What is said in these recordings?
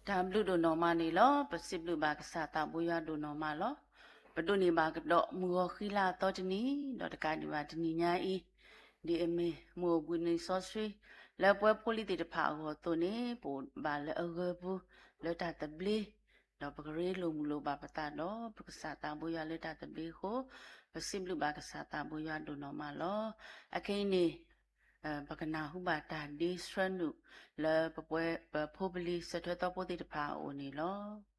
တၢ်ဘျုးဒိၣ်နီၢ်မးန့ၣ်လီၤ. ပစံးဘျုးဘၣ်ကစၢ်သးဘိယွၤဒိၣ်နီၢ်မးလီၤ. ပဒိးန့ၢ်ဘၣ်ကဒီးမုၢ်ဂီၤဃံလၤအသီတနံၤ, ဒီးတကးဒံးဘၣ်တနံၤညါအံၤ, ဒ်အမ့ၢ်မုၢ်အိၣ်ဘှံးနံၤစီဆှံ လၢပဝဲဖိလံၤသ့ၣ်တဖၣ်အဂီၢ်အသိးန့ၣ်, ပအိၣ်ဘၣ်လၢအဂၢၤပူၤ လၢတၢ်သဘျ့, ဒီးပကရ့လိာ်မုာ်လိာ်ဘၣ်ပသးဒီး ပကစၢ်သးဘိယွၤလၢတၢ်သဘျ့အဃိ, ပစံးဘျုးဘၣ်ကစၢ်သးဘိယွၤဒိၣ်နီၢ်မးလီၤ. အခဲအံၤန့ၣ် ပကနၢ်ဟူဘၣ်တၢ်ဒ့ဆှၢနုာ် လၢပဝဲ ပဖိပလံၤစၢၤထွဲသီဖိသ့ၣ်တဖၣ်အအိၣ်န့ၣ်လီၤ.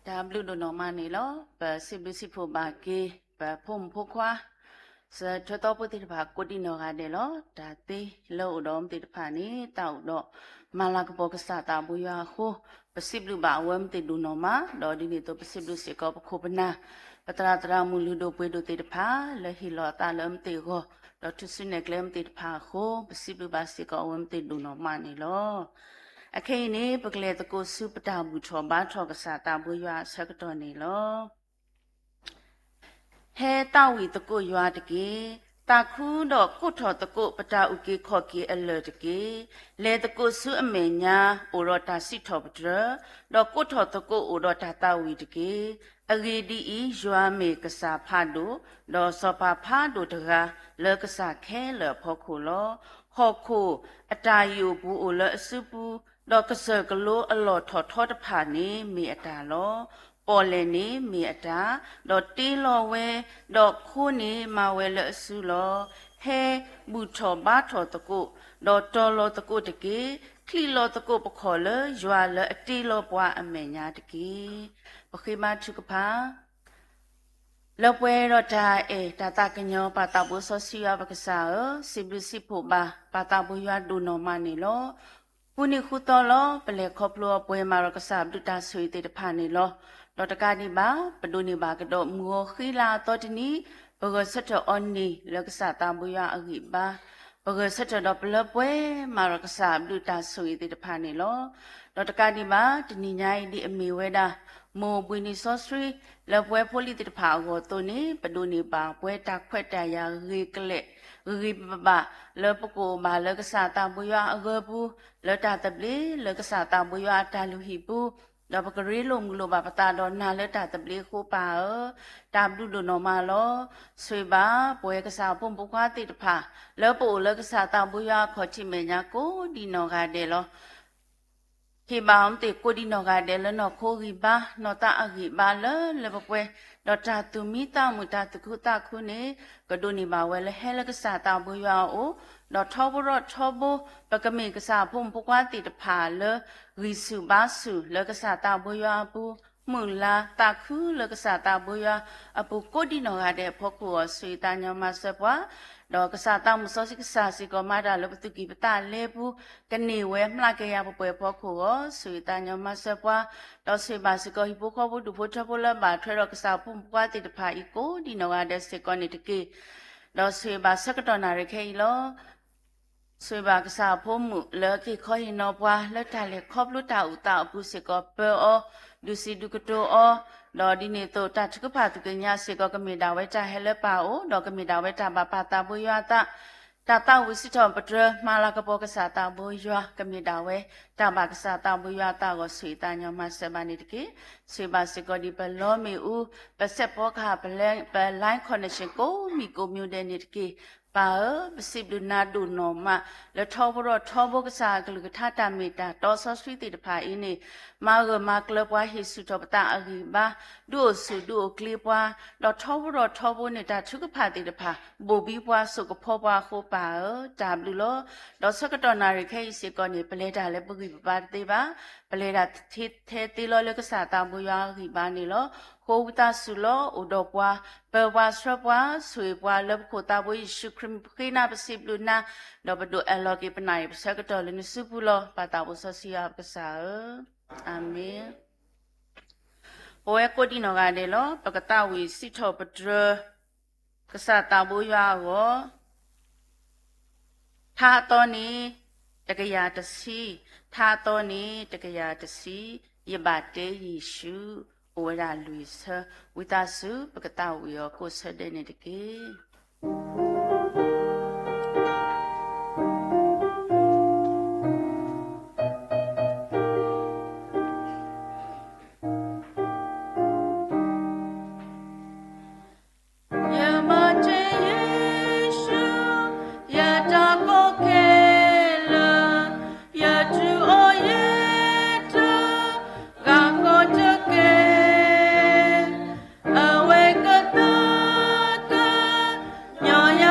တၢ်ဘျုးဒိၣ်နီၢ်မးန့ၣ်လီၤ. ပစံးဘျုးစံးဖှိၣ်ဘၣ်က့ၤ ပဖိမုၣ်ဖိခွါ စၢၤထၢသီဖိသ့ၣ်တဖၣ်ကိးဒံးနီၢ်ဂၤဒဲးလီၤ. တၢ်သ့လၢအိၣ်ဒီးမ့ၢ်သ့ၣ်တဖၣ်န့ၣ် တၢ်အိၣ်ဒီးမၤလၤကပီၤကစၢ်သးဘိယွၤအဃိ ပစံးဘျုးဘၣ်အဝဲမ့ၢ်သ့ၣ်ဒိၣ်နီၢ်မး, ဒီးဒ်န့ၣ်အသိးပစံးဘျုးစ့ၢ်ကီးပခိၣ်ပနၢ် ပသရၣ်သရၣ်မုၣ်လုၢ်ဒိၣ်ပှ့ၤဒိၣ်သ့ၣ်တဖၣ် လၢဟ့ၣ်လီၤအသးလၢမ့ၢ်သ့ၣ်ဂီၢ် ဒီးထုးစုနဲၣ်ကျဲမ့ၢ်သ့ၣ်တဖၣ်အဃိ ပစံးဘျုးဘၣ်စ့ၢ်ကီးအဝဲမ့ၢ်သ့ၣ်ဒိၣ်နီၢ်မးန့ၣ်လီၤ. အခဲအံၤန့ၣ် ပကလဲၤသကိးဆူပတၢ်ဘူၣ်ထီၣ်ဘါထီၣ်ကစၢ်သးဘိယွၤအဆၢကတီၢ်န့ၣ်လီၤ. ဟဲသးဝံၣ်သကိးယွၤတက့ၢ်. သးခုဒီးကိးထီၣ်သကိးပတၢ်အုၣ်က့ၤခီၣ်က့ၤအလၢၢ်တက့ၢ်. လဲၤသကိးဆူအမဲာ်ညါ အိၣ်ဒီးတၢ်စံးထီၣ်ပတြၢၤ, ဒီးကိးထီၣ်သကိးအိၣ်ဒီးတၢ်သးဝံၣ်တက့ၢ်. အဂ့ၢ်ဒ်အံၤ, ယွၤမ့ၢ်ကစၢ်ဖးဒိၣ်, ဒီးစီၤပၤဖးဒိၣ်တဂၤ လၢကစၢ်ခဲလၢာ်အဖီခိၣ်လီၤ. ဟီၣ်ခိၣ်အတၢ်ယိာ်ပူၤအိၣ်လၢအစုပူၤ, ဒီးကစၢၢ်ကလိအလီၢ်ထီၣ်ထီတဖၣ်န့ၣ် မ့ၢ်အတၢ်လီၤ. ပီၣ်လဲၣ်န့ၣ်မ့ၢ်အတၢ်, ဒီးတ့လီၤဝဲ, ဒီးခိန့ၣ်မၤဝဲလၢအစုလီၤ. ဟဲဘူၣ်ထီၣ်ဘါထီၣ်သကိး, ဒီးတီၤလီၤသကိးတက့ၢ်. ချံးလီၤသကိးပခီၣ်လၢယွၤလၢအတ့လီၤပှၤအမဲာ်ညါတက့ၢ်. ပဃ့ဘါထုကဖၣ် လၢပှဲၤဒီးတၢ်အဲၣ်တၢ်သးကညီၤ ပၢ်သးဘိစီဆှံယွၤပကစၢ်ဧၢ, စံးဘျုးစံးဖှိၣ်ဘၣ် ပၢ်သးဘိယွၤဒိၣ်နီၢ်မးန့ၣ်လီၤ. ဃုနံၤဃုသီလီၤ ပလဲၤခီဖျိအပှဲၤမးဒီးကစၢ်ဘျုးတၢ်ဆိၣ်ဂ့ၤသ့ၣ်တဖၣ်န့ၣ်လီၤ. ဒီးတကးဒံးဘၣ် ပဒိးန့ၢ်ဘၣ်ကဒီးမုၢ်ဂီၤဃံလၤအသီတနံၤ ပဂဲၤဆၢထၢၣ်အီၤန့ၣ်လၢကစၢ်သးဘိယွၤအဂံၢ်ဘါ, ပဂဲၤဆၢထၢၣ်ဒီးပလၢပှဲၤမးဒီးကစၢ်ဘျုးတၢ်ဆိၣ်ဂ့ၤသ့ၣ်တဖၣ်န့ၣ်လီၤ. ဒီးတကးဒံးဘၣ် တနံၤညါအံၤဒ်အမ့ၢ်ဝဲဒၣ် မိၢ်ဘှံးနံၤစီဆှံ လၢပဝဲဖိလံၤသ့ၣ်တဖၣ်အဂီၢ်အသိးန့ၣ် ပဒိးန့ၢ်ဘၣ်ပှဲၤတၢ်ခွဲးတၢ်ယာ်ဂ့ၤကလဲာ် ဂ့ၤဂ့ၤဘၣ်ဘၣ် လၢပကအိၣ်ဘၣ်လၢကစၢ်သးဘိယွၤအဂၢၤပူၤ လၢတၢ်သဘျ့ လၢကစၢ်သးဘိယွၤအတၢ်လုၢ်ဟံၣ်ပူၤ, ဒီးပကရ့လိာ်မုာ်လိာ်ဘၣ်ပသးဒီးနၤလၢတၢ်သဘျ့အဃိပၢ်ဧၢ, တၢ်ဘျုးဒိၣ်နီၢ်မးလီၤ. ဆိၣ်ဂ့ၤဘၣ် ပဝဲကစၢ်အဖိမုၣ်ဖိခွါသ့ၣ်တဖၣ် လၢပအိၣ်လၢကစၢ်သးဘိယွၤအခီၣ်ထံးမဲာ်ညါကိးဒံးနီၢ်ဂၤဒဲးလီၤ. ဟ့ၣ်ဘၣ်အီၤမ့ၢ်သ့ၣ်ကိးဒံးနီၢ်ဂၤဒဲးလၢနီၢ်ခိဂံၢ်ဘါ နီၢ်သးအဂံၢ်ဘါလၢလၢပှဲၤပှဲၤ, ဒီးတၢ်သူၣ်မံသးမုာ်တၢ်သူၣ်ခုသးခုန့ၣ် ကဒိးန့ၢ်ဘၣ်ဝဲလၢဟဲလၢကစၢ်သးဘိယွၤအအိၣ်, ဒီးထီဘိထီဘိ ပကမ့ၢ်ကစၢ်အဖိမုၣ်ဖိခွါသ့ၣ်တဖၣ်လၢ ဂံၢ်ဆူၣ်ဘါဆူၣ်လၢကစၢ်သးဘိယွၤအပူၤ, မုၢ်လၢ်သးခုလၢကစၢ်သးဘိယွၤအပူၤကိးဒံးနီၢ်ဂၤဒဲးအဖီခိၣ်အဂီၢ် ဆိၣ်ဂ့ၤသးညီမၤစၢၤပှၤ ဒီးကစၢ်သးမုၢ်စီဆှံကစၢ်စ့ၢ်ကီးမၤတၢ်လၢပသူၣ်ကံၢ်ပသးလဲပူၤ ကန့ၢ်ဝဲမျးကယၤပှဲၤပှဲၤအဖီခိၣ်အဂီၢ် ဆိၣ်ဂ့ၤသးညီမၤစၢၤပှၤ, ဒီးဆိၣ်ဂ့ၤဘၣ်စ့ၢ်ကီးဟံၣ်ဖိဃီဖိဒူၣ်ဖိထၢဖိလၢဘၣ်ထွဲဒီးကစၢ်အဖိမုၣ်ဖိခွါသ့ၣ်တဖၣ်အံၤကိးဒံးနီၢ်ဂၤဒဲးစ့ၢ်ကီးန့ၣ်တက့ၢ်. ဒီးဆိၣ်ဂ့ၤဘၣ်ဆၢကတီၢ်နၣ်ရံၣ်ခဲအံၤလီၤ. ဆိၣ်ဂ့ၤဘၣ်ကစၢ်အဖိမုၣ်လၢအက့ၤခီဟ့ၣ်နီၤပှၤ လၢတၢ်လဲၤခီဖျိတၢ်အိၣ်သးအပူၤစ့ၢ်ကီး ပၢအီၤ, ဒုးစံးဒုးကတိၤအီၤ, ဒီးဒ်န့ၣ်အသိး တၢ်ထုကဖၣ်သူၣ်ကညီၤစ့ၢ်ကီး ကမ့ၢ်ဒၣ်ဝဲတၢ်ဟဲလၢပၢ်အအိၣ်, ဒီးကမ့ၢ်ဒၣ်ဝဲတၢ်ဘၣ်ပၢ်သးဘိယွၤအသး, တၢ်သးဝံၣ်စံးထီၣ်ပတြၢၤ မၤလၤကပီၤကစၢ်သးဘိယွၤ ကမ့ၢ်ဒၣ်ဝဲ တၢ်ဘၣ်ကစၢ်သးဘိယွၤအသးအဂီၢ် ဆိၣ်ဂ့ၤသးညီမၤစၢၤဘၣ်န့ၣ်တက့ၢ်. ဆိၣ်ဂ့ၤဘၣ်စ့ၢ်ကီးဒ်ပလီမ့ၣ်အူ, ပစဲးဖီကဟၣ်, ပ line connection ကိးမံၤကိးမံၤဒဲးန့ၣ်တက့ၢ်. ပၢ်ဧၢ, ပစံးဘျုးနၤဒိၣ်နီၢ်မး လၢထီဘိထီဘိကစၢ်အကလုၢ်ကထါတၢ်မ့ၢ်တၢ်တီစီဆှံသ့ၣ်တဖၣ်အံၤန့ၣ် မၤဂၢၢ်မၤကျၢၤပှၤဟ့ၣ်ဆူၣ်ထီၣ်ပသးအဂံၢ်ဘါ, ဒုးအိၣ်ဆူၣ်ဒုးအိၣ်ချ့ပှၤ, ဒီးထီဘိထီဘိန့ၣ် တၢ်ထုကဖၣ်သ့ၣ်တဖၣ် ဘိၣ်ဘံပှၤစိာ်ကဖီပှၤအဃိပၢ်ဧၢ, တၢ်ဘျုးလီၤ. ဒီးဆၢကတီၢ်နၣ်ရံၣ်ခဲအံၤစ့ၢ်ကီးန့ၣ် ပလဲၤတၢ်လၢပဂံၢ်ပဘါတသ့ဘၣ်, ပလဲၤတၢ်ထဲသ့လီၤလၢကစၢ်သးဘိယွၤအဂံၢ်ဘါန့ၣ်လီၤ. ဃိဝံသးစူၤလီၤအိၣ်ဒီးပှၤ, ပၢပှၤဆှၢပှၤ, ဆိၣ်ဂ့ၤပှၤလၢပခိၣ်သးဘိယ့ၣ်ၡူးခရံာ်မံၤဃ့နၤပစံးဘျုးနၤ, ဒီးပဒိးအၢၣ်လီၤက့ၤပနၣ်ရံၣ်ပဆၢကတီၢ်လၢနစုပူၤလီၤ. ပၢ်သးဘိစီဆှံယွၤပကစၢ်ဧၢ, အၤမ့ၣ်. ပဝဲကိးဒံးနီၢ်ဂၤဒဲးလီၤ. ပကသးဝံၣ်စံးထီၣ်ပတြၢၤ ကစၢ်သးဘိယွၤအဂီၢ်, ထါအသီန့ၣ် တကယၤတဆံ, ထါအသီန့ၣ် တကယၤတဆံ, ယဘၣ်တဲယ့ၣ်ၡူး, အိၣ်ဝဲဒၣ်လွံၢ်ဆၢ, ဝံသးစူၤ ပကသးဝံၣ်အီၤကိးဆၢဒဲးန့ၣ်တက့ၢ်. ယဘၣ်တဲယ့ၣ်ၡူး, ယတၢ်ကိးခဲလၢာ်, ယထုးအီၤယတၢ်, ဂၤဃီတက့ၢ်. အဝဲကသးကညီၤယ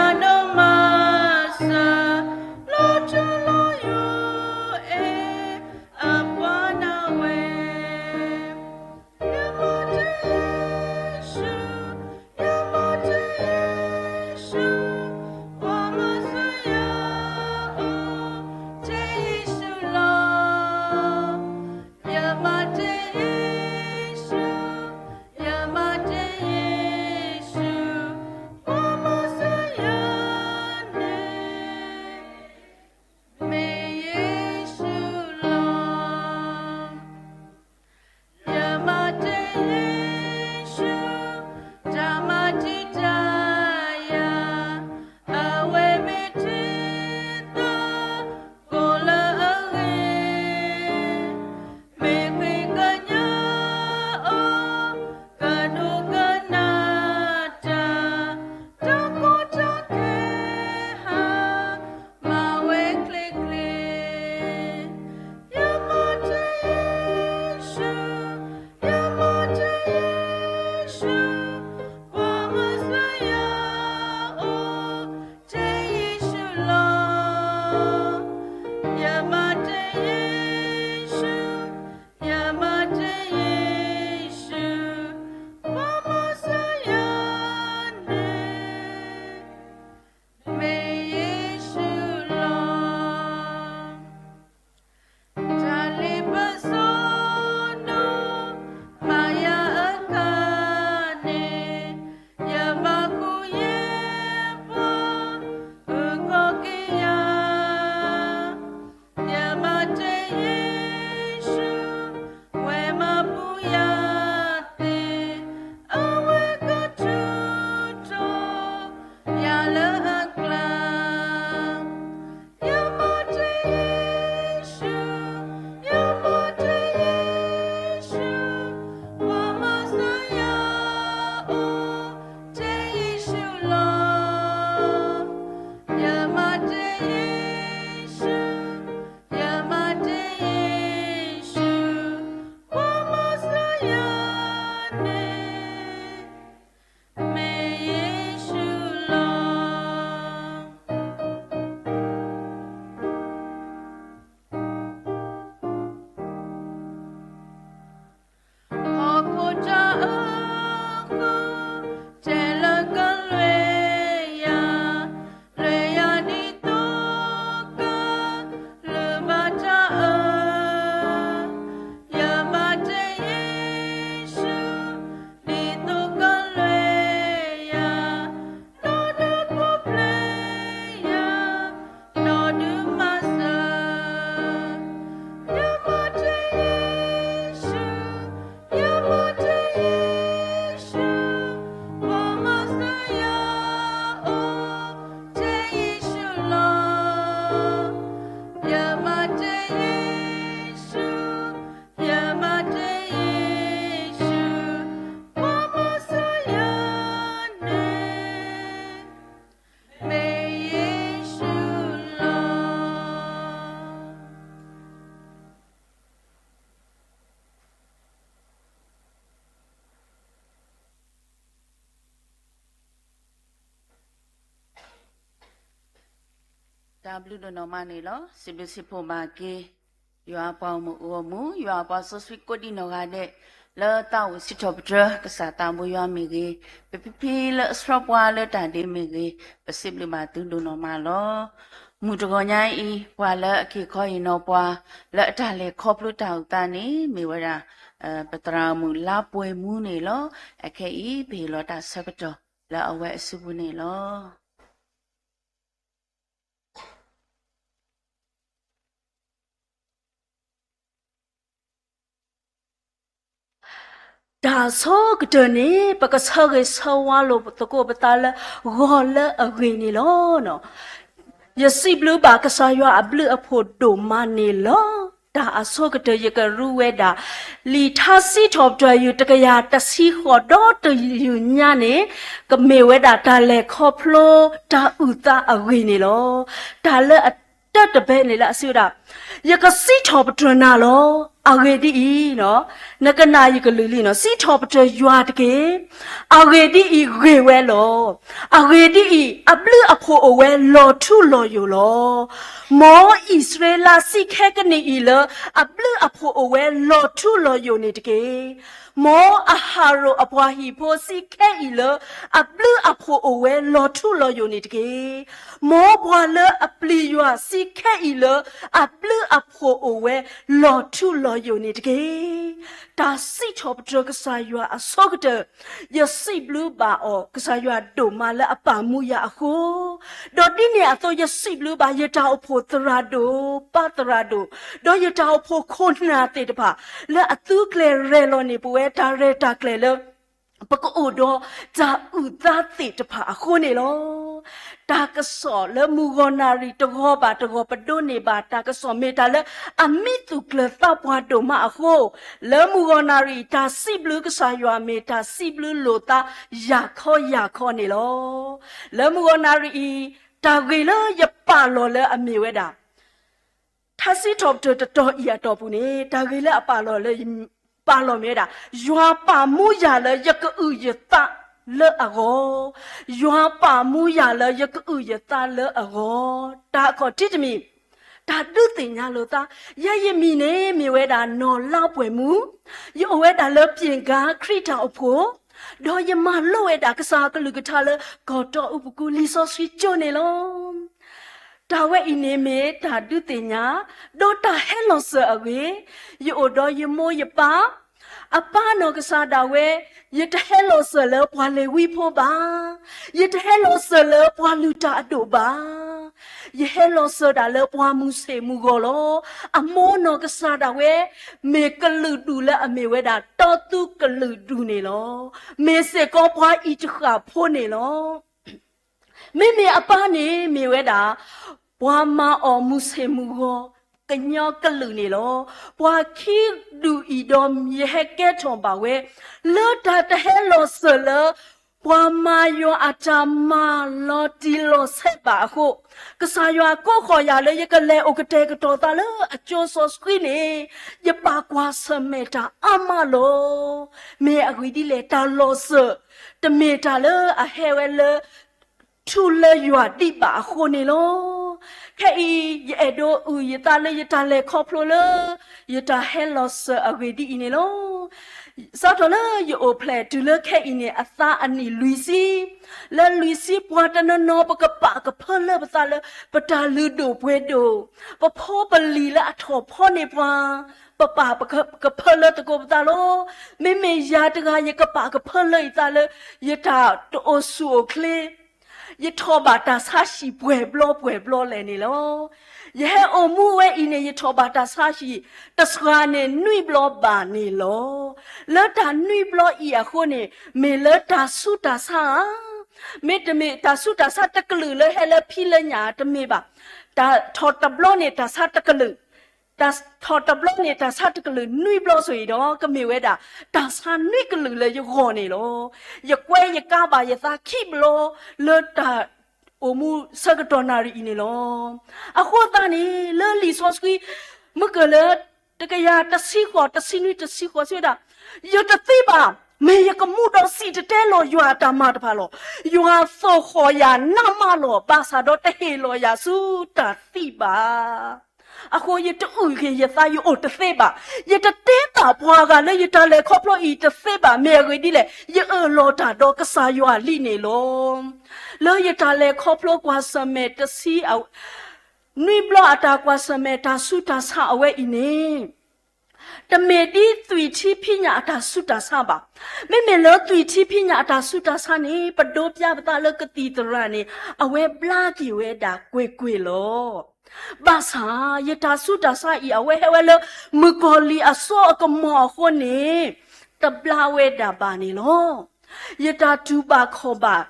တၢ်ဘျုးဒိၣ်နီၢ်မးန့ၣ်လီၤ. စံးဘျုးစံးဖှိၣ်ဘၣ်က့ၤ ယွၤအပှၤဂီၢ်မုၢ်အူဂီၢ်မုၢ်, ယွၤအပှၤစီဆှံကိးဒံနီၢ်ဂၤဒဲး, လၢသးအိၣ်စံးထီၣ်ပတြၢၤ ကစၢ်သးဘိယွၤမ့ၢ်ဂ့ၤ, ပဖံဖံလၢအဆှၢပှၤလၢတၢ်ဒ့မ့ၢ်ဂ့ၤ, ပစံးဘျုးဘၣ်သုဒိၣ်နီၢ်မးလီၤ. မုၢ်တဂီၤညါအံၤ ပှၤလၢအက့ၤခီဟ့ၣ်နီၤပှၤ လၢအတၢ်လဲၤခီဖျိတၢ်အုၣ်သးန့ၣ် မ့ၢ်ဝဲဒၣ် ပသရၣ်မုၣ်လါပှဲၤမူန့ၣ်လီၤ. အခဲအံၤ ပဟ့ၣ်လီၤတၢ်ဆၢကတီၢ်လၢအဝဲအစုပူၤန့ၣ်လီၤ. တၢ်အဆိကတၢၢ်န့ၣ် ပကဆၢဂ့ၤဆၢဝါလိာ်သကိးပသးလၢ ဂီၤလၢအဂ့ၤန့ၣ်လီၤ. ယစံးဘျုးဘၣ်ကစၢ်ယွၤအဘျုးအဖှိၣ်ဒိၣ်မးန့ၣ်လီၤ. တၢ်အဆိကတၢၢ်ယကရူဝဲဒၣ် လံာ်ထါစံးထီၣ်ပတြၢၤ ယုၢ်တကယၤတဆံဃိးဒီတယုၢ်ညါန့ၣ် ကမ့ၢ်ဝဲဒၣ်တၢ်လဲၤခီဖျိတၢ်အုၣ်သးအဂ့ၢ်န့ၣ်လီၤ. တၢ်လၢအတၢတဘဲန့ၣ်လၢအစံးဝဲဒၣ်, ယကစံးထီၣ်ပတြၢၤနၤလီၤ. အဂ့ၢ်ဒ်အံၤ, နကနၣ်ယကလုၢ်လံန့ၣ် စံးထီၣ်ပတြၢၤယွၤတက့ၢ်. အဂ့ၢ်ဒ်အံၤ, ဂ့ၤဝဲလီၤ. အဂ့ၢ်ဒ်အံၤ, အဘျုးအဖှိၣ်အိၣ်ဝဲလီၤထူလီၤယိာ်လီၤ. မ်အံၣ်စရ့လးစံးခဲကနံၣ်အံၤလၢ အဘျုးအဖှိၣ်အိၣ်ဝဲလီၤထူလီၤယိာ်န့ၣ်တက့ၢ်. မ်အဟရိၣ်အပှၤဟံၣ်ဖိစံးခဲအံၤလၢ အဘျုးအဖှိၣ်အိၣ်ဝဲလီၤထူလီၤယိာ်န့ၣ်တက့ၢ်. မ်ပှၤလၢအပျံၤယွၤစံးခဲအံၤလၢ အဘျုးအဖှိၣ်အိၣ်ဝဲလီၤထူလီၤယိာ်န့ၣ်တက့ၢ်. တၢ်စံးထီၣ်ပတြၢၤကစၢ်ယွၤအဆိကတၢၢ် ယစံးဘျုးဘၣ်အီၤ ကစၢ်ယွၤဒိၣ်မးလၢအပာ်မူယၤအဃိ, ဒီးဒ်န့ၣ်အသိး ယစံးဘျုးဘၣ်ယတၢ်အိၣ်ဖှိၣ်သရၣ်ဒိၣ်, ပၢ်သရၣ်ဒိၣ်, ဒီးယတၢ်အိၣ်ဖှိၣ်ခိၣ်နၢ်သ့ၣ်တဖၣ် လၢအသုးကျဲၤရဲၣ်လီၤန့ၢ်ပဝဲတၢ်ရဲၣ်တၢ်ကျဲၤလၢ ပကအိၣ်ဒီးတၢ်အုၣ်သးသ့ၣ်တဖၣ်အဃိန့ၣ်လီၤ. တၢ်ကစီၣ်လၢမုၢ်ဂီၤနၣ်ရံၣ်တဂီၤဘၣ်တဂီၤ ပဒိးန့ၢ်ဘၣ်တၢ်ကစီၣ် မ့ၢ်တၢ်လၢအမံသူၣ်ကျၢၤသးပှၢ်ဒိၣ်မးအဃိ, လၢမုၢ်ဂီၤနၣ်ရံၣ် တၢ်စံးဘျုးကစၢ်ယွၤ မ့ၢ်တၢ်စံးဘျုးလိာ်သးယၤခီယၤခီန့ၣ်လီၤ. လၢမုၢ်ဂီၤနၣ်ရံၣ်အံၤ တၢ်ဂ့ၢ်လၢယပာ်လီၤလၢအမ့ၢ်ဝဲဒၣ် ထါစံးထီၣ်ပတြၢၤတတီၤအံၤအတီၢ်ပူၤန့ၣ် တၢ်ဂ့ၢ်လၢအပာ်လီၤလၢယပာ်လီၤမ့ၢ်ဝဲဒၣ်, ယွၤပာ်မူယၤလၢယကအုၣ်ယသးလၢအဂီၢ်, ယွၤပာ်မူယၤလၢယကအုၣ်ယသးလၢအဂီၢ်, တၢ်အခီၣ်ထံးတမံၤ, တၢ်ဒုးသ့ၣ်ညါလိာ်သး, ယဲယမံၤန့ၣ်မ့ၢ်ဝဲဒၣ်နီၢ်လါပှဲၤမူ, ယအိၣ်ဝဲဒၣ်လၢပျ့ၣ်ကါခရံာ်တၢ်အိၣ်ဖှိၣ်, ဒီးယမၤလိဝဲဒၣ်ကစၢ်အကလုၢ်ကထါလၢ ကီၢ်တီအူပူၤ လံာ်စီဆှံကၠိန့ၣ်လီၤ. တၢ်ဝဲအံၤန့ၣ်မ့ၢ်တၢ်ဒုးသ့ၣ်ညါ, ဒီးတၢ်ဟဲလီၤစၢၤအဂ့ၢ်, ယအိၣ်ဒီးယမိၢ်ယပၢ်, အပၢ်နီၢ်ကစၢ်ဒၣ်ဝဲ, ယတဟဲလီၤစၢၤလၢပှၤလ့ၤဝံဖိဘၣ်, ယတဟဲလီၤစၢၤလၢပှၤလုၢ်တၢ်အဒိၣ်ဘၣ်, ယဟဲလီၤစၢၤဒၣ်လၢပှၤမုၢ်ဆ့ၣ်မုၢ်ဂီၤလီၤ. အမိၢ်နီၢ်ကစၢ်ဒၣ်ဝဲ, မ့ၢ်ကလုာ်ဒူၣ်လၢအမ့ၢ်ဝဲဒၣ် တီသူကလုာ်ဒူၣ်န့ၣ်လီၤ. မ့ၢ်စ့ၢ်ကီးပှၤအံးတဃာ်ဖိန့ၣ်လီၤ. မ့မ့ၢ်အပၢ်န့ၣ်မ့ၢ်ဝဲဒၣ် ပှၤမၤအီၣ်မုၢ်ဆ့ၣ်မုၢ်ဂီၤ ကညီကလုာ်န့ၣ်လီၤ. ပှၤခံဒူၣ်အံၤဒီး ယဟဲကဲထီၣ်ဘၣ်ဝဲ လၢတၢ်တဟဲလီၤစၢၤလၢ ပှၤမၤယွၤအတၢ်မၤလီၤတံၢ်လီၤဆဲးဘၣ်အဃိ, ကစၢ်ယွၤကိးဃီၤယၤလၢယကလဲၤအိၣ်ကတဲာ်ကတီၤသးလၢအကၠိစီဆှံန့ၣ်, ယဘၣ်ကွၢ်ဆၢၣ်မဲာ်တၢ်အါမးလီၤ. မ့ၢ်အဂ့ၢ်ဒ်လဲၣ်, တၢ်လီၤစၢၤ တမ့ၢ်တၢ်လၢအဟဲဝဲလၢ ထူလၢယွၤဒံးဘၣ်အဃိန့ၣ်လီၤ. ခဲအံၤ ယအဲၣ်ဒိးအုၣ်ယသးလၢယတၢ်လဲၤခီဖျိလၢ ယတၢ်ဟဲလီၤစၢၤအဂ့ၢ်ဒ်အံၤန့ၣ်လီၤ. စးထီၣ်လၢယအိၣ်ဖျဲၣ်တုၤလၢခဲအံၤန့ၣ် အသးအနံၣ်လွံၢ်ဆံ, လၢလွံၢ်ဆံပှၤတနီၤနီၤ ပကပာ်ကဖၢလၢပသးလၢ ပတၢ်လုၢ်ဒိၣ်ပှ့ၤဒိၣ်, ပဖိပလံၤလၢအထီၣ်ဖီန့ၢ်ပှၤ, ပပာ်ကဖၢလၢသကိးပသးလီၤ. မ့မ့ၢ်ယၤတဂၤ ယကပာ်ကဖၢလၢယသးလၢ ယတၢ်တအိၣ်ဆူၣ်အိၣ်ချ့ ယထီၣ်ဘၣ်တၢ်ဆါဟံၣ်ပှဲၤဘျီပှဲၤဘျီလဲၣ်န့ၣ်လီၤ. ယဟဲအိၣ်မူဝဲအံၤန့ၣ် ယထီၣ်ဘၣ်တၢ်ဆါဟံၣ် တစှၤန့ၣ်နွံဘျီဘၣ်န့ၣ်လီၤ. လၢတၢ်နွံဘျီအံၤအဃိန့ၣ် မ့ၢ်လၢတၢ်ဆူးတၢ်ဆါဧါ, မ့တမ့ၢ်တၢ်ဆူးတၢ်ဆါတကလုာ်လၢဟဲလၢဖံလၢညၣ်တမ့ၢ်ဘၣ်. တၢ်ထီၣ်တဘျီန့ၣ်တၢ်ဆါတကလုာ် တၢ်ထီၣ်တဘျီန့ၣ် တၢ်ဆါတကလုာ်နွံဘျီဆိၣ်အံၤဒီး ကမ့ၢ်ဝဲဒၣ် တၢ်ဆါနွံကလုာ်လၢယဂီၢ်န့ၣ်လီၤ. ယကွဲယကါဘၣ်ယသးခံဘျီ လၢတၢ်အိၣ်မူဆၢကတီၢ်နၣ်ရံၣ်အံၤန့ၣ်လီၤ. အဃိသတးန့ၣ် လၢလံာ်စီဆှံ မုၢ်ကၢၢ်လၢ တကယၤတဆံဃိး တဆံနွံ တဆံဃိး စံးဝဲဒၣ်, ယတသံဘၣ် မ့ၢ်ယကမူဒီးစံၣ်တဲၤတဲလီၤယွၤအတၢ်မၤတဖၣ်လီၤ. ယွၤသိၣ်ဃီၣ်ယၤနးမးလီၤ. ဘၣ်ဆၣ်ဒီးတဟ့ၣ်လီၤယၤဆူတၢ်သံဘၣ်. အဃိယတအုၣ်က့ၤယသး ယအိၣ်တသ့ဘၣ်. ယတတဲဘၣ်ပှၤဂၤလၢယတၢ်လဲၤခီဖျိအံၤတသ့ဘၣ်. မ့ၢ်အဂ့ၢ်ဒ်လဲၣ်, ယအၢၣ်လီၤတၢ်ဒီးကစၢ်ယွၤလံန့ၣ်လီၤ. လၢယတၢ်လဲၤခီဖျိကွၢ်ဆၢၣ်မဲာ်တဆံ နွံဘျီအတၢ်ကွၢ်ဆၢၣ်မဲာ်တၢ်ဆူးတၢ်ဆါအဝဲအံၤန့ၣ် တမ့ၢ်ဒ်သွံၣ်ထံဖံးညၣ်အတၢ်ဆူးတၢ်ဆါဘၣ်. မ့မ့ၢ်လၢသွံၣ်ထံဖံးညၣ်အတၢ်ဆူးတၢ်ဆါန့ၣ် ပဒိးပျၢ်ပသးလၢကသံၣ်သရၣ်န့ၣ် အဝဲဘျါက့ၤဝဲဒၣ်ကွ့ၢ်ကွ့ၢ်လီၤ. ဘၣ်ဆၣ် ယတၢ်ဆူးတၢ်ဆါအံၤ အဝဲဟဲဝဲလၢ မုၣ်ကီၤလံၢ်အစိအကမီၤအဃိန့ၣ် တဘျါဝဲဒၣ်ဘၣ်န့ၣ်လီၤ. ယတၢ်တူၢ်ဘၣ်ခီၣ်ဘၣ်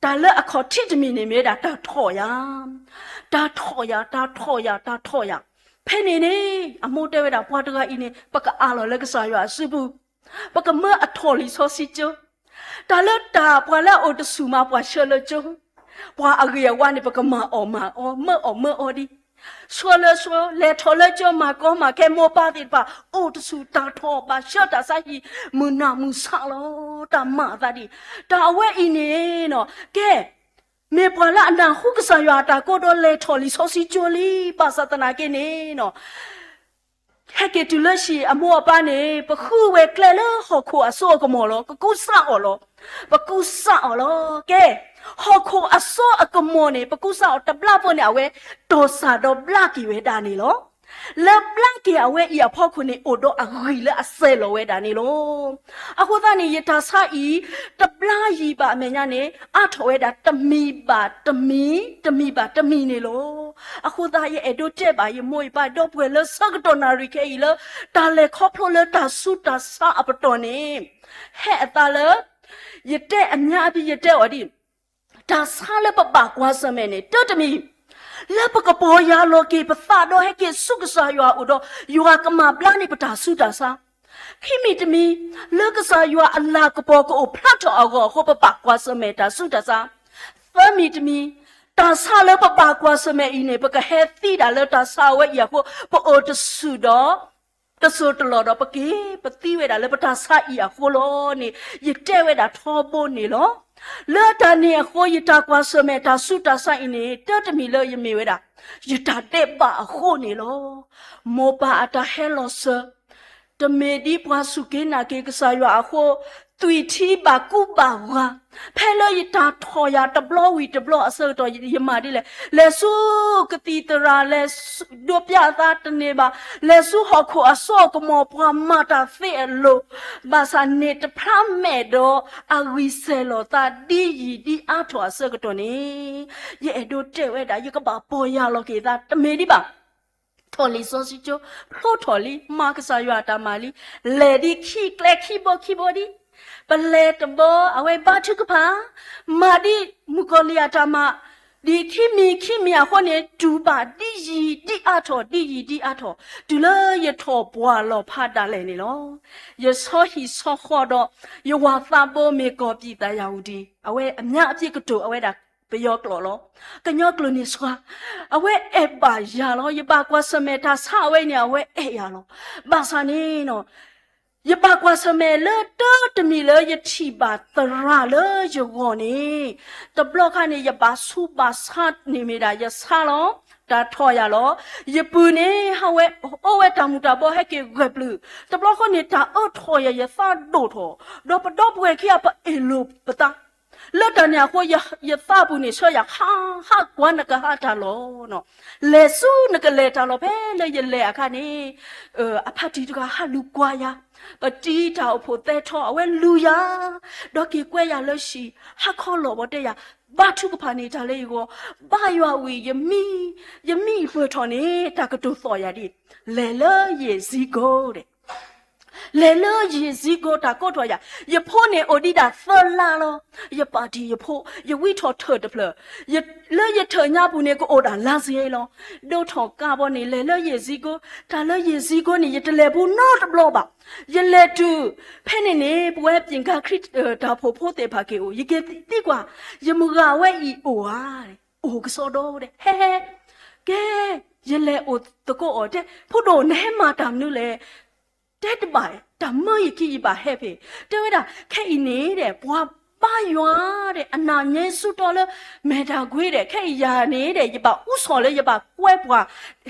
တၢ်လၢအခီၣ်ထံးတမံၤန့ၣ်မ့ၢ်ဝဲဒၣ်တၢ်ထီၣ်ယၤ, တၢ်ထီၣ်ယၤ, တၢ်ထီၣ်ယၤ, တၢ်ထီၣ်ယၤ. ဖဲန့ၣ်န့ၣ် အမိၢ်တဲဝဲဒၣ် ပှၤတဂၤအံၤန့ၣ် ပကအးလီၤလၢကစၢ်ယွၤအစုပူၤ, ပကမၢအထီၣ်လံာ်စီဆှံကၠိ, တၢ်လၢတၢ်ပှၤလၢအအိၣ်တဆူၣ်မး ပှၤဆှၢလၢကၠိ, ပှၤအဂ့ၤအဝါန့ၣ် ပကမၤအီၣ်မၤအီ, မၢအီၣ်မၢအီဒံး ဆှၢလၢဆှၢ လဲၤထီၣ်လၢကၠိ မၤကီမၤခဲ မိၢ်ပၢ်သ့ၣ်တဖၣ် အိၣ်တဆူၣ်တၢ်ထီၣ် ဘၣ်ဆှၢတၢ်ဆါဟံၣ် မုၢ်နၤမုၢ်ဆါလီၤ. တၢ်မၤအသးဒ်အံၤ, တၢ်အဝဲအံၤန့ၣ်နီၤ ကဲ မ့ၢ်ပှၤလၢအနၢ်ဟူကစၢ်ယွၤအတၢ်ကိးဒီးလဲၤထီၣ်လံာ်စီဆှံကၠိလံ, ဘၣ်ဆၣ်သနာ်က့န့ၣ်နီၤ ဟဲက့ၤတုၤလၢဟံၣ်အမိၢ်အပၢ်န့ၣ် ပဃုဝဲကျဲလၢဟီၣ်ခိၣ်အစိအကမီၤလီၤ. ကကူစါအီၤလီၤ. ပကူစါအီၤလီၤ. ကဲ, ဟီၣ်ခိၣ်အစိအကမီၤန့ၣ် ပကူစါအီၤတဘျီဖိန့ၣ် အဝဲတီၢ်စၢ်ဒီးဘျါက့ၤဝဲဒၣ်န့ၣ်လီၤ. လၢဘျါက့ၤအဝဲအံၤအဖီခိၣ်န့ၣ် အိၣ်ဒီးအဂံၢ်လၢအစဲၤလီၤဝဲဒၣ်န့ၣ်လီၤ. အဃိသတးန့ၣ် ယတၢ်ဆါအံၤ တဘျါယံၤဘၣ်အမဲာ်ညါန့ၣ် အါထီၣ်ဝဲဒၣ်တမံၤဘၣ်တမံၤ, တမံၤဘၣ်တမံၤန့ၣ်လီၤ. အဃိသတး ယအဲၣ်ဒိးတဲဘၣ်ယမိၢ်ယပၢ်ဒီပုၢ်ဝဲၢ်လၢဆၢကတီၢ်နၣ်ရံၣ်ခဲအံၤလၢ တၢ်လဲၤခီဖျိလၢတၢ်ဆူးတၢ်ဆါအပတီၢ်န့ၣ် ဟဲအသးလၢ ယတဲအမါအပံ ယတဲအီၤဒ် တၢ်ဆါလၢပဘၣ်ကွၢ်ဆၢၣ်မဲာ်န့ၣ် တၢတမံၤ လၢပကပီၢ်ယၢ်လီၤက့ၤပသးဒီးဟဲက့ၤဆူကစၢ်ယွၤအအိၣ်ဒီး ယွၤကမၤဘျါန့ၢ်ပတၢ်ဆူးတၢ်ဆါ, ခံမံၤတမံၤ လၢကစၢ်ယွၤအလၤကပီၤကအိၣ်ဖျါထီၣ်အဂီၢ်အဃိ ပဘၣ်ကွၢ်ဆၢၣ်မဲာ်တၢ်ဆူးတၢ်ဆါ, သၢမံၤတမံၤ တၢ်ဆါလၢပဘၣ်ကွၢ်ဆၢၣ်မဲာ်အံၤန့ၣ် ပကဟဲသံဒၣ်လၢတၢ်ဆါအဝဲအံၤအဃိ ပအိၣ်တဆူၣ်ဒီး တစိၢ်တလီၢ်ဒီးပက့ၤ ပသံဝဲဒၣ်လၢပတၢ်ဆါအံၤအဃိလီၤန့ၣ် ယတဲဝဲဒၣ်ထီဘိန့ၣ်လီၤ. လၢတၢ်န့ၣ်အဃိ ယတၢ်ကွၢ်ဆၢၣ်မဲာ်တၢ်ဆူးတၢ်ဆါအံၤန့ၣ် တၢတမံၤလၢယမ့ၢ်ဝဲဒၣ် ယတၢ်ဒဲးဘးအဃိန့ၣ်လီၤ. မိၢ်ပၢ်အတၢ်ဟဲလီၤစၢၤ တမ့ၢ်ဒ်ပှၤစူၢ်က့ၤနာ်က့ၤကစၢ်ယွၤအဃိ သွံၣ်ထံဘၣ်ကူဘၣ်ဂၤ, ဖဲလၢယတၢ်ထီၣ်ယၤတဘျီဝံၤတဘျီအဆၢကတီၢ် ယမၤဒ်လဲၣ်, လဲၤဆူကသံၣ်သရၣ် လဲၤဒိးပျၢ်အသးတန့ၢ်ဘၣ်, လဲၤဆူဟီၣ်ခိၣ်အစိအကမီၤ ပှၤမၤတၢ်သ့အလိၤ, ဘၣ်ဆၣ်န့ၣ်တဖျါမဲာ်ဒီး အဂံၢ်စဲၤလီၤသးဒ်ယံာ်ဒ်အါထီၣ်အဆၢကတီၢ်န့ၣ် ယအဲၣ်ဒိးတဲဝဲဒၣ် ယကဘၣ်ပီၢ်ယၢ်လီၤက့ၤသး တမ့ၢ်ဒံးဘၣ် ထီၣ်လံာ်စီဆှံကၠိ, ဖျိထီၣ်လံ, မၤကစၢ်ယွၤအတၢ်မၤလံ, လဲၤဒ်ခံကျဲခံဘိခံဘိဒံး, ပလဲၤတဘျီ အဝဲဘါထုကဖၣ်, မၤဒ်မုၣ်ကီၤလံၢ်အတၢ်မၤ, ဒ်ခံမံၤခံမံၤအဃိန့ၣ် တူၢ်ဘၣ်ဒ်ယံာ်ဒ်အါထီၣ် ဒ်ယံာ်ဒ်အါထီၣ်, တုၤလၢယထီၣ်ပှၢ်လီၤဖးဒၣ်လဲာ်န့ၣ်လီၤ. ယဆီဟံၣ်ဆီဃီဒီး ယဝၤသးဘိမ့ၢ်ကီၢ်ပံၣ်သၣ်ယၢ်အူဒံး, အဝဲအမါအပျ့ကတိၤ အဝဲဒၣ်ပယီၤကျိာ်လီၤ. ကညီကျိာ်န့ၣ်ဆှါ, အဝဲအဲၣ်ဘၣ်ယၤလီၤ. ယဘၣ်ကွၢ်ဆၢၣ်မဲာ်တၢ်ဆါအဝဲန့ၣ် အဝဲအဲၣ်ယၤလီၤ. ဘၣ်ဆၣ်န့ၣ် ယဘၣ်ကွၢ်ဆၢၣ်မဲာ်လၢတၢတမံၤလၢယထံၣ်ဘၣ်သရၣ်လၢယဂီၢ်န့ၣ်, တဘျီခါန့ၣ် ယဘၣ်ဆူးဘၣ်ဆါန့ၣ်မ့ၢ်ဒၣ်ယဆါလီၤ, တၢ်ထီၣ်ယၤလီၤ. ယပုၢ်န့ၣ် ဟးဝဲ အိၣ်ဝဲတၢ်မူၤတၢ်ဘှီဟဲက့ၤဂဲၤပျုၢ်, တဘျီဃီန့ၣ် တၢ်အၢထီၣ်ယၤ ယသးဒိၣ်ထီၣ်, ဒီးပဒီပုၢ်ဝဲၢ်ခံဂၤ ပအ့ၣ်လိာ်ပသး လၢတၢ်န့ၣ်အဃိ ယသးပူၤန့ၣ်ဆၢယၤ ဟး ဟးကွၢ်နကဟးတၢ်လီၤ. လဲၤဆူနကလဲၤတၢ်လီၤဖဲလၢယလဲၤအခါန့ၣ်, အဖါတံၤတဂၤဟးလူၤကွၢ်ယၤ, ပတံၤတၢ်အိၣ်ဖှိၣ်သဲထီ အဝဲလူၤယၤ, ဒီးက့ၤကွဲယၤလၢဟံၣ်, ဟးခီလီၤဘီတဲယၤ, ဘါထုကဖၣ်န့ၢ်တၢ်လၢယဂီၢ်, ဘါယွၤဝံၤ ယမံ, ယမံပှဲၤထီၣ်န့ၣ် တၢ်ကတိၤသီၣ်ယၤဒ်, လဲၤလၢယ့ၣ်စံကိဒဲး လဲၤလၢယ့ၣ်စံကိ တၢ်ကိးထီၣ်ယၤ, ယဖိန့ၣ်အိၣ်ဒံးဒၣ်သၢလါလီၤ. ယပာ်တ့ၢ်ယဖိ, ယဝံထီၣ်ထၢၣ်တဖျၢၣ်, လၢယထၢၣ်ညါပူၤန့ၣ် ကအိၣ်ဒၣ်လါစ့လီၤ. ဒိးထီၣ်ကးဘီန့ၣ် လဲၤလၢယ့ၣ်စံကိ, တၢ်လၢယ့ၣ်စံကိန့ၣ် ယတလဲၤဘူးနီတဘျီဘၣ်. ယလဲၤတုၤ, ဖဲန့ၣ်န့ၣ် ပဝဲပျံၤကါခရံာ်တၢ်အိၣ်ဖှိၣ်ဖိသ့ၣ်တဖၣ်က့ၤအိၣ်, ယက့ၤသံကွၢ်, ယမုၢ်ဂၤဝဲအံၤအိၣ်ဧါ, အိၣ်ကစီဒီဒဲး, ဟဲဟဲ, ကဲ, ယလဲၤအိၣ်သကိးအီၤတဲ, ဖိဒိၣ် နဟဲမၤတၢ်မနုၤလဲၣ် တဲတဘၣ်, တၢ်မၢယခံယဘၣ်ဟဲဖဲ, တဲဝဲဒၣ် ခဲအံၤန့ၣ်ဒီး ပှၤဘါယွၤဒီး အနၢ်ညဲဆူတီလၢ မဲာ်တၢ်ကွ့ဒီး ခဲအံၤယၤန့ၣ်ဒီး ယဘၣ်အူစီၣ်လၢယဘၣ်ကွဲပှၤ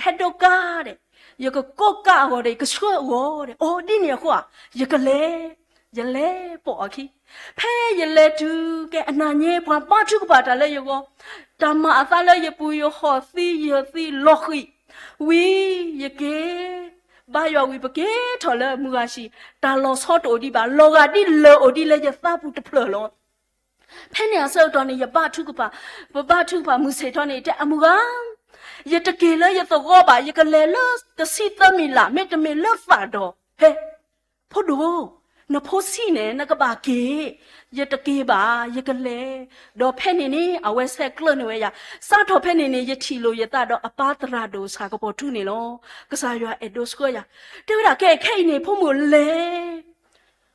ဟဲဒိးကါဒီး ယကကိးကါအဂီၢ်ဒီး ယကဆှၢအဂီၢ်ဒီး အိ ဒ်န့ၣ်အဃိဧါ, ယကလဲၤ, ယလဲၤပိာ်အခံ, ဖဲယလဲၤတုၤကဲအနၢ်ညဲ ပှၤဘါထုကဖၣ်တၢ်လၢယဂီၢ်, တၢ်မၤအသးလၢယပူၤ ယဟီၣ်သံယၢၤသံလီၤဃံၤ, ဝံၤယက့ၤ ဘါယွၤဝံၤ ပက့ၤထီၣ်လၢမုၢ်ဂၤဆံး, တၢ်လီၤဆီတအိၣ်ဒံးဘၣ်, လီၤဂာ်ဒ်လၢၢ်အိၣ်ဒံးလၢယသးပူၤတဖျၢၣ်လီၤ. ဖဲန့ၣ်အဆၢကတီၢ်န့ၣ် ယဘါထုကဖၣ်, ပဘါထုကဖၣ်မုၢ်ဆ့ၣ်ထီၣ်န့ၣ် တဲအမုၢ်ဂၤ, ယတက့ၤလၢယသဝီဘၣ်, ယကလဲၤလၢတဆံသၢမံၤလး မ့တမ့ၢ်လၢသးဒီး, ဟဲ, ဖိဒိၣ်, နဖိဆံးန့ၣ် နကဘၣ်က့ၤ, ယတက့ၤဘၣ်, ယကလဲၤ, ဒီးဖဲန့ၣ်န့ၣ် အဝဲဆဲးကျၢန့ၢ်ဝဲယၤ, စးထီၣ်ဖဲန့ၣ်န့ၣ် ယထံၣ်လိာ်ယသးဒီးအပၢ်သရၣ်ဒိၣ်ဆၣ်ကပီၤထူန့ၣ်လီၤ. ကစၢ်ယွၤအဲၣ်ဒိးဆှၢယၤ, တဲဝဲဒၣ် ကဲ ခဲအံၤန့ၣ် ဖိမုၣ်လဲၤ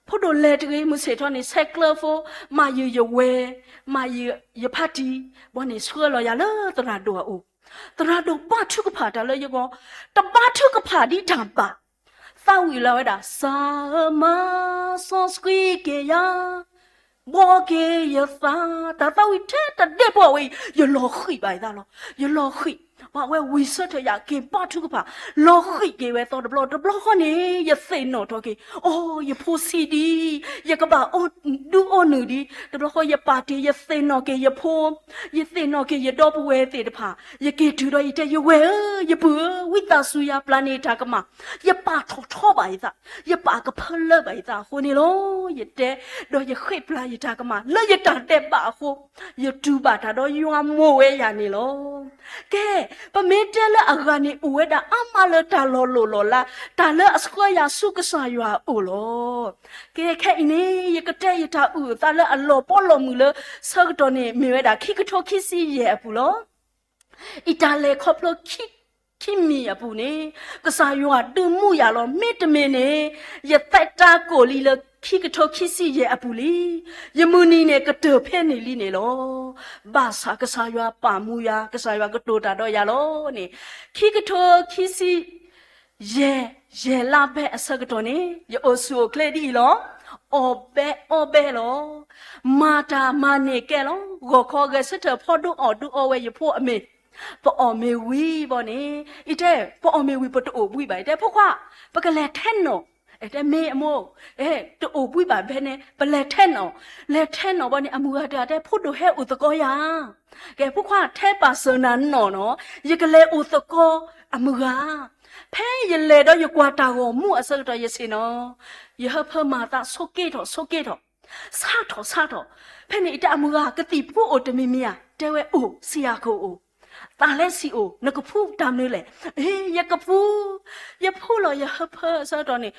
ဖိဒိၣ်လဲၤတဂ့ၤ, မုၢ်ဆ့ၣ်ထီၣ်န့ၣ် ဆဲးကျၢဖိ, မၤယုာ်ယဝဲၢ်, မၤယုာ်ယဖါတံၢ်, ဘီန့ၣ်ဆှၢလီၤယၤလၢသရၣ်ဒိၣ်အအိၣ်, သရၣ်ဒိၣ်ဘါထုကဖၣ်တၢ်လၢယဂီၢ်, တဘါထုကဖၣ်ဒံးတၢ်ဘၣ်, သးဝံၣ်လီၤဝဲဒၣ် စၢမၤစီဆှံက့ၤယၤ, ဘှီက့ၤယသး, တၢ်သးဝံၣ်ထဲတဒဲးပီၢ်ဝဲအံၤ ယလီၤဃံၣ်ဘၣ်ယသးလီၤ, ယလီၤဃံၣ်, ပှၤဝဲဝံၤဆၢထၢၣ်ယၤက့ၤဘါထုကဖၣ်, လီၤဃံၣ်က့ၤဝဲသီတဘျီ, တဘျီဃီန့ၣ် ယသ့ၣ်နီၣ်ထီၣ်က့ၤ, အိ ယဖိဆံးဒံး, ယကဘၣ်အိၣ်ဒုးအိၣ်နုာ်ဒံး, တဘျီဃီယပာ်တ့ၢ် ယသ့ၣ်နီၣ်က့ၤယဖိ, ယသ့ၣ်နီၣ်က့ၤယဒီပုၢ်ဝဲၢ်သ့ၣ်တဖၣ်, ယက့ၤတုၤဒီးယတဲ ယဝဲၢ်ဧၢ, ယပုၢ်ဧၢ, ဝံသးစူၤယၤပျၢ်န့ၢ်တၢ်ကမၣ်, ယပာ်ထီၣ်ထီဘၣ်ယသး, ယပာ်ကဖၢလၢဘၣ်ယသးအဃိန့ၣ်လီၤ. ယတဲ, ဒီးယဃ့ပျၢ်ယတၢ်ကမၣ်လၢယတၢ်ဒဲးဘးအဃိ, ယတူၢ်ဘၣ်တၢ်ဒီးယွၤမိၢ်ဝဲယၤန့ၣ်လီၤ. ကဲ, ပမ့ၢ်တဲလၢအဂၤန့ၣ် အိၣ်ဝဲဒၣ်အါမးလၢတၢ်လီၤလိၢ်လီၤလး, တၢ်လၢအဆှၢယၤဆူကစၢ်ယွၤအအိၣ်လီၤ. ကဲ, ခဲအံၤန့ၣ် ယကတဲယတၢ်အုၣ်အသးလၢအလီၤပီလီၤမုၢ်လၢ ဆၢကတီၢ်န့ၣ် မ့ၢ်ဝဲဒၣ်ခံကထိခံဆံယဲၢ်အပူၤလီၤ. အံၤတၢ်လဲၤခီဖျိ ခံမံၤအပူၤန့ၣ် ကစၢ်ယွၤဒုးမူယၤလီၤ. မ့တမ့ၢ်န့ၣ် ယသဲးတၢ်ကိၢ်လံလၢခံကထိခံဆံယဲၢ်အပူၤလံ. ယမုၢ်နံၤန့ၣ်ကတၢၢ်ဖဲန့ၣ်လံန့ၣ်လီၤ. ဘၣ်ဆၣ်ကစၢ်ယွၤပာ်မူယၤ, ကစၢ်ယွၤကတိၤတၢ်ဒီးယၤလီၤန့ၣ်, ခံကထိခံဆံ ယဲၢ်, ယဲၢ်လါဘဲအဆၢကတီၢ်န့ၣ် ယအိၣ်ဆူၣ်အိၣ်ချ့ဒ်အံၤလီၤ. အီၣ်ဘဲအီဘဲလီၤ. မၤတၢ်မၤန့ၢ်ကဲလီၤ. ဂီၤခီဂဲၤဆၢထၢၣ်ဖီဒိၣ်အီၣ်ဒုးအီဝဲယဖိအမ့ၢ်, ပအီၣ်မ့ၤဝံၤဘီန့ၣ်, အံၤတဲ, ပအီၣ်မ့ၤဝံၤပတအိၣ်ဘှံးဘၣ်, အံၤတဲ ဖိခွါ, ပကလဲၤထဲနီၣ်, အတဲမ့ၢ်အမိၢ်, တအိၣ်ဘှံးဘၣ်ဖဲန့ၣ် ပလဲၤထဲနီၣ်, လဲၤထဲနီၣ်ဘီန့ၣ် အမုၢ်ဂၤတဂၤတဲ ဖိဒိၣ်ဟဲအိၣ်သကိးယၤ ကဲ ဖိခွါ ထဲပာ်စၢၤနၤနီၣ်နီၣ်, ယကလဲၤအိၣ်သကိးအမုၢ်ဂၤ. ဖဲယလဲၤဒီးယကွၢ်တၢ်ဂီၤမူအဆၢကတီၢ် ယဆ့ၣ်နီၤ, ယဟၢဖၢမၤသးဆိးက့ထီၣ်ဆိးက့ထီၣ်, ဆါထီၣ်ဆါထီၣ်, ဖဲန့ၣ်အံၤတဲအမုၢ်ဂၤ ကသံၣ်ဖူအိၣ်တမံၤမံၤဧါ, တဲဝဲအိၣ်, ဆံးအခိၣ်အိၣ်, သးလဲၤဆံးအိၣ်, နကဖူတၢ်မနုၤလဲၣ်. အ့ ယကဖူ, ယဖူလီၤယဟၢဖၢအဆၢကတီၢ်န့ၣ်,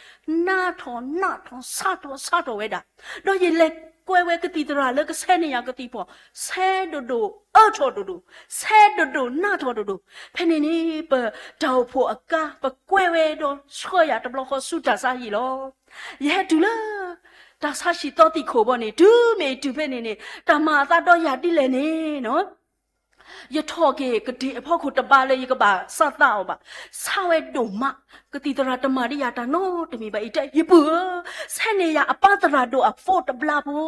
နးထီၣ်နးထီၣ် ဆါထီၣ်ဆါထီၣ်ဝဲဒၣ်, ဒီးယလဲၤကွဲဝဲကသံၣ်သရၣ်လၢကဆဲန့ၢ်ယၤကသံၣ်ဖီၣ်, ဆဲဒိၣ်ဒိၣ်အၢထီၣ်ဒိၣ်ဒိၣ်, ဆဲဒိၣ်ဒိၣ်နးထီၣ်ဒိၣ်ဒိၣ်, ဖဲန့ၣ်န့ၣ် ပတၢ်အိၣ်ဖှိၣ်အကါ ပကွဲဝဲဒီးဆှၢယၤတဘျီဃီဆူတၢ်ဆါဟံၣ်လီၤ. ယဟဲတုၤလၢ တၢ်ဆါဟံၣ်သီသံၣ်ခိၣ်ဘီန့ၣ် တုၤမ့ၢ်အံၤတုၤဖဲန့ၣ်န့ၣ် တၢ်မၤအသးဒီးယၤဒ်လဲၣ်န့ၣ် ယထီၣ်က့ၤကဒ့ၣ်အဖီခိၣ်တဘါလၢယကဘၣ်စးသးအီၤဘၣ်, ဆါဝဲဒိၣ်မး, ကသံၣ်သရၣ်တမၤဒံးယၤတၢ်နီတမံၤဘၣ်, အံၤတဲ ယပုၢ်ဧၢ, ဆဲန့ၢ်ယၤအပၢ်သရၣ်ဒိၣ်အဖိတဘျါဖိ,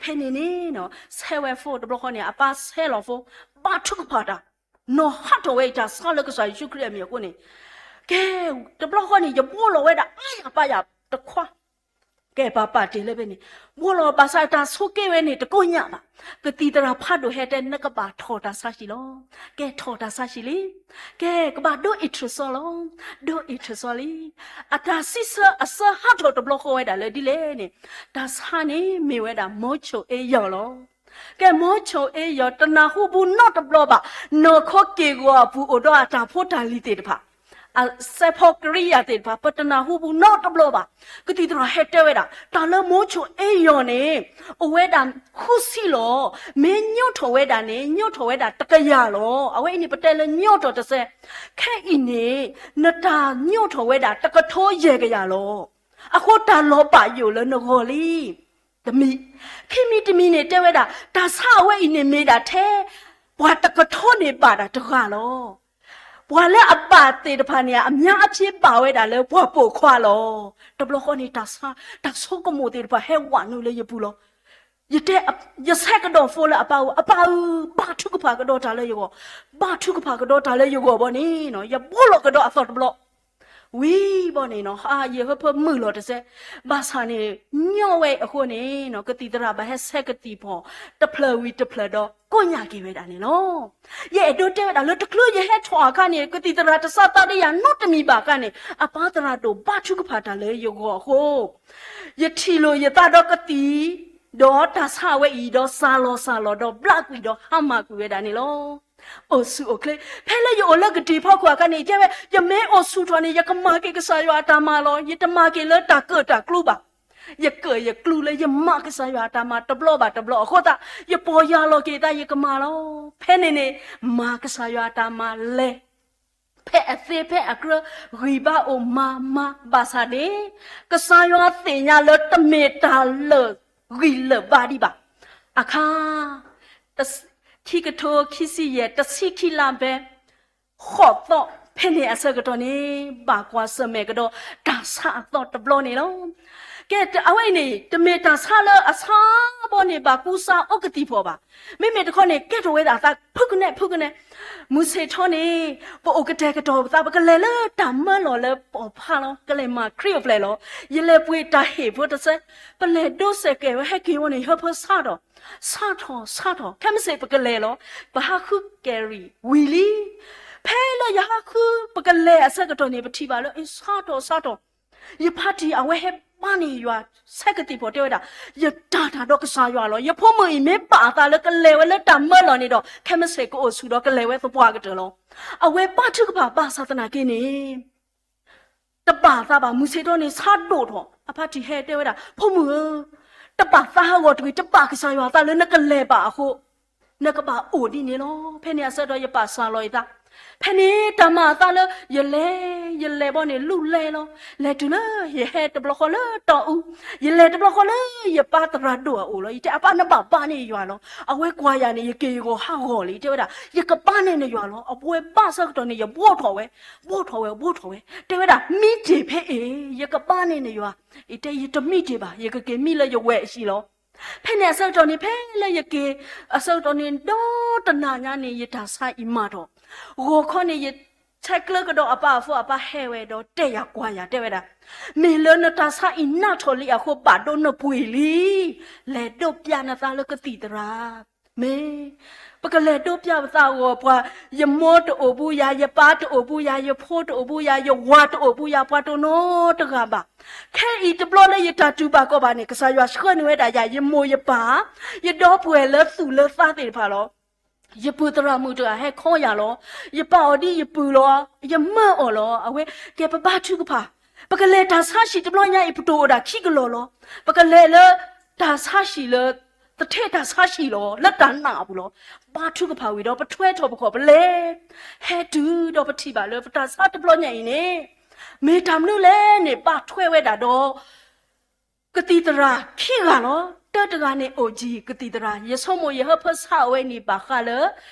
ဖဲန့ၣ်န့ၣ် ဆဲဝဲဖိတဘျီဃီန့ၣ် အပၢ်ဆဲလီၤဖိ, ဘါထုကဖၣ်တၢ်, နီၢ်ဟးထီၣ်ဝဲအံၤတၢ်ဆါလၢကစၢ်ယ့ၣ်ၡူးခရံာ်အမံၤအဃိန့ၣ်, ကဲ, တဘျီဃီန့ၣ် ယဘှီလီၤဝဲဒၣ်အါယၤပါယၤတခွါ ကဲ ပာ်ပာ်တ့ၢ်လၢဖဲန့ၣ်, ဘှီလီၤဘၣ်ဆၣ်တၢ်ဆိးက့ဝဲန့ၣ် တကိညၣ်ဘၣ်. ကသံၣ်သရၣ်ဖးဒိၣ်ဟဲတဲ နကဘၣ်ထီၣ်တၢ်ဆါဟံၣ်လီၤ. ကဲထီၣ်တၢ်ဆါဟံၣ်လံ. ကဲ ကဘၣ်ဒိအ့ၣ်ထၢၣ်စီလီၤ. ဒိအ့ၣ်ထၢၣ်စီလံ. အတၢ်စံးဆၢအစၢဟးထီၣ်တဘျီဃီဝဲဒၣ်လၢဒ်လဲၣ်န့ၣ်, တၢ်ဆါန့ၣ်မ့ၢ်ဝဲဒၣ် မိၤဆိၣ်အ့ယီၤလီၤ. ကဲ မိၤဆိၣ်အ့ယီၤ တနၢ်ဟူဘူးနီတဘျီဘၣ်. နီၢ်ခိက့ၢ်ဂီၤအပူၤအိၣ်ဒီးအတၢ်ဖိတၢ်လံၤသ့ၣ်တဖၣ်, အစဲးဖီကရံယၤသ့ၣ်တဖၣ် ပတနၢ်ဟူဘူးနီတဘျီဘၣ်. ကသံၣ်သရၣ်ဟဲတဲဝဲဒၣ် တၢ်လၢမိၤဆိၣ်အ့ယီၤန့ၣ် အိၣ်ဝဲဒၣ်ဃုဆံလီၤ. မ့ၢ်ညိးထီၣ်ဝဲဒၣ်န့ၣ် ညိးထီၣ်ဝဲဒၣ်တကယၤလီၤ. အဝဲအံၤန့ၣ်ပတဲလၢညိးထီၣ်တစဲး, ခဲအံၤန့ၣ် နတၢ်ညိးထီၣ်ဝဲဒၣ်တကထိယဲၢ်ကယၤလီၤ. အဃိတၢ်လီၤဘၣ်ယိၣ်လၢနဂီၢ်လံ. တမံၤ, ခံမံၤတမံၤန့ၣ် တဲဝဲဒၣ် တၢ်ဆါအဝဲအံၤန့ၣ်မ့ၢ်ဒၣ်ထဲ ပှၤတကထိန့ၣ်ဘၣ်ဒၣ်တဂၤလီၤ. ပှၤလၢအဘၣ်သ့ၣ်တဖၣ်န့ၣ် အများအပြားဘၣ်ဝဲဒၣ်လၢပှၤပိာ်ခွါလီၤ. တဘျီဃီန့ၣ် တၢ်ဆါ, တၢ်ဆိကမိၣ်သ့ၣ်တဖၣ်ဟဲဝးနုာ်လၢယပူၤလီၤ. ယတဲ, ယဆဲးကဒီးဖိလၢအပၢ်အိၣ်, အပၢ်ဧၢ, ဘါထုကဖၣ်ကဒီးတၢ်လၢယဂီၢ်, ဘါထုကဖၣ်ကဒီးတၢ်လၢယဂီၢ်ဘီန့ၣ်, ယဘှီလီၤကဒီးအသီတဘျီ ဝံၤဘီန့ၣ်နီၤ, ယဟၢဖၢမုာ်လီၤတစဲး, ဘၣ်ဆၣ်န့ၣ် ညီဝဲအဃိန့ၣ်နီၤ, ကသံၣ်သရၣ်ဘၣ်ဟဲဆဲးကသံၣ်ဖီၣ် တဖျၢၣ်ဝံၤတဖျၢၣ်ဒီး ကိးညၣ်က့ၤဝဲဒၣ်န့ၣ်လီၤ. ယအဲၣ်ဒိးတဲဝဲဒၣ်လၢ တချုးယဟဲထီၣ်အခါန့ၣ် ကသံၣ်သရၣ်တစးသးဒ်ယၤနီတမံၤဘၣ်အခါန့ၣ် အပၢ်သရၣ်ဒိၣ်ဘါထုကဖၣ်တၢ်လၢယဂီၢ်အဃိ ယထံၣ်လိာ်ယသးဒီးကသံၣ်, ဒီးတၢ်ဆါဝဲအံၤ ဒီးစၢ်လီၤစၢ်လီၤဒီးဘျးကွံာ်ဒီးဟါမၢ်ကွံာ်ဝဲဒၣ်န့ၣ်လီၤ. အိၣ်ဆူၣ်အိၣ်ချ့, ဖဲလၢယအိၣ်လၢကတံာ်ဖီခိၣ်အခါန့ၣ် ယတဲဝဲ, ယမ့ၢ်အိၣ်ဆူၣ်ထီၣ်န့ၣ် ယကမၤက့ၤကစၢ်ယွၤအတၢ်မၤလီၤ. ယတမၤက့ၤလၢတၢ်ကၢၣ်တၢ်ကျူဘၣ်. ယကၢၣ်ယကျူလၢယမၤကစၢ်ယွၤအတၢ်မၤတဘျီဘၣ်တဘျီအဃိသတး ယပီၢ်ယၢ်လီၤက့ၤသး ယကမၤလီၤ. ဖဲန့ၣ်န့ၣ် မၤကစၢ်ယွၤအတၢ်မၤလဲၤ ဖဲအသ့ဖဲအကြၢ ဂံၢ်ဘါအိၣ်မၤမၤဘၣ်ဆၣ်န့ၣ် ကစၢ်ယွၤသ့ၣ်ညါလၢတမ့ၢ်တၢ်လၢာ်ဂံၢ်လၢာ်ဘါဒံးဘၣ်. အခါ ခံကထိခံဆံယဲၢ် တဆံခံလါဘဲ ဃိးသီ ဖဲန့ၣ်အဆၢကတီၢ်န့ၣ် ဘၣ်ကွၢ်ဆၢၣ်မဲာ်ကဒီး တၢ်ဆါအသီတဘျီန့ၣ်လီၤ. ကဲ အဝဲအံၤန့ၣ် တမ့ၢ်တၢ်ဆါလၢအဆါဘီန့ၣ် ဘၣ်ကူစါအိၣ်ကသံၣ်ဖီၣ်ဘၣ်. မ့မ့ၢ်တခီန့ၣ် ကဲထီၣ်ဝဲဒၣ်အသး ဖုကနဲ ဖုကနဲ မုၢ်ဆ့ၣ်ထီန့ၣ် ပအိၣ်ကတဲာ်ကတီၤပသး ပကလဲၤလၢတၢ်မၢလီၤလၢပိာ်ဖးလီၤ, ကလဲၤမၤခရံာ်အိၣ်ဖျဲၣ်လီၤ. ယလဲၤပှ့ၤတၢ်ဟ့ၣ်ဖိတစဲး, ပလဲၤဒိစဲးကဲၤဝဲဟဲက့ၤဝဲန့ၣ် ဟၢဖၢဆါထီၣ်, ဆါထီၣ် ဆါထီၣ် ခဲမုၢ်ဆ့ၣ်ပကလဲၤလီၤ. ပဟးဃုကဲၤရံၣ်ဝံၤလံ. ဖဲလၢယဟးဃု ပကလဲၤအဆၢကတီၢ်န့ၣ် ပထံၣ်ဘၣ်လၢ အ့ ဆါထီၣ် ဆါထီၣ် ယဖါတံၢ်အဝဲဟဲဘါန့ၢ်ယွၤ ဆဲးကသံၣ်ဖီၣ်တဲဝဲဒၣ်, ယတၢ်တၢ်ဒီးကစၢ်ယွၤလီၤ. ယဖိမုၣ်အံၤမ့ၢ်ပာ်အသးလၢကလဲၤဝဲလၢတၢ်မၢလီၤန့ၣ်ဒီး ခဲမုၢ်ဆ့ၣ်ကအိၣ်ဆူၣ်ဒီးကလဲၤဝဲသပှၢ်ကတၢၢ်လီၤ. အဝဲဘါထုကဖၣ်ဘၣ်ဆၣ်သနာ်က့န့ၣ် တဘၣ်သးဘၣ် မုၢ်ဆ့ၣ်ထီန့ၣ် ဆါဒိၣ်ထီၣ် အဖါတံၢ်ဟဲတဲဝဲဒၣ် ဖိမုၣ်ဧၢ, တဘၣ်သးဟးဂီၤတဂ့ၤ, တဘၣ်ကစၢ်ယွၤအသးလၢနကလဲၤဘၣ်အဃိ နကဘၣ်အိၣ်ဒ်န့ၣ်လီၤ. ဖဲန့ၣ်အဆၢကတီၢ် ယပာ်စၢ်လီၤယသး, ဖဲန့ၣ်တၢ်မၤအသးလၢ ယလဲၤ ယလဲၤဘီန့ၣ် လူၢ်လဲၤလီၤ. လဲၤတုၤလၢ ယဟဲတဘျီဃီလၢတီအူ, ယလဲၤတဘျီဃီလၢ ယပၢ်သရၣ်ဒိၣ်အအိၣ်လီၤ. ယတဲအပၢ် နဘၣ်ဘါန့ၢ်ယွၤလီၤ. အဝဲကွၢ်ယၤန့ၣ် ယက့ၤယဂီၤဟးဂီၤလံ တဲဝဲဒၣ်, ယကဘါန့ၢ်နယွၤလီၤ. အဝဲဘါဆၢကတီၢ်န့ၣ် ယဘှီထီၣ်ဝဲ, ဘှီထီၣ်ဝဲ ဘှီထီၣ်ဝဲ တဲဝဲဒၣ် မံတ့ၢ်ဖဲအံၤ ယကဘါန့ၢ်နယွၤ, ယတဲယတမံတ့ၢ်ဘၣ်, ယကက့ၤမံလၢယဝဲၢ်အဟံၣ်လီၤ. ဖဲန့ၣ်အဆၢကတီၢ်န့ၣ် ဖဲလၢယက့ၤ အဆၢကတီၢ်န့ၣ် ဒီတနၤညါန့ၣ် ယတၢ်ဆါအံၤမၤထီၣ်, ဂီၤခီန့ၣ် ယဆဲးကျၢကဒီးအပၢ်အဖိ အပၢ်ဟဲဝဲဒီးတဲယၤကွၢ်ယၤတဲဝဲဒၣ်, မ့ၢ်လၢနတၢ်ဆါအံၤနးထီၣ်လံအဃိ ဘၣ်ဒိနပှ့ၤလံ, လဲၤဒိးပျၢ်နသးလၢကသံၣ်သရၣ် မ့ၢ် ပကလဲၤဒိးပျၢ်ပသးအဂီၢ် ပှၤ ယမိၢ်တအိၣ်ဘူးယၤ, ယပၢ်တအိၣ်ဘူးယၤ, ယဖိတအိၣ်ဘူးယၤ, ယဝၤတအိၣ်ဘူးယၤ, ပှၤတအိၣ်နီတဂၤဘၣ်. ခဲအံၤတဘျီလၢယတၢ်တူၢ်ဘၣ်ကီဘၣ်န့ၣ် ကစၢ်ယွၤဆှၢန့ၢ်ဝဲဒၣ်ယၤ ယမိၢ်ယပၢ်, ယဒီပုၢ်ဝဲၢ်လၢသူၣ်လၢသးသ့ၣ်တဖၣ်လီၤ. ယပုၢ်သရၣ်မုၣ်တဂၤဟဲခီယၤလီၤ. ယပာ်အီၤဒ်ယပုၢ်လီၤ. ယမၢအီၤလီၤ. အဝဲကဲပဘါထုကဖၣ်, ပကလဲၤတၢ်ဆါဟံၣ်တဘျီညါအံၤ ပတအိၣ်ဒၣ်ခံကလီၢ်လီၤ. ပကလဲၤလၢတၢ်ဆါဟံၣ်လၢ သထ့တၢ်ဆါဟံၣ်လီၤ လၢတၢ်နာ်အပူၤလီၤ. ဘါထုကဖၣ်ဝံၤဒီး ပထွဲထီၣ်ပခီၣ် ပလဲၤ ဟဲတုၤဒီးပထံၣ်ဘၣ်လၢ ပတၢ်ဆါတဘျီညါအံၤန့ၣ် မ့ၢ်တၢ်မနုၤလဲၣ်န့ၣ် ဘၣ်ထွဲဝဲဒၣ်ဒီး ကသံၣ်သရၣ်ခံဂၤလီၤ. တၢတဂၤန့ၣ် အိၣ်ကံၢ်ကသံၣ်သရၣ်, ယဆိကမိၣ်ယဟၢဖၢဆါအဝဲန့ၣ် ဘၣ်ဃးလၢ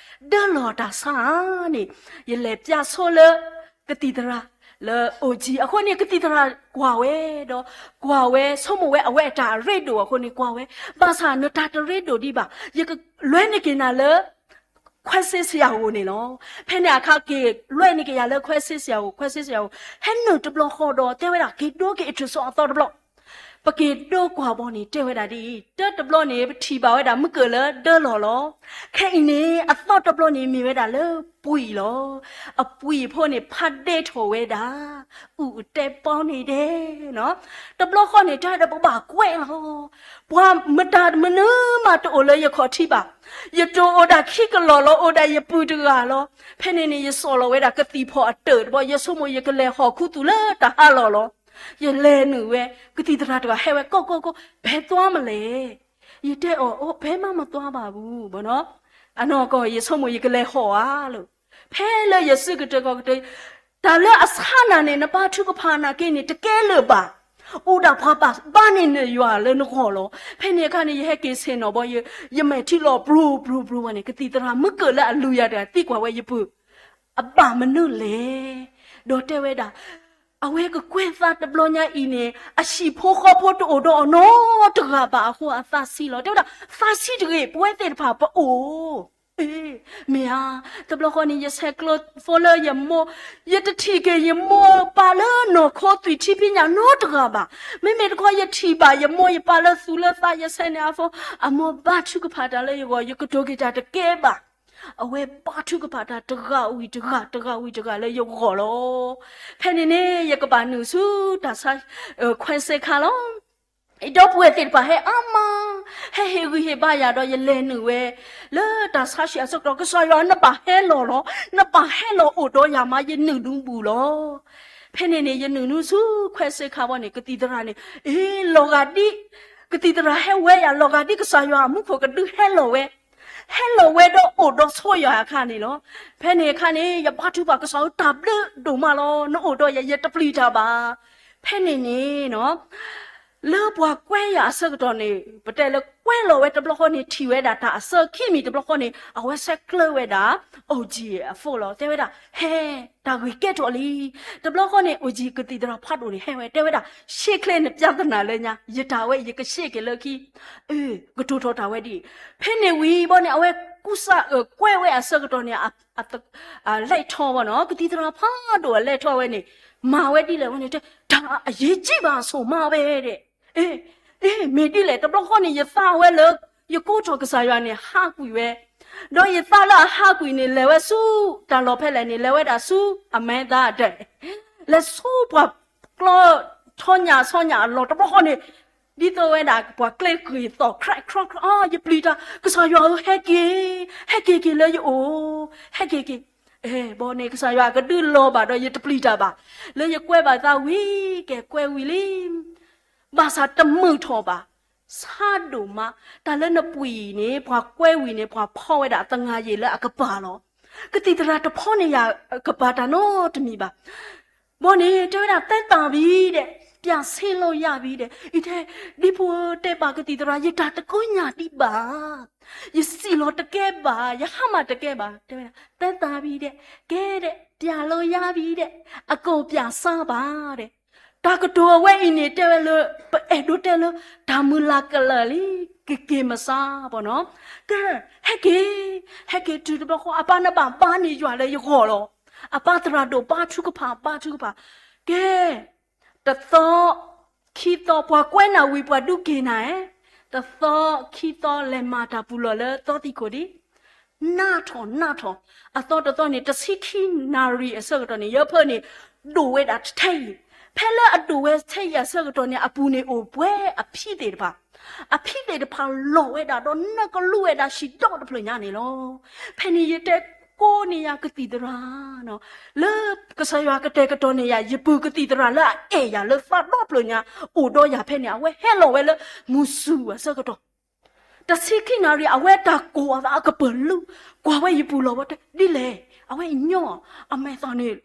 ဒၢလီၤတၢ်ဆါဧါန့ၣ် ယလဲၤပျၢ်ဆိလၢ ကသံၣ်သရၣ်လၢအိၣ်ကံၢ်အဃိန့ၣ် ကသံၣ်သရၣ်ကွၢ်ဝဲဒီး ကွၢ်ဝဲဆိကမိၣ်ဝဲ အဝဲအတၢ်အရ့ဒိၣ်အဃိန့ၣ် ကွၢ်ဝဲ, ဘၣ်ဆၣ်နတၢ်တရ့ဒိၣ်ဒံးဘၣ်, ယကလွဲန့ၢ်က့ၤနၤလၢ ခွဲးစ့ဆရာဝန်န့ၣ်လီၤ. ဖဲန့ၣ်အခါက့ၤ လွဲန့ၢ်က့ၤယၤလၢ ခွဲးစ့ဆရာဝန်, ခွဲးစ့ဆရာဝန် ဟဲနုာ်တဘျီဃီဒီး တဲဝဲဒၣ် က့ၤဒိက့ၤအထူၣ်စီအသီတဘျီ. ပက့ၤဒိကွၢ်ဘီန့ၣ် တဲဝဲဒၣ်ဒ်အံၤ, တၢတဘျီန့ၣ် ပထံၣ်ဘၣ်ဝဲဒၣ် မုၢ်ကၢၢ်လၢဒၢလီၤလီၤ. ခဲအံၤန့ၣ် အသီတဘျီန့ၣ် မ့ၢ်ဝဲဒၣ်လၢပှံာ်လီၤ. အပှံာ်အဖိန့ၣ် ဖးဒဲထီၣ်ဝဲဒၣ် အူၣ်အတဲပီန့ၣ်ဒဲး တဘျီဃီန့ၣ် တၢ်ဒီးပဘၣ်ကွဲးလီၤ. ပှၤမတၤမနုၤမးတအိၣ်လၢယခီၣ်ထံးဘၣ်. ယတအိၣ်ဒၣ်ခံကလီၢ်လီၤ, အိၣ်ဒၣ်ယပုၢ်တဂၤလီၤ. ဖဲန့ၣ်န့ၣ် ယစိာ်လီၤဝဲဒၣ်ကသံၣ်ဖီၣ်အတၢၢ်တဘီ, ယဆိကမိၣ်ယကလဲၤဟီၣ်ခူသူၣ်လၢတၢ်ဟးလီၢ်လီၤ. ယလဲၤနုာ်ဝဲ, ကသံၣ်သရၣ်တဂၤဟဲဝဲ, ကိးကိးကိး, ဘယ်သွားမလဲ. ယတဲအီၤ, အိၣ် ဘယ်မှမသွားပါဘူး ဘီနီၤ. အနီၢ်ကီၢ် ယဆိကမိၣ်ယကလဲၤဟီၣ်ဧါလီၤ. ဖဲလၢယစုကတၢၢ်ကီၢ်ကတၢၢ်, တၢ်လၢအဆါနၤန့ၣ် နဘါထုကဖၣ်နာ်က့န့ၣ် တကဲလၢၤဘၣ်. အိၣ်ဒၣ်ပှၤဘၣ်ဘါန့ၢ်နယွၤလၢနဂီၢ်လီၤ. ဖဲန့ၣ်အခါန့ၣ် ယဟဲက့ၤဆ့ၣ်နီၤဘီ, ယမဲာ်ထံလီၤပြူပြူပြူဝဲန့ၣ် ကသံၣ်သရၣ်မုၢ်ကၢၢ်လၢအလုၢ်ယၤတဂၤ သံကွၢ်ဝဲယပုၢ် အဘၣ်မနုၤလဲၣ်. ဒီးတဲဝဲဒၣ်, အဝဲကကွဲးသးတဘျီညါအံၤန့ၣ် အဟံၣ်ဖိဃီဖိတအိၣ်ဒီးအီၤနီတဂၤဘၣ်အဃိ အသးဆံးလီၤ. တဲဝဲဒၣ် သးဆံးတဂ့ၤ, ပဝဲသ့ၣ်တဖၣ်ပအိၣ် မ့ၢ်ဧါ, တဘျီဃီန့ၣ် ယဆဲးကျိးဖိလၢယမိၢ်, ယတထံၣ်က့ၤယမိၢ်ပၢ်လၢနီၢ်ခိသွံၣ်ထံဖံးညၣ်နီတဂၤဘၣ်. မ့မ့ၢ်တခီ ယထံၣ်ဘၣ်ယမိၢ်ယပၢ်လၢသူၣ်လၢသး ယဆဲးန့ၢ်အဖိ, အမိၢ်ဘါထုကဖၣ်တၢ်လၢယဂီၢ် ယကတိၤက့ၤတၢ်တကဲဘၣ်. အဝဲဘါထုကဖၣ်တၢ်တဂၤဝံၤတဂၤ တဂၤဝံၤတဂၤလၢယဂီၢ်လီၤ. ဖဲန့ၣ်န့ၣ် ယကဘၣ်နုာ်ဆူတၢ်ဆါ ခွဲးစဲးခါလီၤ. ဒီပုၢ်ဝဲၢ်သ့ၣ်တဖၣ်ဟဲအါမး, ဟဲဟ့ၣ်ဂံၢ်ဟ့ၣ်ဘါယၤဒီးယလဲၤနုာ်ဝဲ လၢတၢ်ဆါဟံၣ်အဆၢကတီၢ် ကစၢ်ယွၤနဘၣ်ဟဲလီၤလီၤ, နဘၣ်ဟဲလီၤအိၣ်ဒီးယၤမး ယနုာ်ဒုးဘူးလီၤ. ဖဲန့ၣ်န့ၣ် ယနုာ်နုာ်ဆူခွဲးစဲးခါဘီန့ၣ် ကသံၣ်သရၣ်န့ၣ် အ့ လီၤဂာ်ဒ် ကသံၣ်သရၣ်ဟဲဝဲယၤ လီၤဂာ်ဒ်ကစၢ်ယွၤအမူခိၣ်ကဒုးဟဲလီၤဝဲ ဟဲလီၤဝဲဒီးအိၣ်ဒီးဆိယၤအခါန့ၣ်လီၤ. ဖဲန့ၣ်အခါန့ၣ် ယဘါထုကဖၣ်ကစၢ်ဧၢ တၢ်ဘျုးဒိၣ်မးလီၤ, နအိၣ်ဒီးယၤ ယတပျံၤတၢ်ဘၣ်. ဖဲန့ၣ်န့ၣ် လၢပှၤကွဲယၤအဆၢကတီၢ်န့ၣ် ပတဲလၢကွဲလီၤဝဲတဘျီဃီန့ၣ် ထံၣ်ဝဲဒၣ်တၢ်အစၢခံမံၤတဘျီဃီန့ၣ် အဝဲဆဲးကျၢဝဲဒၣ် အိၣ်ကံၢ်အဖိလီၤ. တဲဝဲဒၣ် ဟဲ တၢ်ဂ့ၢ်ကဲထီၣ်လံ. တဘျီဃီန့ၣ် အိၣ်ကံၢ်ကသံၣ်သရၣ်ဖးဒိၣ်န့ၣ် ဟဲဝဲ တဲဝဲဒၣ် ရှဲကျိးနပြဿနာလၢညါ ယတၢ်ဝဲ ယကရှဲက့ၤလၢခံ အၢ ကတိၤထီၣ်တၢ်ဝဲဒ်အံၤ. ဖဲန့ၣ်ဝံၤဘီန့ၣ် အဝဲကူစါ ကွဲဝဲအဆၢကတီၢ်န့ၣ် လဲၤထီၣ်ဝဲနီၤ ကသံၣ်သရၣ်ဖးဒိၣ်အလဲၤထီၣ်ဝဲန့ၣ် မၤဝဲဒ်လဲၣ်ဝဲန့ၣ် တဲ တၢ်အရေးကြီးပါဆိုမှပဲ တဲ အ့ အ့ မ့ၢ်ဒ်လဲၣ် တဘျီဃီန့ၣ် ယသးဝဲလၢ ယကိးထီၣ်ကစၢ်ယွၤန့ၣ် ဟးကွံာ်ဝဲ, ဒီးယသးလၢအဟးကွံာ်န့ၣ် လဲၤဝဲဆူ တၢ်လီၢ်ဖဲလဲၣ်န့ၣ် လဲၤဝဲဒၣ်ဆူ အမဲသးဒဲး လဲၤဆူပှၤကျီ ထီညၣ်ဆီညၣ်အလီၢ် တဘျီဃီန့ၣ် ဒ်သိးဝဲဒၣ်ပှၤကျဲဃ့ၢ်သီၣ် ခြဲးခြဲးခြဲး အါ ယပျံၤတၢ် ကစၢ်ယွၤဧၢ ဟဲက့ၤ ဟဲက့ၤက့ၤလၢယအိၣ် ဟဲက့ၤက့ၤ အဲ ဘီန့ၣ် ကစၢ်ယွၤကဒုးလီၤဘၣ်ဒီး ယတပျံၤတၢ်ဘၣ် လၢယကွဲဘၣ်သးဝံၤ ကဲကွဲဝံၤလံ ဘၣ်ဆၣ်တမုာ်ထီၣ်ဘၣ် ဆါဒိၣ်မး တၢ်လၢနပှံၤန့ၣ် ပှၤကွဲဝံၤန့ၣ် ပှၤဖီဝဲဒၣ်သငါယံာ်လၢအကပၤလီၤ. ကသံၣ်သရၣ်တဖီန့ၣ်ယၤ ကပၤတၢ်နီတမံၤဘၣ်. ဘီန့ၣ် တဲဝဲဒၣ် သဲသၣ်ဝံၤဒဲး ပျၢ်ဆ့လိယါဝံၤဒဲး အံၤထဲ ဒ်ဖိတဲဘၣ်ကသံၣ်သရၣ် ယတၢ်တကိညၢ်ဒံးဘၣ် ယစံၣ်လီၤတကဲဘၣ် ယဟါမၢ်တကဲဘၣ် တဲဝဲဒၣ် သဲသၣ်ဝံၤဒဲး ကဲဒဲး ပျၢ်လိယါဝံၤဒဲး အကိၣ်ပျၢ်စါဘၣ်ဒဲး တၢ်ကတိၤအဝဲအံၤန့ၣ် တဲဝဲလၢ ပအဲၣ်ဒိးတဲလၢ တၢ်မုၢ်လၢ်ကလၢာ်လံ ကက့ၤမစါဘီနီၤ ကဲ ဟဲက့ၤ ဟဲက့ၤတုၤတဘျီဃီ အပၢ်နဘၣ်ဘါန့ၢ်ယွၤလၢယဂီၢ်လီၤ. အပၢ်သရၣ်ဒိၣ်ဘါထုကဖၣ် ဘါထုကဖၣ် ကဲ တသီ ခံသီ ပှၤကွဲနၤဝံၤ ပှၤဒုးက့ၤနၤဧါ တသီ ခံသီ လဲၤမၤတၢ်ပူၤလီၢ်လၢသီသံၣ်ခိၣ်ဒံး နးထီၣ်နးထီၣ် အသီတသီန့ၣ် တဆံခံနၣ်ရံၣ်အဆၢကတီၢ်န့ၣ် ယဖၢန့ၣ် ဒိၣ်ဝဲဒၣ်ထဲအံၤ ဖဲလၢအဒိၣ်ဝဲထဲအံၤအဆၢကတီၢ်န့ၣ် အပူၤန့ၣ်အိၣ်ပှဲၤအဖံသ့ၣ်တဖၣ် အဖံသ့ၣ်တဖၣ်လီၤဝဲဒၣ်ဒီးနၢကလူးဝဲဒၣ်ဆံးဒီတဖျၢၣ်ညါန့ၣ်လီၤ. ဖဲန့ၣ်ယတဲကိးန့ၢ်ယၤကသံၣ်သရၣ် လၢကစၢ်ယွၤကတဲာ်ကတီၤန့ၢ်ယၤ ယပုၢ်ကသံၣ်သရၣ်လၢအအဲၣ်ယၤလၢသးဒီဖျၢၣ်ညါ အိၣ်ဒီးယၤဖဲန့ၣ် အဝဲဟဲလီၤဝဲလၢမုၢ်ဆူၣ်အဆၢကတီၢ် တဆံခံနၣ်ရံၣ် အဝဲတၢ်ကိၢ်အသးအကပၢၢ်လူး ကွၢ်ဝဲယပုၢ်လီၤဝဲတဲ ဒ်လဲၣ် အဝဲအံၤညီ အမဲာ်သၣ်န့ၣ်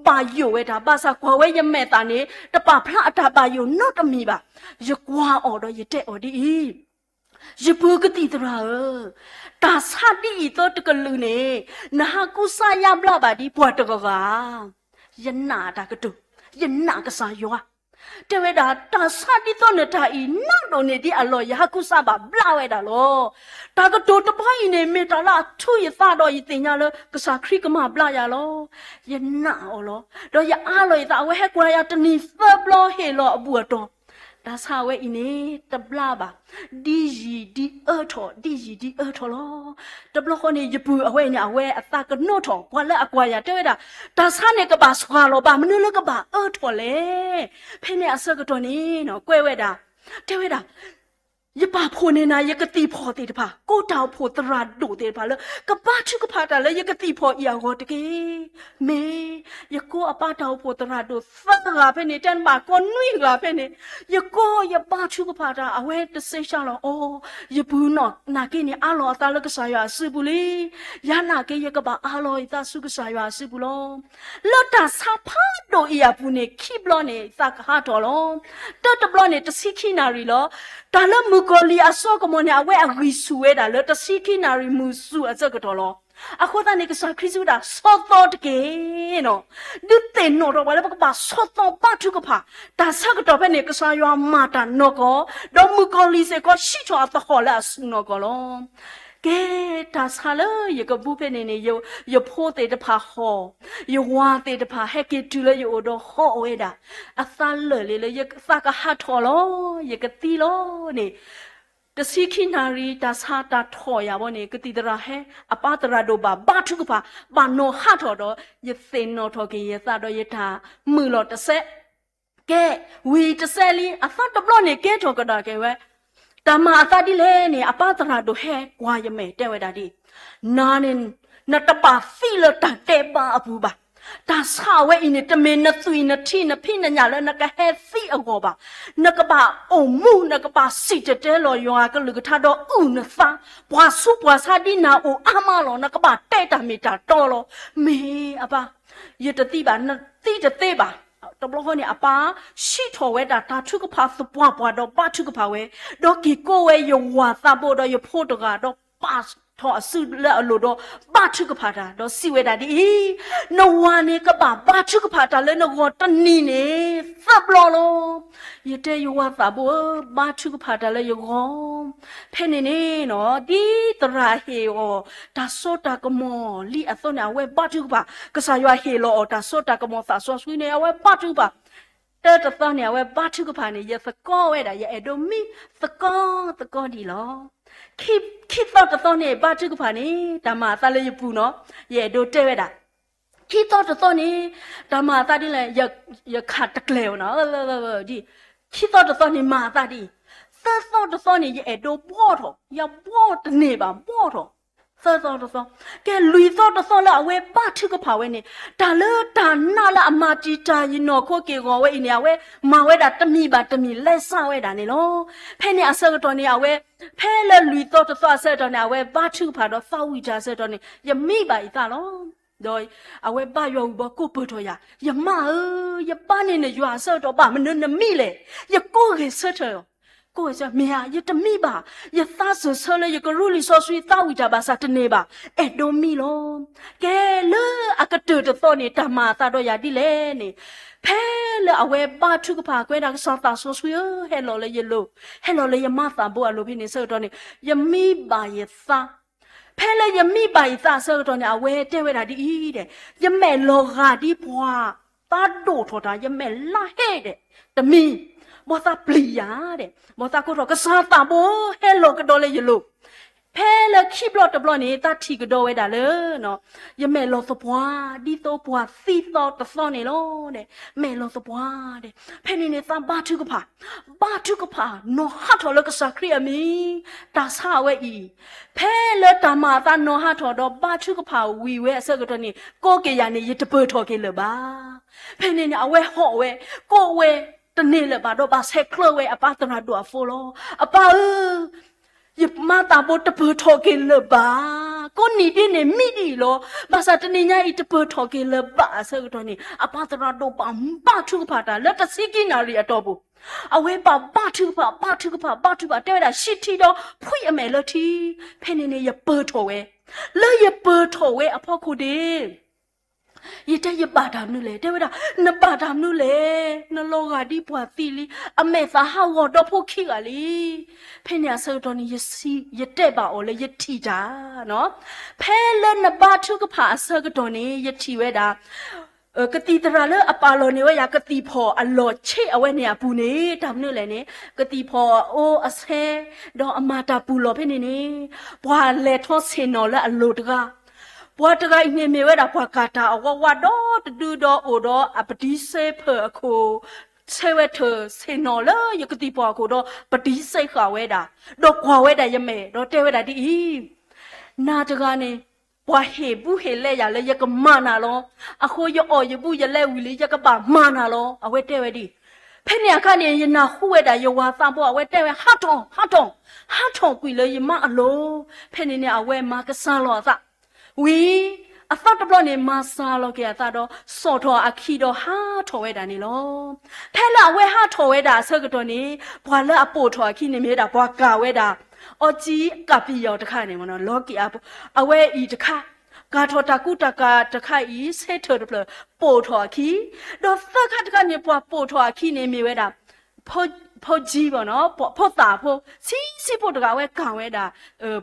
ဘၣ်ယိၣ်ဝဲတၢ် ဘၣ်ဆၣ်ကွၢ်ဝဲယမဲာ်သၣ်န့ၣ် တပာ်ဖျါအတၢ်ဘၣ်ယိၣ်နီတမံၤဘၣ်. ယကွၢ်အီၤဒီးယတဲအီၤဒ်အံၤ ယပုၢ်ကသံၣ်သရၣ်ဧၢ, တၢ်ဆါဒ်အံၤသီတကလုာ်န့ၣ် နဟးကူစါယါဘျါဘၣ်ဒ်ပှၤတဂၤဂၤဧါ. ယနာ်တၢ်ကတိၤ, ယနာ်ကစၢ်ယွၤ, တဲဝဲဒၣ် တၢ်ဆါဒ်သိးနတၢ်အံၤ နးဒိၣ်န့ၢ်ဒံးအလီၢ် ယဟးကူစါဘၣ်ဘျါဝဲဒၣ်လီၤ. တၢ်ကတိၤတဘီအံၤန့ၣ် မ့ၢ်တၢ်လၢအထူယသးဒီး ယသ့ၣ်ညါလၢ ကစၢ်ခရံာ်ကမၤဘျါယၤလီၤ. ယနာ်အီၤလီၤ. ဒီးယအါလီၤယသး အဝဲဟဲကွၢ်ယၤတနံၤသၢဘျီဟ့ၣ်လီၤအဘူၣ်အတီၢ် တၢ်ဆါဝဲအံၤန့ၣ် တဘျါဘၣ်. ဒ်ယံာ်ဒ်အၢထီၣ် ဒ်ယံာ်ဒ်အၢထီၣ်လီၤ. တဘျီဃီန့ၣ် ယပုၢ်အဝဲအံၤန့ၣ် အဝဲအသးကနိးထီၣ် ပှၤလၢအကွၢ်ယၤတဲဝဲဒၣ် တၢ်ဆါန့ၣ်ကဘၣ်ဆှၢလီၤ ဘၣ်မနုၤလၢကဘၣ်အၢထီၣ်လဲၣ်. ဖဲန့ၣ်အဆၢကတီၢ်န့ၣ် ကွဲးဝဲဒၣ် တဲဝဲဒၣ် ယပာ်ဖှိၣ်န့ၢ်နၤ ယကသံၣ်ဖီၣ်သ့ၣ်တဖၣ် ကိးတၢ်အိၣ်ဖှိၣ်သရၣ်ဒိၣ်သ့ၣ်တဖၣ်လၢ ကဘါထုကဖၣ်တၢ်လၢယကသံၣ်ဖီၣ်အံၤအဂီၢ်တက့ၢ်. မ့ၢ် ယကိးအပၢ်တၢ်အိၣ်ဖှိၣ်သရၣ်ဒိၣ်သၢဂၤဖဲန့ၣ် တဲနဘၣ်ကိးနွံဂၤဖဲန့ၣ် ယကိးယဘါထုကဖၣ်တၢ် အဝဲတစဲးဆါလီၤ အိ ယပုၢ်နီၢ်နာ်က့န့ၣ် အါလီၤအသးလၢကစၢ်ယွၤအစုပူၤလံ. ယၤနာ်က့ ယကဘၣ်အါလီၤယသးဆူကစၢ်ယွၤအစုပူၤလီၤ. လၢတၢ်ဆါဖးဒိၣ်အံၤအပူၤန့ၣ် ခံဘျီန့ၣ် သးကဟးထီၣ်လီၤ. တၢတဘျီန့ၣ် တဆံခံနၣ်ရံၣ်လီၤ. တၢ်လၢမုၣ်ကီၤလံၢ်အစိကမီၤန့ၣ် အဝဲအဂံၢ်ဆူၣ်ဝဲဒၣ်လၢတဆံခံနၣ်ရံၣ်မုၢ်ဆူၣ်အဆၢကတီၢ်လီၤ. အဃိသတးန့ၣ် ကစၢ်ခရံာ်စံးဝဲဒၣ် ဆီၣ်သီတက့ၢ်နီၤ. ဒုးသ့ၣ်နီၣ်ထီၣ်ပှၤလၢပကဘၣ်ဆီၣ်သီဘါထုကဖၣ်, တၢ်ဆၢကတီၢ်ဖဲန့ၣ် ကစၢ်ယွၤမၤတၢ်နီၢ်ကီၢ်, ဒီးမုၣ်ကီၤလံၢ်စ့ၢ်ကီး ဟံးထီၣ်အသဟီၣ်လၢအဆူၣ်နီၢ်ကီၢ်လီၤ. ကဲ, တၢ်ဆါလၢယကဘူဖဲန့ၣ်န့ၣ် ယဖိသ့ၣ်တဖၣ်ဟီၣ်, ယဝၤသ့ၣ်တဖၣ်ဟဲက့ၤတုၤလၢယအိၣ်ဒီးဟီၣ်ဝဲဒၣ်, အသးလၢာ်လံလၢယသးကဟးထီၣ်လီၤ, ယကသံလီၤန့ၣ် တဆံခံနၣ်ရံၣ် တၢ်ဆါတၢ်ထီၣ်ယၤဘီန့ၣ် ကသံၣ်သရၣ်ဟဲ, အပၢ်သရၣ်ဒိၣ်ဘၣ်ဘါထုကဖၣ်, ဘၣ်နီၢ်ဟးထီၣ်ဒီး ယသ့ၣ်နီၣ်ထီၣ်က့ၤယသးဒီးယတၢ်မုာ်လီၤတစဲး. ကဲ, ဝံၤတစဲးလံ အသီတဘျီန့ၣ် ကဲထီၣ်ကဒါက့ၤဝဲ, တၢ်မၤအသးဒ်လဲၣ်န့ၣ် အပၢ်သရၣ်ဒိၣ်ဟဲကွၢ်ယမဲာ်တဲဝဲဒၣ်ဒ် နၤန့ၣ် နတဘၣ်သံလၢတၢ်ဒဲးဘးအပူၤဘၣ်. တၢ်ဆါဝဲအံၤန့ၣ် တမ့ၢ်နသွံၣ်နထံနဖံးနညၣ်လၢနကဟဲသံအဂီၢ်ဘၣ်. နကဘၣ်အိၣ်မူ နကဘၣ်စံၣ်တဲၤတဲလီၤယွၤအကလုၢ်ကထါဒီးအုၣ်နသး, ပှၤဆူးပှၤဆါဒ်နၤအိၣ်အါမးလီၤ, နကဘၣ်တဲတၢ်မ့ၢ်တၢ်တီလီၤ. မ့ၢ်အပၢ်, ယတသံဘၣ်, နသံတသ့ဘၣ်. တဘျီဃီန့ၣ် အပၢ်ဟံးထီၣ်ဝဲဒၣ်တၢ်ထုကဖၣ်သပှၢ်ပှၢ်ဒီးဘါထုကဖၣ်ဝဲ, ဒီးက့ၤကိးဝဲယဝၤသးဘိဒီးယဖိတဂၤဒီး ပာ်ထီၣ်အစုလၢအလိၤဒီး ဘါထုကဖၣ်တၢ်, ဒီးစံးဝဲဒၣ်ဒ်အံၤ, နဝၤန့ၣ်ကဘၣ်ဘါထုကဖၣ်တၢ်လၢနဂီၢ်တနံၤန့ၣ် သၢဘျီလီၤ. ယတဲယဝၤသးဘိဧၢ, ဘါထုကဖၣ်တၢ်လၢယဂီၢ်. ဖဲန့ၣ်န့ၣ်နီၤ, ဒ်သရၣ်ဟ့ၣ်အီၤ တၢ်စိတၢ်ကမီၤလံအသိးန့ၣ် အဝဲဘါထုကဖၣ်, ကစၢ်ယွၤဟ့ၣ်လီၤအီၤ တၢ်စိတၢ်ကမီၤသးစီဆှံန့ၣ် အဝဲဘါထုကဖၣ် တၢတသီန့ၣ် အဝဲဘါထုကဖၣ်န့ၣ် ယသကိးဝဲဒၣ် ယအဲၣ်ဒိးမံသကိးသကိးဒံးလီၤ. ခံသီတသီန့ၣ် ဘါထုကဖၣ်န့ၣ် တၢ်မၤအသးလၢယပူၤနီၤ, ယအဲၣ်ဒိးတဲဝဲဒၣ်. ခံသီတသီန့ၣ် တၢ်မၤအသးဒ်လဲၣ်, ယခးတကျဲၤအီၤနီၤ, ဒ်, ခံသီတသီန့ၣ် မၤအသးဒ်အံၤ, သၢသီတသီန့ၣ် ယအဲၣ်ဒိးဘှီထီၣ်, ယဘှီတန့ၢ်ဘၣ် ဘှီထီၣ် သၢသီတသီ. ကဲ လွံၢ်သီတသီလၢအဝဲဘါထုကဖၣ်ဝဲန့ၣ်, တၢ်လၢတၢ်နာ်လၢအမၤတံာ်တာ်ယနီၢ်ခိက့ၢ်ဂီၤဝဲအံၤန့ၣ် အဝဲမၤဝဲဒၣ်တမံၤဘၣ်တမံၤလဲၤစၢ်ဝဲဒၣ်န့ၣ်လီၤ. ဖဲန့ၣ်အဆၢကတီၢ်န့ၣ် အဝဲ, ဖဲလၢလွံၢ်သီတသီအဆၢကတီၢ်န့ၣ် အဝဲဘါထုကဖၣ်ဒီးသးဝံၣ်တၢ်အဆၢကတီၢ်န့ၣ် ယမံဘၣ်ယသးလီၤ. ဒီးအဝဲဘါယွၤဝံၤဘီကိးပၢၢ်ထီၣ်ယၤ, ယမါဧၢ, ယဘါန့ၢ်နယွၤအဆၢကတီၢ် ဘၣ်မနုၤနမံလဲၣ်. ယကိးဂဲၤဆၢထၢၣ် ကိးဂဲၤဆၢထၢၣ်, မ့ၢ်ဧါ, ယတမံဘၣ်. ယသးစၢၢ်ဆၢလၢယကရူလံာ်စီဆှံသးဝံၣ်တၢ်ဘၣ်ဆၣ်တန့ၢ်ဘၣ်. အဲၣ်ဒိးမံလီၤ. ကဲလၢအကတၢၢ်တသီန့ၣ် တၢ်မၤအသးဒီးယၤဒ်လဲၣ်န့ၣ်, ဖဲလၢအဝဲဘါထုကဖၣ်ကွဲးဒၣ် ကစၢ်သးစီဆှံဧၢ, ဟဲလီၤလၢယလိၤ, ဟဲလီၤလၢယမါသးဘိအလိၤဖဲန့ၣ်အဆၢကတီၢ်န့ၣ် ယမံဘၣ်ယသး ဖဲလၢယမံဘၣ်ယသးအဆၢကတီၢ်န့ၣ် အဝဲတဲဝဲဒၣ်ဒ်အံၤဒဲး, ယမဲာ်လီၤဂာ်ဒ်ပှၤ, သးဒိၣ်ထီၣ်တၢ်, ယမဲာ်လါဟ့ဒဲး, တမံၤ, ဘီသးပျံၤယၤဒဲး, ဘီသးကိးထီၣ် ကစၢ်သးဘိဧၢ, ဟဲလီၤကဒီးလၢယလိၤ. ဖဲလၢခံဘျီတဘျီန့ၣ် သးထံၣ်ကဒီးဝဲဒၣ်လၢ ယမဲာ်လီၤသပှၢ် ဒ်သိးပှၤသံသီတသီန့ၣ်လီၤ. မဲာ်လီၤသပှၢ်ဒဲး, ဖဲန့ၣ်န့ၣ် သးဘါထုကဖၣ်, ဘါထုကဖၣ် နီၤဟးထီၣ်လၢကစၢ်ခရံာ်အမံၤ, တၢ်ဆါဝဲအံၤ, ဖဲလၢတၢ်မၤအသးနီၤဟးထီၣ်ဒီး ဘါထုကဖၣ်ဝံၤဝဲအဆၢကတီၢ်န့ၣ် ကိးက့ၤယၤန့ၣ် ယတပၢၢ်ထီၣ်က့ၤလၢၤဘၣ်. ဖဲန့ၣ်န့ၣ် အဝဲဟီၣ်ဝဲ, ကိးဝဲတန့ၢ်လၢၤဘၣ်ဒီး ဘၣ်ဆဲးကျၢဝဲအပၢ်သရၣ်ဒိၣ်အဖိလီၤ. အပၢ်ဧၢ, ယမါသးဘိတပၢၢ်ထီၣ်က့ၤလၢၤဘၣ်. ကိးနံၤဒ်န့ၣ် မံဒ်အံၤလီၤ. ဘၣ်ဆၣ်တနံၤညါအံၤ တပၢၢ်ထီၣ်က့ၤလၢၤဘၣ်အဆၢကတီၢ်န့ၣ် အပၢ်သရၣ်ဒိၣ်ဘၣ်ဘါထုကဖၣ်တၢ်လၢတဆံခံနၣ်ရံၣ်အတီၢ်ပူၤ, အဝဲဘၣ်ဘါထုကဖၣ် ဘါထုကဖၣ် ဘါထုကဖၣ် တဲဝဲဒၣ် ဟံးထံဒီးဖှံအမဲာ်လၢထံ. ဖဲန့ၣ်န့ၣ် ယပၢၢ်ထီၣ်ဝဲ, လၢယပၢၢ်ထီၣ်ဝဲအဖီခိၣ်ဒ့ၣ် ယတဲယဘၣ်တၢ်မနုၤလဲၣ်, တဲဝဲဒၣ် နဘၣ်တၢ်မနုၤလဲၣ်, နလီၤဂာ်ဒ်ပှၤသံလံ, အမဲာ်သၣ်ဟးဂီၤဒီဖိခံဂၤလံ. ဖဲန့ၣ်အဆၢကတီၢ်န့ၣ် ယတဲဘၣ်အီၤလၢယထံၣ်တၢ်, ဖဲလၢနဘါထုကဖၣ်အဆၢကတီၢ်န့ၣ် ယထံၣ်ဝဲဒၣ် ကသံၣ်သရၣ်လၢအပာ်လီၤန့ၢ်ဝဲယၤ ကသံၣ်ဖီၣ်အလီၢ်ဆ့အဝဲန့ၣ်အပူၤန့ၣ် တၢ်မနုၤလဲၣ်န့ၣ် ကသံၣ်ဖီၣ်အအိၣ်အဆဲး ဒီးအမၤတၢ်ပူၤလီၢ်ဖဲန့ၣ်န့ၣ် ပှၤလဲၤထီၣ်ဆ့ၣ်နီၤလၢအလိၤတဂၤ, ပှၤတဂၤအံၤန့ၣ်မ့ၢ်ဝဲဒၣ်ပှၤကၤတၢ်အဝးဝးဒီး တဒုဒီးအိၣ်ဒီးအပတံစ့ဖၢၣ်အခိၣ်, ဆဲးဝဲထၢၣ်ဆ့ၣ်နီၤလၢယကသံၣ်ဖီၣ်အခိၣ်ဒီး ပတံစ့ဃာ်ဝဲဒၣ်, ဒီးကွၢ်ဝဲဒၣ်ယမဲာ် ဒီးတဲဝဲဒၣ်ဒ်အံၤ, နၤတဂၤန့ၣ် ပှၤဟ့ၣ်ဘူးဟ့ၣ်လဲယၤလၢယကမၤနၤလီၤ. အဃိယအီၣ်ယဘူးယလဲဝံၤလံ ယကဘၣ်မၤနၤလီၤ. အဝဲတဲဝဲဒ်အံၤ. ဖဲန့ၣ်အခါန့ၣ် ယနၢ်ဟူဝဲဒၣ်ယဝၤသးဘိ အဝဲတဲဝဲ ဟးထီၣ်, ဟးထီၣ်, ဟးထီၣ်ကွံာ်လၢယမါအလိၤ. ဖဲန့ၣ်န့ၣ် အဝဲမၤကစၢ်လီၤအသး ဝံၤ အသီတဘျီန့ၣ် မၤစၢၤလီၤက့ၤအသးဒီး စိာ်ထီၣ်အခံဒီးဟးထီၣ်ဝဲဒၣ်န့ၣ်လီၤ. ဖဲလၢအဝဲဟးထီၣ်ဝဲဒၣ်အဆၢကတီၢ်န့ၣ် ပှၤလၢအပိာ်ထီၣ်အခံန့ၣ်မ့ၢ်ဝဲဒၣ် ပှၤကၤဝဲဒၣ် အီကၠံကးပံယီၤတခါန့ၣ် လီၤက့ၤအ, အဝဲအံၤတခါ ကၤထီၣ်တၢ်ကူတၢ်ကၤတခါအံၤ ဆ့ထၢၣ်တဖျၢၣ် ပိာ်ထီၣ်အခံ, ဒီးသၢခါတခါန့ၣ် ပှၤပိာ်ထီၣ်အခံန့ၣ်မ့ၢ်ဝဲဒၣ် ဖိ, ဖိကၠံဘၣ်နီၤ, ဖိသၣ်ဖိ, ဆံးဆံးဖိတဂၤ အဝဲကၤဝဲဒၣ်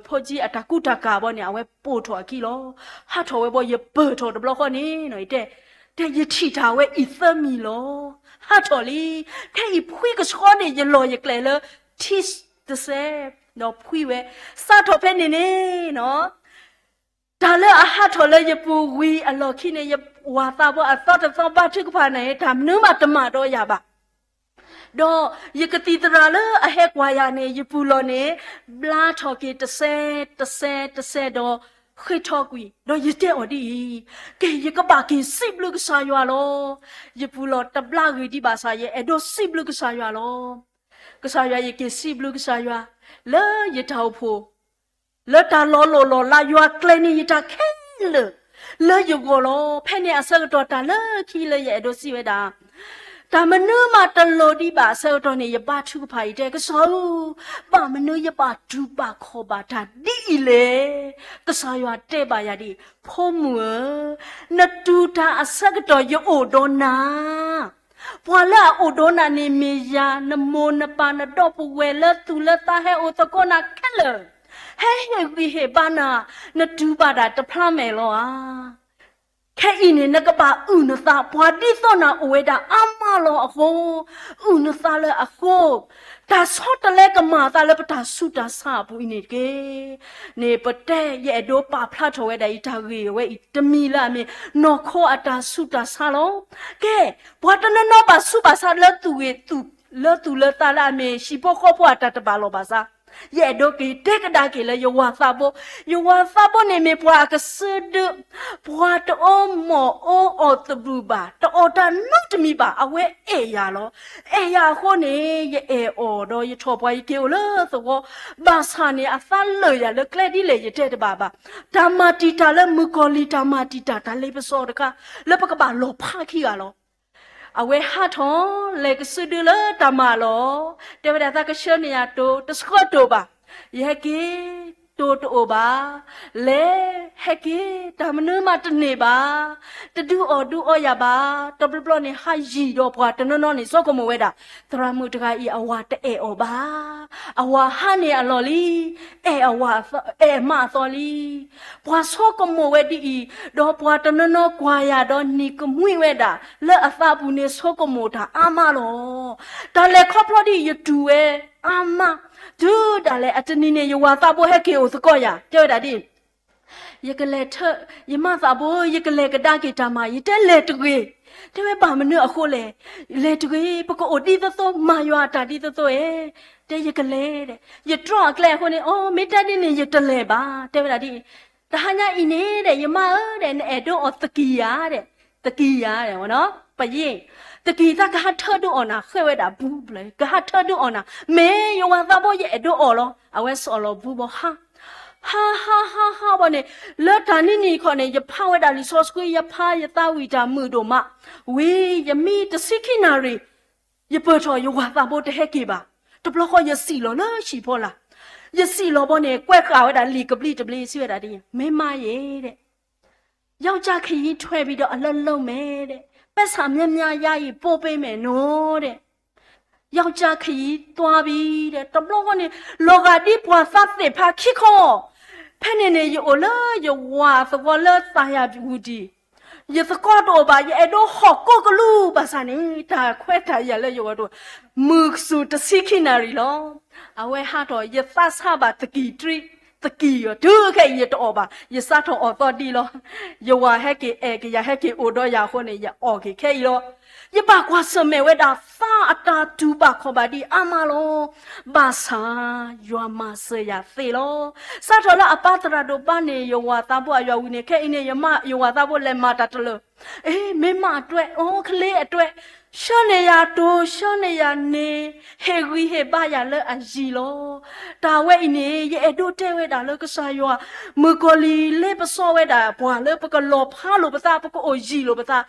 ဖိကၠံအတၢ်ကူတၢ်ကၤဘီန့ၣ် အဝဲပိာ်ထီၣ်အခံလီၤ. ဟးထီၣ်ဝဲဘီ ယပၢၢ်ထီၣ်တဘျီဃီန့ၣ်နီၤ ယတဲ, တဲယထံၣ်တၢ်ဝဲအံၤသၢမံၤလီၤ. ဟးထီၣ်လံ. ဖဲအံၤဖှံကဆှီန့ၣ် ယလီၢ်ယကျဲလၢထံတစဲး, ဒီးဖှံဝဲ, စးထီၣ်ဖဲန့ၣ်န့ၣ်နီၤ တၢ်လၢအဟးထီၣ်လၢယပူၤဝံၤအလီၢ်ခံန့ၣ် ယဝၤသးဘီအသီတသီဘါထုကဖၣ်န့ၣ် တၢ်မနုၤမးတမၤဒီးယၤဘၣ်. ဒီးယကသံၣ်သရၣ်လၢအဟဲကွၢ်ယၤန့ၣ် ယပူၤလီၢ်န့ၣ် ဘျါထီၣ်က့ၤတစဲးတစဲးတစဲးဒီး ဃ့ထီကွံာ်, ဒီးယတဲအီၤဒ်အံၤ, ကဲ ယကဘၣ်က့ၤစံးဘျုးကစၢ်ယွၤလီၤ. ယပူၤလီၢ်တဘျါဂ့ၤဒံးဘၣ်ဆၣ် ယအဲၣ်ဒိးစံးဘျုးကစၢ်ယွၤလီၤ. ကစၢ်ယွၤ ယက့ၤစံးဘျုးကစၢ်ယွၤ လၢယတၢ်အိၣ်ဖှိၣ် လၢတၢ်လီၤလိၢ်လီၤလး ယွၤကျဲၤန့ၢ်ယတၢ်ခဲလၢာ် လၢယဂီၢ်လီၤ. ဖဲန့ၣ်အဆၢကတီၢ် တၢ်လၢခံလၢယအဲၣ်ဒိးစံးဝဲဒၣ်, တၢ်မနုၤမးတလိၣ်ဒံးဘၣ်အဆၢကတီၢ်န့ၣ် ယဘါထုကဖၣ်အံၤတဲ ကစၢ်ဧၢ, ဘၣ်မနုၤယဘၣ်တူၢ်ဘၣ်ခီၣ်ဘၣ်တၢ်ဒ်အံၤလဲၣ်. ကစၢ်ယွၤတဲဘၣ်ယၤဒ်အံၤ, ဖိမုၣ်ဧၢ, နတူၢ်တၢ်အဆၢကတီၢ်ယအိၣ်ဒီးနၤ ပှၤလၢအအိၣ်ဒီးနၤန့ၣ်မ့ၢ်ယၤ, နမိၢ်နပၢ်နဒီပုၢ်ဝဲၢ်လၢသူၣ်လၢသးဟဲအိၣ်သကိးနၤခဲလၢာ်, ဟဲဟ့ၣ်ဂံၢ်ဟ့ၣ်ဘါနၤ, နတူၢ်ဘၣ်ဒၣ်တဖျါမဲာ်လီၤဧါ. ခဲအံၤန့ၣ် နကဘၣ်အုၣ်နသး, ပှၤဒ်သိးနၤအိၣ်ဝဲဒၣ်အါမးလီၤအဃိ, အုၣ်နသးလၢအဃိ, တၢ်ဆီတလဲကမၤအသးလၢပတၢ်ဆူးတၢ်ဆါအပူၤအံၤန့ၣ်တက့ၢ်. န့ၣ်ပတဲယအဲၣ်ဒိးပာ်ဖျါထီၣ်ဝဲဒၣ်အံၤ တၢ်ဂ့ၢ်ဝဲအံၤတမံၤလၢအမ့ၢ် နီၢ်ခိအတၢ်ဆူးတၢ်ဆါလီၤ. ကဲ, ပှၤတနီၤနီၤဘၣ်ဆူးဘၣ်ဆါလၢသူၣ်ဂ့ၤ, လၢသူၣ်လၢသးလၢအမ့ၢ်ဟံၣ်ဖိဃီဖိအတၢ်တဘၣ်လိာ်ဘၣ်ဆါ, ယအဲၣ်ဒိးက့ၤတဲကဒါက့ၤလၢယဝၤသးဘိ, ယဝၤသးဘိန့ၣ်မ့ၢ်ပှၤအကစၢ်ဒုး, ပှၤတအီမိၢ်အီအီၣ်သဘျုးဘၣ်, တအီၣ်တၢ်နီတမံၤဘၣ်, အဝဲအဲၣ်ယၤလီၤ. အဲၣ်ယၤအဃိန့ၣ် ယအဲၣ်အီၤဒီးယထီၣ်ပှၤ ယက့ၤအိၣ်လၢသဝီ, ဘၣ်ဆၣ်န့ၣ် အသးလၢာ်ယၤလၢကျဲဒ်လဲၣ်ယတဲတဘၣ်ဘၣ်. တၢ်မၤတံာ်တာ်လၢမုၣ်ကီၤလံၢ် တၢ်မၤတံာ်တာ်တၢ်လ့ပစီတခါ လၢပကဘၣ်လီၤဖးခံဂၤလီၤ. အဝဲဟးထီၣ်လဲၤကစုဒုလၢတၢ်မၤလီၢ်, တဲဝဲဒၣ်သးကဆှၢန့ၢ်ယၤတိၤ တဆှၢတိၤဘၣ်, ယဟဲက့ၤ တိၤတအိၣ်ဘၣ်, လဲၤ, ဟဲက့ၤ, တၢ်မနုၤမးတန့ၢ်ဘၣ်, တဒုးအီၣ်ဒုးအီယၤဘၣ်. တဘျီဘျီန့ၣ် ဟးယံာ်ဒီးပှၤတနီၤနီၤန့ၣ် ဆိကမိၣ်ဝဲဒၣ် သရၣ်မုၣ်တဂၤအံၤ အဝၤတအဲၣ်အီၤဘၣ်, အဝၤဟးန့ၢ်အလီၢ်လံ, အဲၣ်အဝၤ, အဲၣ်အမါအသီလံ. ပှၤဆိကမိၣ်ဝဲဒ်အံၤ, ဒီးပှၤတနီၤနီၤကွၢ်ယၤဒီးနံၤကမှံဝဲဒၣ် လၢအသးပူၤန့ၣ် ဆိကမိၣ်တၢ်အါမးလီၤ. တၢ်လဲၤခီဖျိဒ်အံၤ ယတူၢ်ဝဲအါမး, တုၤဒၣ်လဲာ်အတနံၤန့ၣ် ယဝၤသးဘိဟဲက့ၤအိၣ်သကိးယၤ တဲဝဲဒၣ်ဒ်အံၤ, ယကလဲၤထၢ, ယမါသးဘိ ယကလဲၤကဒါက့ၤတၢ်မၤ, ယတဲလဲၤတဂ့ၤ, တဲဝဲဘၣ်မနုၤအဃိလဲၣ်, လဲၤတဂ့ၤ ပကအိၣ်ဒ်သိးသိး မၤယွၤအတၢ်ဒ်သိးသိးဧါ, တဲယကလဲၤ, ယတြီအကျဲအဃိန့ၣ် အိ မ့ၢ်တဲဒ်န့ၣ် ယတလဲၤဘၣ်, တဲဝဲဒၣ်ဒ်အံၤ, တဟါညါအံၤန့ၣ်ဒီး ယမါဧၢဒီး နအဲၣ်ဒိးအီၣ်သကံၢ်ယၤဒီး, သကံၢ်ယၤဒီး, ပယ့ၣ်, သကံၢ်သးကဟးထၢဒုးအီၣ်နၤ ဃဲဝဲဒၣ်ဘုဖျၢၣ် ကဟးထၢဒုးအီၣ်နၤ, မ့ၢ်ယဝၤသးဘိ ယအဲၣ်ဒိးအီၣ်လီၤ. အဝဲစီၣ်လီၤဘုဘီဟါ ဟါဟါဟါဟါဘီန့ၣ်, လၢတၢ်နံၤနံၤခီန့ၣ် ယဖးဝဲဒၣ်လံာ်စီဆှံ ယဖးယသးဝံၣ်တၢ်မုာ်ဒိၣ်မး, ဝံၤယမံတဆံခံနၣ်ရံၣ်, ယပၢၢ်ထီၣ်ယဝၤသးဘိတဟဲက့ၤဘၣ်. တဘျီဃီယစံၣ်လီၤလၢဟံၣ်ဖီလာ်, ယစံၣ်လီၤဘီန့ၣ် ကွဲဃာ်ဝဲဒၣ်လံာ်ကဘျံးတဘျ့ စံးဝဲဒၣ်ဒ်အံၤ, မ့ၢ်မါယ့ၣ်ဒီး ယောက်ျားခရီးထွက်ပြီးတော့ အလုပ်လုပ်မယ်တဲ့, ပိုက်ဆံများများရရင် ပို့ပေးမယ်နော်တဲ့, ယောက်ျားခရီးသွားပြီတဲ့. တဘျီဃီန့ၣ် လီၤဂာ်ဒ်ပှၤသးသ့ၣ်ဖးခံခီ, ဖဲန့ၣ်န့ၣ် ယအိၣ်လၢယဝၤသဝီလၢသးယၤဝူၤဒံး, ယသကိးတအိၣ်ဘၣ်, ယအဲၣ်ဒိးဟီၣ်ကိးကလူးဘၣ်ဆၣ်န့ၣ် တၢ်ခွဲးတၢ်ယာ်လၢယဂီၢ်တအိၣ်, မုၢ်စူၤတဆံခံနၣ်ရံၣ်လီၤ. အဝဲဟးထီၣ် ယသးဆါဘၣ်သကံၢ်တြံ, သကံၢ်အီၤ တုၤခဲအံၤယတအီၣ်ဘၣ်, ယစးထီၣ်အီၣ်သီဒံးလီၤ. ယဝၤဟဲက့ၤအဲၣ်ကယၤ ဟဲက့ၤအိၣ်ဒီးယၤအဃိန့ၣ် ယအီၣ်က့ၤခဲအံၤလီၤ. ယဘၣ်ကွၢ်ဆၢၣ်မဲာ်ဝဲဒၣ်သးအတၢ်တူၢ်ဘၣ်ခီၣ်ဘၣ်ဒံးအါမးလီၤ. ဘၣ်ဆၣ် ယွၤမၤစၢၤယၤသ့လီၤ. စးထီၣ်လၢအပၢ်သရၣ်ဒိၣ်ဘါန့ၢ် ယဝၤသးဘိအယွၤဝံၤန့ၣ် ခဲအံၤန့ၣ် ယမါ ယဝၤသးဘိလဲၤမၤတၢ်တလၢာ်, အ့ မ့ၢ်မးအတွက်, အိ ကလေးအတွက်, ဆှၢန့ၢ်ယၤတိၤ ဆှၢန့ၢ်ယၤန့ၣ်, ဟ့ၣ်ဂံၢ်ဟ့ၣ်ဘါယၤလၢအယံၤလီၤ. တၢ်ဝဲအံၤန့ၣ် ယအဲၣ်ဒိးတဲဝဲဒၣ်လၢကစၢ်ယွၤ မုၣ်ကီၤလံၢ်လ့ပစီဝဲဒၣ် ပှၤလၢပကလီၤဖးလိာ်ပသး ပကအိၣ်ယံၤလိာ်ပသး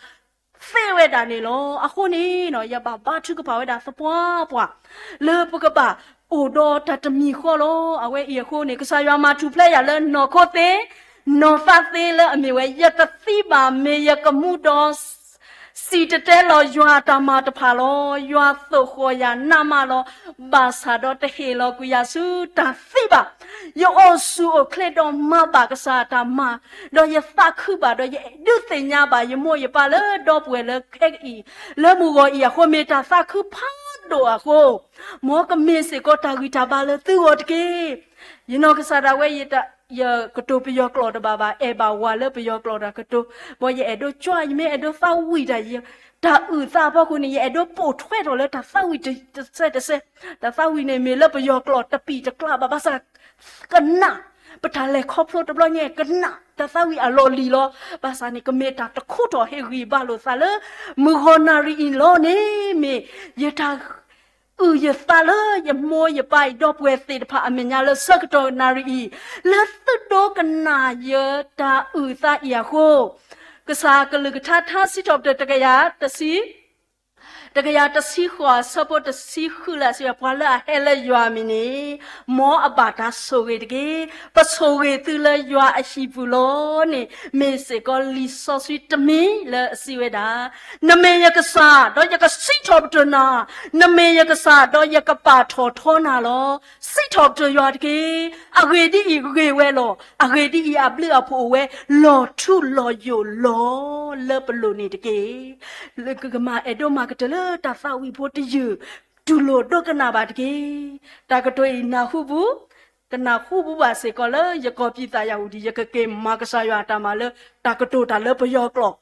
သ့ဝဲဒၣ်န့ၣ်လီၤ. အဃိန့ၣ် ယဘၣ်ဘါထုကဖၣ်ဝဲဒၣ်သပှၢ်ပှၢ် လၢပကဘၣ်အိၣ်ဒီးတၢ်တမံၤဃီလီၤ. အဝဲအံၤအဃိန့ၣ် ကစၢ်ယွၤမၤထူၣ်ဖျဲးယၤလၢနီၢ်ခိသ့, နီၢ်သးသ့လၢအမ့ၢ်ဝဲ ယတသံဘၣ် မ့ၢ်ယကမူဒီး စံၣ်တဲၤတဲလီၤယွၤအတၢ်မၤတဖၣ်လီၤ. ယွၤသိၣ်ဃီၣ်ယၤနးမးလီၤ. ဘၣ်ဆၣ်ဒီးတဟ့ၣ်လီၤကွံာ်ယၤဆူတၢ်သံဘၣ်. ယအိၣ်ဆူၣ်အိၣ်ချ့ဒီးမၤဘၣ်ကစၢ်အတၢ်မၤ, ဒီးယသးခုဘၣ် ဒီးယအဲၣ်ဒိးသ့ၣ်ညါဘၣ်ယမိၢ်ယပၢ်လၢဒီပုၢ်ဝဲၢ်လၢခဲကအံၤ လၢမုၢ်ဂီၤအံၤအဃိ မ့ၢ်တၢ်သးခုဖးဒိၣ်အဃိ မ်ကမ့ၢ်စ့ၢ်ကီးတၢ်ဂံၢ်တၢ်ဘါလၢသုဂီၢ်တက့ၢ်. ယနီၢ်ကစၢ်ဒၣ်ဝဲ ယကတိၤပယီၤကျိာ်တဘၣ်ဘၣ်, အဲၣ်ဘၣ်ဝၤလၢပယီၤကျိာ်တၢ်ကတိၤ, ဘၣ်ယအဲၣ်ဒိးကွၢ် ယမ့ၢ်အဲၣ်ဒိးသးဝံၣ်တၢ် တၢ်အုၣ်သးအဖီခိၣ်န့ၣ် ယအဲၣ်ဒိးပိာ်ထွဲထီၣ်လၢတၢ်သးဝံၣ်တစဲးတစဲး, တၢ်သးဝံၣ်န့ၣ်မ့ၢ်လၢပယီၤကျိာ်တပံာ်တကျါဘၣ်, ဘၣ်ဆၣ် ကနၣ် ပတၢ်လဲၤခီဖျိတဘျီညါ ကနၣ်တၢ်သးဝံၣ်အလီၢ်လံၤလီၤ. ဘၣ်ဆၣ်န့ၣ် ကမ့ၢ်တၢ်တခူထီၣ်ဟ့ၣ်ဂံၢ်ဘါလိာ်သးလၢ မုၢ်ဂီၤနၣ်ရံၣ်အံၤလီၤန့ၣ် မ့ၢ်ယတၢ် အုၣ်ယသးလၢယမိၢ်ယပၢ်အံၤ ဒီပုၢ်ဝဲၢ်သ့ၣ်တဖၣ်အမဲာ်ညါလၢဆၢကတီၢ်နၣ်ရံၣ်အံၤ လၢသုဒိကနၣ်ယတၢ်အုၣ်သးအံၤအဃိ, ကစၢ်ကလုၢ်ကထါ ထါစံးထီၣ်ပတြၢၤတကယၤတဆံ တကယၤတဆံဃိး အဆၢဖိတဆံဃု လၢအစံးဝဲ ပှၤလၢအဟဲလၢယွၤအမံၤန့ၣ် မ်အဘၣ်တၢ်ဆိၣ်ဂ့ၤတက့ၢ်. ပဆိၣ်ဂ့ၤသုလၢယွၤအဟံၣ်ပူၤလီၤန့ၣ် မ့ၢ်စ့ၢ်ကီးလံာ်စီဆှံတမံၤလၢအစံးဝဲဒၣ်, နမ့ၢ်ယကစၢ် ဒီးယကစံးထီၣ်ပတြၢၤနၤ, နမ့ၢ်ယကစၢ် ဒီးယကပာ်ထီၣ်ထီနၤလီၤ. စံးထီၣ်ပတြၢၤယွၤတက့ၢ်. အဂ့ၢ်ဒ်အံၤ, ဂ့ၢ်ဝဲလီၤ. အဂ့ၢ်ဒ်အံၤ, အဘျုးအဖှိၣ်အိၣ်ဝဲ လီၤထူလီၤယိာ်လီၤ လၢပလိၤန့ၣ်တက့ၢ်. လၢကမၤအဲၣ်ဒိးမၤကတၢၢ်လၢတၢ်သးဝံၣ်ဖိတယုၢ် တူၢ်လိာ်ဒိကနၣ်ဘၣ်တက့ၢ်. တၢ်ကတိၤအံၤနၢ်ဟူပူၤ, ကနၢ်ဟူပူၤဘၣ်စ့ၢ်ကီးလၢယကီၢ်ပံသးယၤဝံၤဒီး ယကက့ၤမၤကစၢ်ယွၤအတၢ်မၤလၢ တၢ်ကတိၤတၢ်လၢပယီၤကျိာ်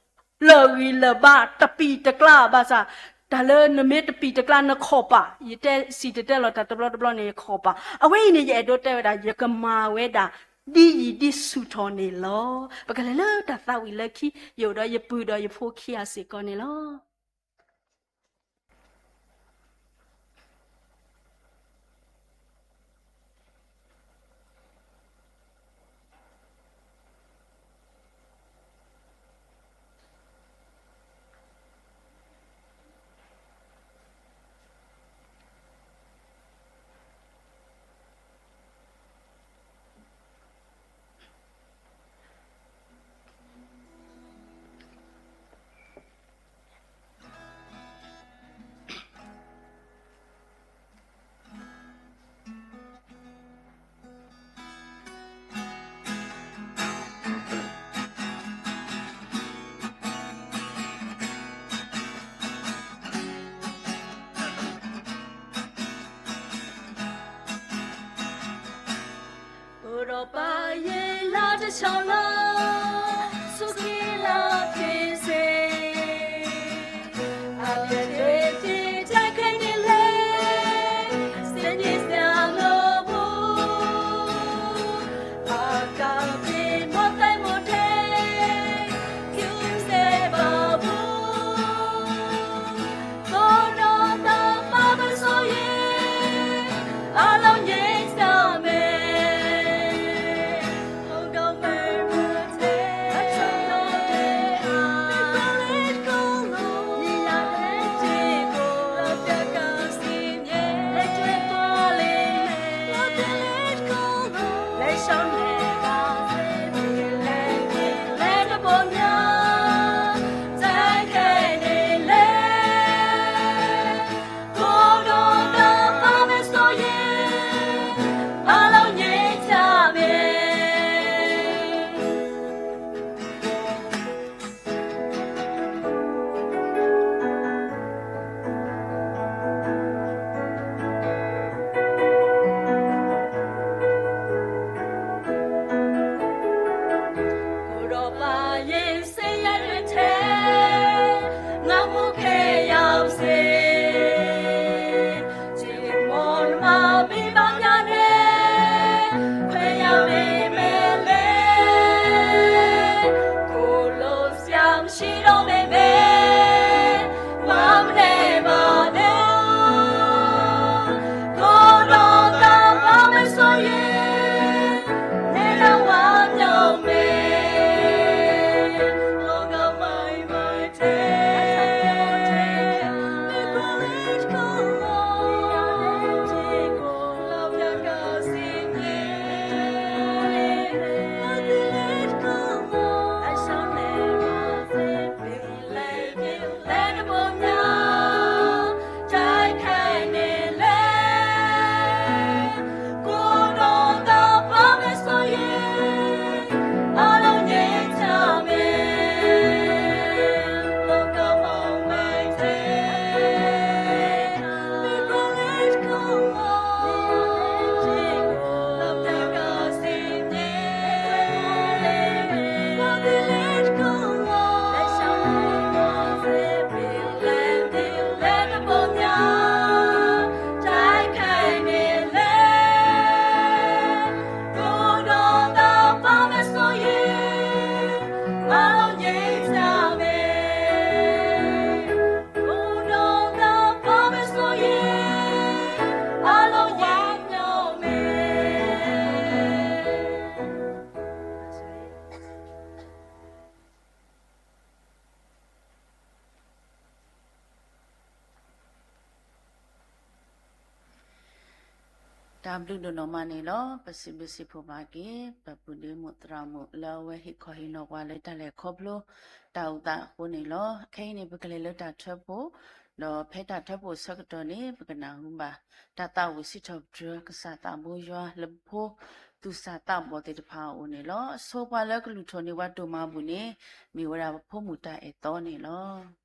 လၢအဂံၢ်လၢာ်ဘါတပံာ်တကျါဘၣ်ဆၣ်, တၢ်လၢနမ့ၢ်တပံာ်တကျါနခီၣ်ပာ်, ယတဲစံၣ်တဲၤတဲလီၤတၢ်တဘျီတဘျီန့ၣ် ယခီၣ်ပာ်. အဝဲအံၤန့ၣ် ယအဲၣ်ဒိးတဲဝဲဒၣ် ယကမၤဝဲဒၣ် ဒ်ယံၤဒ်ဆူၣ်ထီၣ်န့ၣ်လီၤ. ပကလဲၤလၢတၢ်သးဝံၣ်လၢခံ ယအိၣ်ဒီးယပုၢ်ဒီးယဖိခံဂၤစ့ၢ်ကီးန့ၣ်လီၤ. တၢ်ဘျုးဒိၣ်နီၢ်မးန့ၣ်လီၤ. ပစံးဘျုးစံးဖှိၣ်ဘၣ်က့ၤ ပပုၢ်ဒ့မုၣ်သရၣ်မုၣ်လၢအဝဲဟ့ၣ်ခီဟ့ၣ်နီၤပှၤလၢတၢ်လဲၤခီဖျိတၢ်အိၣ်သးအဃိန့ၣ်လီၤ. ခဲအံၤန့ၣ် ပကလဲၤလၢတၢ်ထၢဖှိၣ်, ဒီးဖဲတၢ်ထၢဖှိၣ်အဆၢကတီၢ်န့ၣ် ပကနၢ်ဟူဘၣ် တၢ်သးဝံၣ်စံးထီၣ်ပတြၢၤ ကစၢ်သးဘိယွၤလၢပဖိသူၣ်စၢ်သးဘီၣ်သ့ၣ်တဖၣ်အအိၣ်န့ၣ်လီၤ. အဆိပှၤလၢကလုၢ်ထီၣ်န့ၢ်ပှၤဒိၣ်မးအပူၤန့ၣ် မ့ၢ်ဝဲဒၣ်ပဖိမုၣ်တၢ်အဲၣ်သီန့ၣ်လီၤ.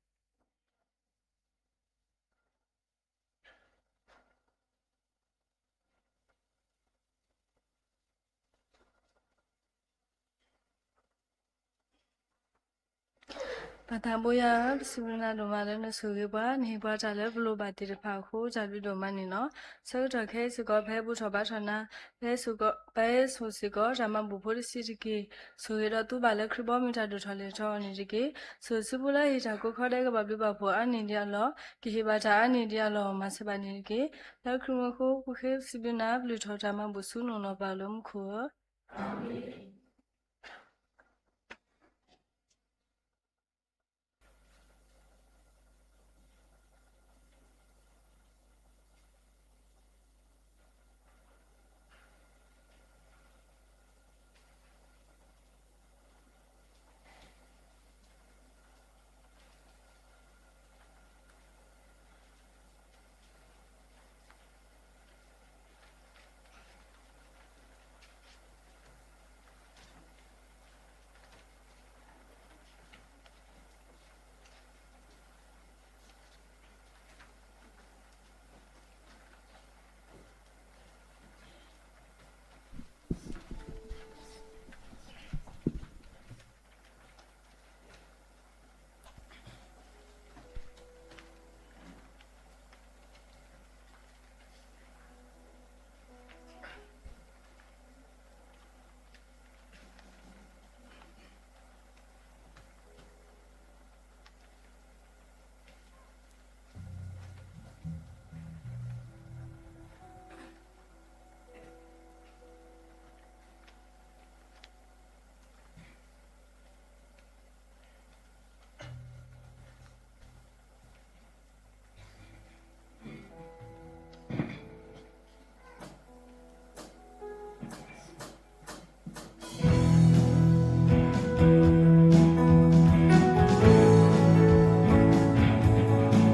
ပၢ်သးဘိယွၤဧၢ, ပစံးဘျုးနၤဒိၣ်မးလၢနဆိၣ်ဂ့ၤပှၤ, နဟ့ၣ်ပှၤတၢ်လၢပလိၣ်ဘၣ်သ့ၣ်တဖၣ်အဃိ တၢ်ဘျုးဒိၣ်မးန့ၣ်လီၤ. ဆၢကတီၢ်ခဲအံၤစ့ၢ်ကီး ပဟဲဘူၣ်ထီၣ်ဘါထီၣ်နၤ, ပဟဲစိာ်စ့ၢ်ကီး တၢ်မၤဘူၣ်ဖိတဆံးတက့ၢ်. ဆိၣ်ဂ့ၤဒီးသူဘၣ်လၢခရံာ်ဘီမုၢ်တၢ်ဒိၣ်ထီၣ်လဲၢ်ထီၣ်အီၤန့ၣ်တက့ၢ်. ဆိၣ်ဂ့ၤဆူဖိလၢဟ့ၣ်တၢ်ကိးခီဒဲးကဘၣ်ဘျုးဘၣ်ဖှိၣ်အါန့ၢ်ဒံးအလီၢ်, ကဟ့ၣ်ဘၣ်တၢ်အါန့ၢ်ဒံးအလီၢ် မၤစၢၤဘၣ်န့ၣ်တက့ၢ်. လၢခရံာ်မံၤအဃိ ပဃ့ပစံး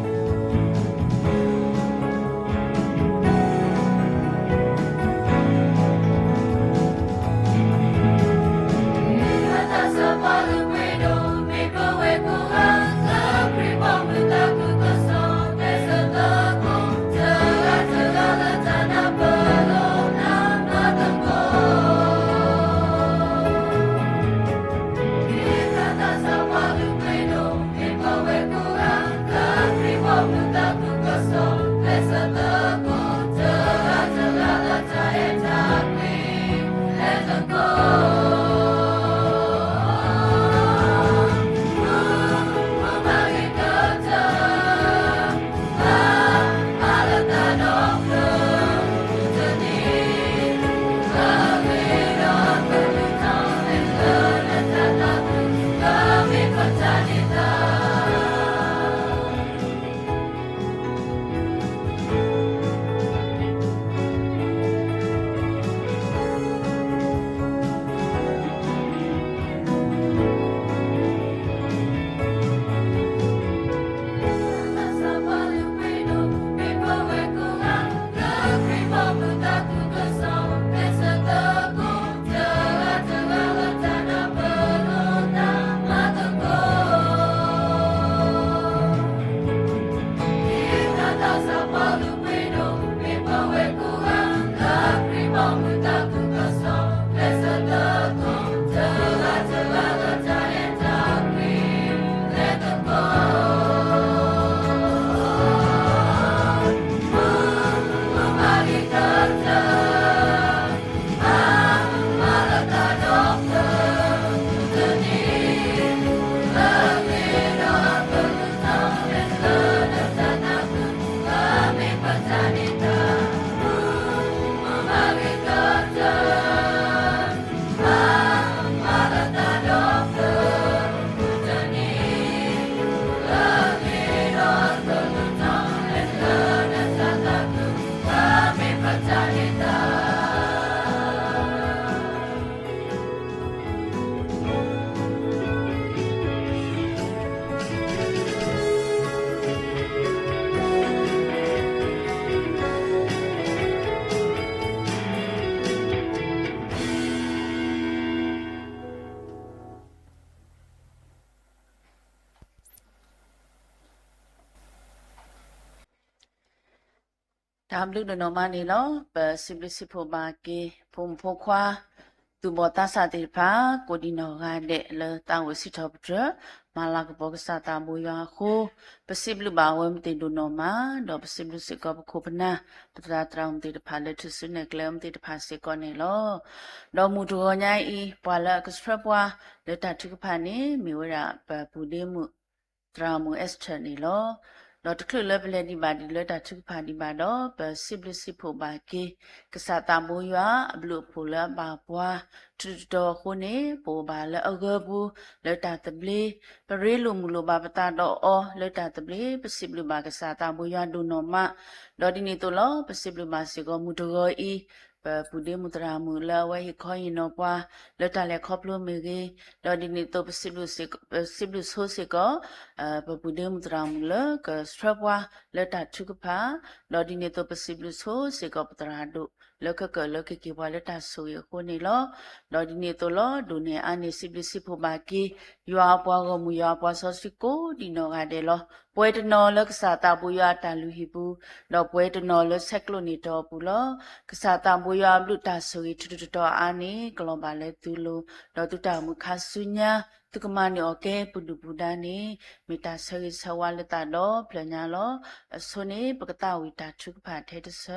ဘျုးနၤ ပလုၢ်ထီၣ်တၢ်မၤဘူၣ်ဆူနအိၣ်နီၢ်ပၢ်လၢမူခိၣ်ဧၢ. တၢ်ဘျုးဒိၣ်နီၢ်မးန့ၣ်လီၤ. ပစံးဘျုးစံးဖှိၣ်ဘၣ်က့ၤ ဖိမုၣ်ဖိခွါ သူၣ်ဘီၣ်သးစၢ်သ့ၣ်တဖၣ် ကိးဒံးနီၢ်ဂၤဒဲးလၢသးအိၣ်စံးထီၣ်ပတြၢၤ မၤလၤကပီၤကစၢ်သးဘိယွၤအဃိ, ပစံးဘျုးဘၣ်အဝဲမ့ၢ်သ့ၣ်ဒိၣ်နီၢ်မး, ဒီးပစံးဘျုးစ့ၢ်ကီးပခိၣ်ပနၢ် ပသရၣ်သရၣ်မုၣ်သ့ၣ်တဖၣ်လၢထူၣ်စုနဲၣ်ကျဲအီၤမ့ၢ်သ့ၣ်တဖၣ်စ့ၢ်ကီးန့ၣ်လီၤ. ဒီးမုၢ်တဂီၤညါအံၤ ပှၤလၢအကဆှၢပှၤလၢတၢ်ထုကဖၣ်န့ၣ် မ့ၢ်ဝဲဒၣ်ပပုၢ်ဒ့မုၣ် သရၣ်မုၣ် Esther န့ၣ်လီၤ. ဒီးတချုးလၢပလဲၤဒံးဘၣ်ဒံးလၢတၢ်ထုကဖၣ်ဒံးဘၣ်ဒီး ပစံးဘျုးစံးဖှိၣ်ဘၣ်က့ၤ ကစၢ်သးဘိယွၤအဘျုးအဖှိၣ်လၢအဘၣ်ပှၤ ထူးထူးတီၤတီၤအဃိန့ၣ် ပအိၣ်ဘၣ်လၢအဂၢၤပူၤ လၢတၢ်သဘျ့, ပရ့လိာ်မုာ်လိာ်ဘၣ်ပသးဒီးအီၤလၢတၢ်သဘျ့, ပစံးဘျုးဘၣ်ကစၢ်သးဘိယွၤဒိၣ်နီၢ်မး, ဒီးဒ်န့ၣ်အသိးလီၤ ပစံးဘျုးဘၣ်စ့ၢ်ကီးမုၢ်တဂီၤအံၤ ပပုၢ်ဒ့မုၣ်သရၣ်မုၣ်လၢအဝဲဟ့ၣ်ခီဟ့ၣ်နီၤပှၤ လၢတၢ်လဲၤခီဖျိမ့ၢ်ဂ့ၤ, ဒီးဒ်န့ၣ်အသိးပစံးဘျုးဆိစ့ၢ်ကီး ပပုၢ်ဒ့မုၣ်သရၣ်မုၣ်လၢကဆှၢပှၤလၢတၢ်ထုကဖၣ်, ဒီးဒ်န့ၣ်အသိးပစံးဘျုးဆိစ့ၢ်ကီးပသရၣ်ဒိၣ် လၢကကၢၣ်လၢကက့ၤပှၤလၢတၢ်ဆိၣ်ဂ့ၤအဃိန့ၣ်လီၤ. ဒီးဒ်န့ၣ်အသိးလီၤ ဒိၣ်န့ၢ်အါန့ၢ်စံးဘျုးစံးဖှိၣ်ဘၣ်က့ၤ ယွၤအပှၤဂီၢ်မုၢ် ယွၤအပှၤစီဆှံကိးဒံးနီၢ်ဂၤဒဲးလီၤ. ပှဲၤတနီၤလၢကစၢ်သးဘိယွၤအတၢ်လုၢ်ဟံၣ်ပူၤ, ဒီးပှဲၤတနီၤလၢဆဲးကျိးန့ၢ်တီၢ်အပူၤလီၤ. ကစၢ်သးဘိယွၤအဘျုးတၢ်ဆိၣ်ဂ့ၤထူးထူးတီၤတီၤအါန့ၣ် ကလီၤဘၣ်လၢသုလိၤ, ဒီးသုတၢ်အိၣ်မူခါဆူညါ သုကမၤန့ၢ်အီၤကဲပဒုၣ်ပဒါန့ၣ် မ့ၢ်တၢ်ဆၢဂ့ၤဆၢဝါလၢသးဒီဖျၢၣ်ညါလီၤ. အဆိန့ၣ် ပကသးဝံၣ်တၢ်ထုကဖၣ်ထဲတဆၢ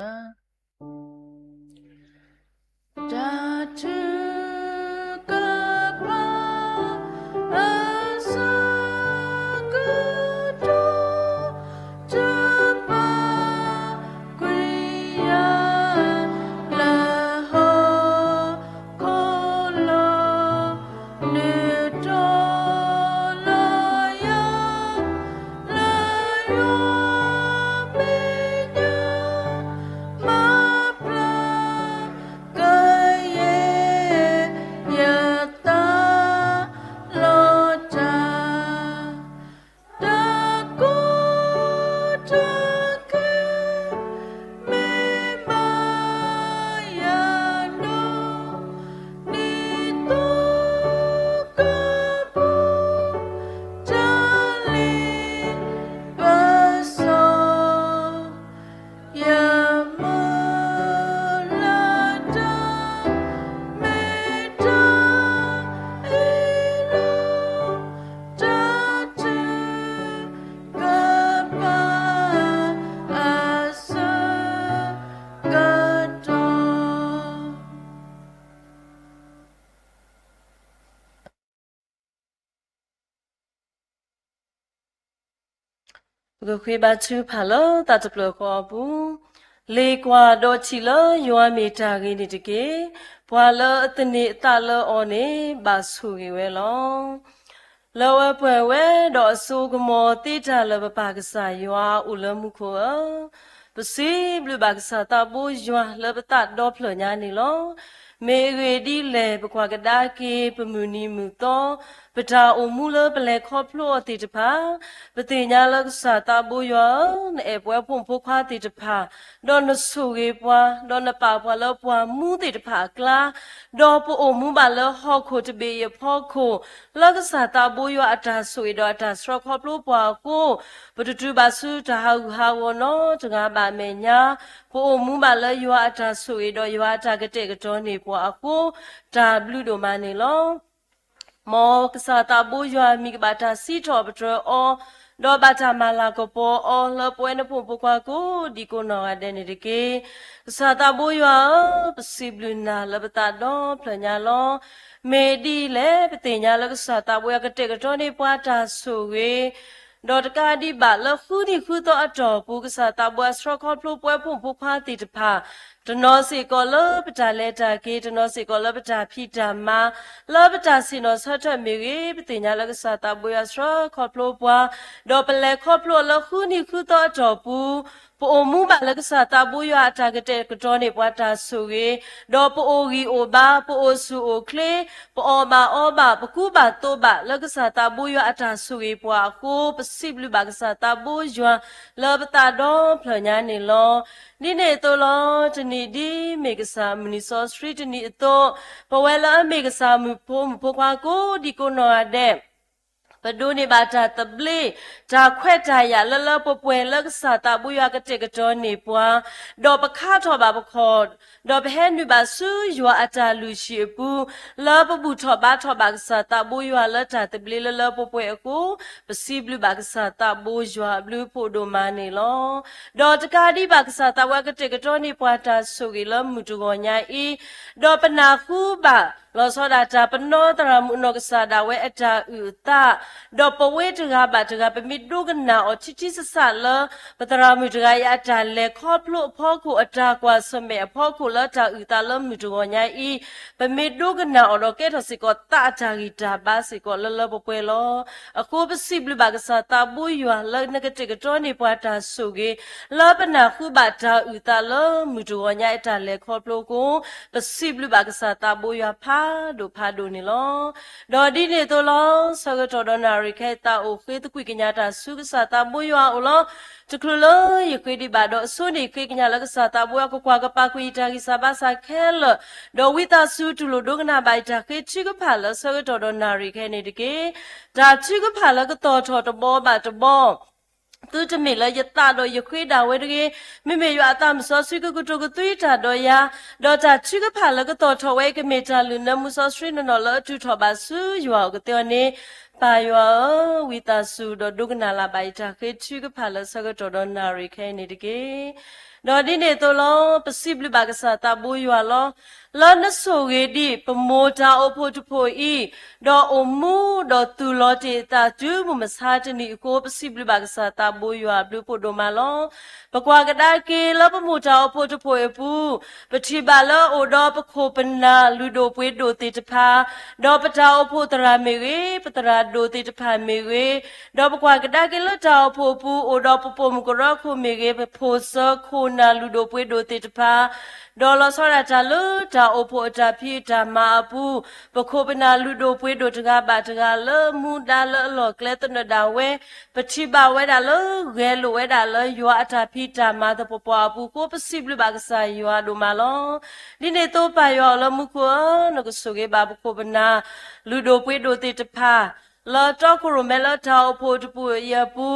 တၢ်ထုကဖၣ် အဆၢကတီၢ် တဘၣ်ကွံာ်ယၤ လၢဟီၣ်ခိၣ်လီၤ ဒုးတီၤလီၤယၤ လၢယွၤမဲာ်ညါ မၤပျၢ်ကယဲၢ်ယသးလီၤတၢ် တၢ်ကိၢ်တၢ်ဂီၤ မ့ၢ်ဘၣ်ယၤဒီး ဒ်သိးကပူၤ တၢ်လ့ပစီ ယမုၢ်လၢ်တၢ် မ့ၢ်တၢ်အ့ၣ်လိာ် တၢ်ထုကဖၣ် အဆၢကတီၢ် ပကဃ့ဘါထုကဖၣ်လၢတၢ်တဖျၢၣ်ဃီအပူၤ, လ့ၤကွၢ်ဒီးထံၣ်လၢယွၤမ့ၢ်တၢ်ဂ့ၤန့ၣ်တက့ၢ်. ပှၤလၢအသန့ၤအသးလၢအီၤန့ၣ် ဘၣ်ဆိၣ်ဂ့ၤဝဲလီၤ. လၢဝဲပှဲၤဝဲဒီးအစိကမီၤသ့တၢ်လၢာ် ပပၢ်ကစၢ်ယွၤအိၣ်လၢမူခိၣ်ဧၢ, ပစံးဘျုးဘၣ်ကစၢ်သးဘိယွၤလၢပသးဒီဖျၢၣ်ညါန့ၣ်လီၤ. မ့ၢ်အဂ့ၢ်ဒ်လဲၣ် ပကွၢ်ကဒါက့ၤ ပမုၢ်နံၤမုၢ်သီ, ပတၢ်အိၣ်မူလၢပလဲၤခီဖျိအီၤသ့ၣ်တဖၣ်, ပသ့ၣ်ညါလၢကစၢ်သးဘိယွၤဧၢ, နအဲၣ်ပဝဲဖိမုၣ်ဖိခွါသ့ၣ်တဖၣ်, ဒီးနဆိၣ်ဂ့ၤပှၤ, ဒီးနပာ်ပှၤလၢပှၢ်မူသ့ၣ်တဖၣ်အကျါ, ဒီးပအိၣ်မူဘၣ်လၢဟီၣ်ခိၣ်တဘ့ၣ်အံၤအဖီခိၣ်, လၢကစၢ်သးဘိယွၤအတၢ်ဆိၣ်ဂ့ၤဒီးအတၢ်ဆှၢခီဖျိပှၤအဃိ, ပတတုၤဘၣ်ဆူတၢ်ဟးဂူာ်ဟးဂီၤနီတဂၤဘၣ်အမဲာ်ညါ, ပအိၣ်မူဘၣ်လၢယွၤအတၢ်ဆိၣ်ဂ့ၤဒီးယွၤအတၢ်ကတဲာ်ကတီၤန့ၢ်ပှၤအဃိ, တၢ်ဘျုးဒိၣ်မးန့ၣ်လီၤ. မ်ကစၢ်သးဘိယွၤမံၤကဘၣ်တၢ်စံးထီၣ်ပတြၢၤအီၤ, ဒီးဘၣ်တၢ်မၤလၤကပီၤအီၤ လၢပဝဲနဖိမုၣ်ဖိခွါကိးဒံကိးနီၢ်ဂၤဒဲးန့ၣ်တက့ၢ်. ကစၢ်သးဘိယွၤဧၢ, ပစံးဘျုးနၤလၢပသးဒီဖျၢၣ်ညါလီၤ. မ့ၢ်ဒ်လဲၣ် ပသ့ၣ်ညါလၢကစၢ်သးဘိယွၤ ကတဲာ်ကတီၤန့ၢ်ပှၤတၢ်ဆိၣ်ဂ့ၤ, ဒီးတကးဒံးဘၣ်လၢဃုနံၣ်ဃုသီအတီၢ်ပူၤ ကစၢ်သးဘိယွၤဆှၢခီဖျိပဝဲဖိမုၣ်ဖိခွါသ့ၣ်တဖၣ်, တနီၤစ့ၢ်ကီးလၢပတၢ်လဲၤတၢ်က့ၤ, တနီၤစ့ၢ်ကီးလၢပတၢ်ဖံးတၢ်မၤ, လၢပတၢ်ဆ့ၣ်နီၤဆၢထၢၣ်မ့ၢ်ဂ့ၤ, ပသ့ၣ်ညါလၢကစၢ်သးဘိယွၤဆှၢခီဖျိပှၤ, ဒီးပလဲၤခီဖျိလၢဃုနံၣ်ဃုသီအတီၢ်ပူၤ, ပအိၣ်မူဘၣ်လၢကစၢ်သးဘိယွၤအတၢ်ကတဲာ်ကတီၤန့ၢ်ပှၤတၢ်ဆိၣ်ဂ့ၤ, ဒီးပအိၣ်ဂံၢ်အိၣ်ဘါ, ပအိၣ်ဆူၣ်အိၣ်ချ့, ပအီၣ်ဘၣ်အီဘၣ်, ပကူဘၣ်သိးဘၣ် လၢကစၢ်သးဘိယွၤအတၢ်ဆိၣ်ဂ့ၤပှၤအဃိ, ပစံးဘျုးဘၣ်ကစၢ်သးဘိယွၤလၢပသးဒီဖျၢၣ်ညါန့ၣ်လီၤ. ဒ်န့ၣ်အသိးလီၤ, တနံၤဒ်မ့ၢ်ကစၢ်မုၢ်နံၤစီဆှံတနံၤအသိး, ပဝဲလၢအမ့ၢ်ကစၢ်မုၣ်ဖိမုၣ်ဖိခွါကိးဒံကိးနီၢ်ဂၤဒဲး ပဒိးန့ၢ်ဘၣ်တၢ်သဘျ့, တၢ်ခွဲးတၢ်ယာ်လၢလၢပှဲၤပှဲၤလၢကစၢ်သးဘိယွၤကတဲာ်ကတီၤန့ၢ်ပှၤ, ဒီးပခါထီၣ်ဘၣ်ပခီၣ်, ဒီးပဟဲနုာ်ဘၣ်ဆူယွၤအတၢ်လုၢ်ဟံၣ်အပူၤ, လၢပဘူၣ်ထီၣ်ဘါထီၣ်ဘၣ်ကစၢ်သးဘိယွၤလၢတၢ်သဘျ့လၢလၢပှဲၤပှဲၤအဃိ, ပစံးဘျုးဘၣ်ကစၢ်သးဘိယွၤအဘျုးဖးဒိၣ်မးန့ၣ်လီၤ. ဒီးတကးဒံးဘၣ် ကစၢ်သးဘိယွၤကတဲာ်ကတီၤန့ၢ်ပှၤတၢ်ဆိၣ်ဂ့ၤလၢမုၢ်တဂီၤညါအံၤ, ဒီးပနၢ်ဟူဘၣ် လီၤဆီဒၣ်တၢ်ပနီၣ်သရၣ်မုၣ်အနီၢ်ကစၢ်ဒၣ်ဝဲအတၢ်အုၣ်အသး, ဒီးပဝဲတဂၤဘၣ်တဂၤ ပမ့ၢ်ဒိကနၣ်အီၤထံထံဆးဆးလၢ ပသရၣ်မုၣ်တဂၤအံၤအတၢ်လဲၤခီဖျိအဖီခိၣ် အတၢ်ကွၢ်ဆၢၣ်မဲာ်အဖီခိၣ်လၢတၢ်အုၣ်သးလၢမုၢ်တဂီၤညါအံၤ, ပမ့ၢ်ဒိကနၣ်အီၤဒီးကဲထီၣ်စ့ၢ်ကီးသးအတၢ်ဂံၢ်တၢ်ဘါစ့ၢ်ကီးလၢလၢပှဲၤပှဲၤလီၤ. အဃိပစံးဘျုးဘၣ်ကစၢ်သးဘိယွၤလၢနကတဲာ်ကတီၤန့ၢ်ပှၤတၢ်ဆိၣ်ဂ့ၤ လၢပနၢ်ဟူဘၣ်တၢ်အုၣ်သးလၢမုၢ်တဂီၤညါအံၤတၢ်လဲၤခီဖျိအဃိ, ပစံးဘျုးဘၣ်ကစၢ်သးဘိယွၤဖးဒိၣ်ဖးဒိၣ်န့ၣ်လီၤ. ဒီးဒ်န့ၣ်အသိးလီၤ, ဆၢကတီၢ်ဒီးနၣ်ရံၣ်ခဲအံၤ သးအိၣ်ဃ့သကွံာ်ကညးတၢ်ဆူကစၢ်သးဘိယွၤအအိၣ်လီၤ. တချုးလၢယဃ့ဒံးဘၣ်ဒီးအဆိန့ၣ် ယဃ့ကညးလၢကစၢ်သးဘိယွၤကကွၢ်ကပာ်ကွံာ်ယတၢ်ဂံၢ်စၢ်ဘါစၢ်ခဲလၢာ်, ဒီးဝံသးစူၤတူၢ်လိာ်ဒိကနၣ်ဘၣ်ယတၢ်ဃ့ထုကဖၣ်လၢဆၢကတီၢ်ဒီးနၣ်ရံၣ်ခဲအံၤန့ၣ်တက့ၢ်. တၢ်ထုကဖၣ်လၢကတီၢ်ထီၣ်တဘီဘၣ်တဘီ သုတမ့ၢ်လၢယသးဒီးယဃ့ဒၣ်ဝဲတဂ့ၤ, မ့မ့ၢ်ယွၤအသးမုၢ်စီဆှံကကတိၤကသွံတၢ်ဒီးယၤ, ဒီးတၢ်ထုကဖၣ်လၢကတီၢ်ထီၣ်ဝဲအံၤ ကမ့ၢ်တၢ်လုၢ်နၢမူစီဆှံနီၢ်နီၢ်လၢအတုၤထီၣ်ဘၣ်ဆူယွၤအအိၣ်ကသ့အီၤန့ၣ်, ပၢ်ယွၤဧၢ, ဝံသးစူၤဒီးဒိကနၣ်လၢ်ဘၣ်ယတၢ်ဃ့ထုကဖၣ်လၢဆၢကတီၢ်ဒီးနၣ်ရံၣ်ခဲအံၤန့ၣ်တက့ၢ်. ဒီးဒ်န့ၣ်အသိးလီၤ, ပစံးဘျုးဘၣ်ကစၢ်သးဘိယွၤလီၤ. လၢနဆိၣ်ဂ့ၤဒံးပမိၢ်တၢ်အိၣ်ဖှိၣ်တဖှိၣ်အံၤ, ဒီးအိၣ်မူဒီးသူၣ်လီၤတ့ၢ်အသးတုၤမုၢ်မဆါတနံၤအဃိ, ပစံးဘျုးဘၣ်ကစၢ်သးဘိယွၤအဘျုးဖးဒိၣ်မးလီၤ. ပကွၢ်ကဒါက့ၤလၢပမိၢ်တၢ်အိၣ်ဖှိၣ်တဖှိၣ်အပူၤ, ပထံၣ်ဘၣ်လၢအအိၣ်ဒီးပခိၣ်ပနၢ်လုၢ်ဒိၣ်ပှ့ၤဒိၣ်သ့ၣ်တဖၣ်, ဒီးပတၢ်အိၣ်ဖှိၣ်သရၣ်မ့ၢ်ဂ့ၤ, ပသရၣ်ဒိၣ်သ့ၣ်တဖၣ်မ့ၢ်ဂ့ၤ, ဒီးပကွၢ်ကဒါက့ၤလၢတၢ်အိၣ်ဖှိၣ်အပူၤ အိၣ်ဒီးပပိာ်မုၣ်ကရၢခိၣ်မ့ၢ်ဂ့ၤ, ပဖိၣ်စၢၤခိၣ်နၢ်လုၢ်ဒိၣ်ပှ့ၤဒိၣ်သ့ၣ်တဖၣ်, ဒီးလီၤဆီဒၣ်တၢ်လၢတၢ်အိၣ်ဖှိၣ်အတၢ်ဖံးတၢ်မၤအပူၤ, ပခိၣ်ပနၢ်လုၢ်ဒိၣ်ပှ့ၤဒိၣ်တဂၤဘၣ်တဂၤလၢမူဒါလၢအလီၢ်ကျဲသနၢၣ်ဒၣ်ဝဲ, ပထံၣ်ဘၣ်ဝဲဒၣ်လၢ ဂဲၤလိာ်ဝဲဒၣ်လၢယွၤအတၢ်ဖံးတၢ်မၤသပှၢ်ပှၢ်အပူၤအဃိ, ပစံးဘျုးဘၣ်ကစၢ်ယွၤဒိၣ်မးလီၤ. ဒ်န့ၣ်အသိးပၢ်ယွၤအိၣ်လၢမူခိၣ်ဧၢ, နကဆိၣ်ဂ့ၤဘၣ်ပခိၣ်ပနၢ် လုၢ်ဒိၣ်ပှ့ၤဒိၣ်သ့ၣ်တဖၣ် လၢတီခိၣ်ရိၣ်မဲလၢတၢ်အိၣ်ဖှိၣ်တဖှိၣ်အံၤအပူ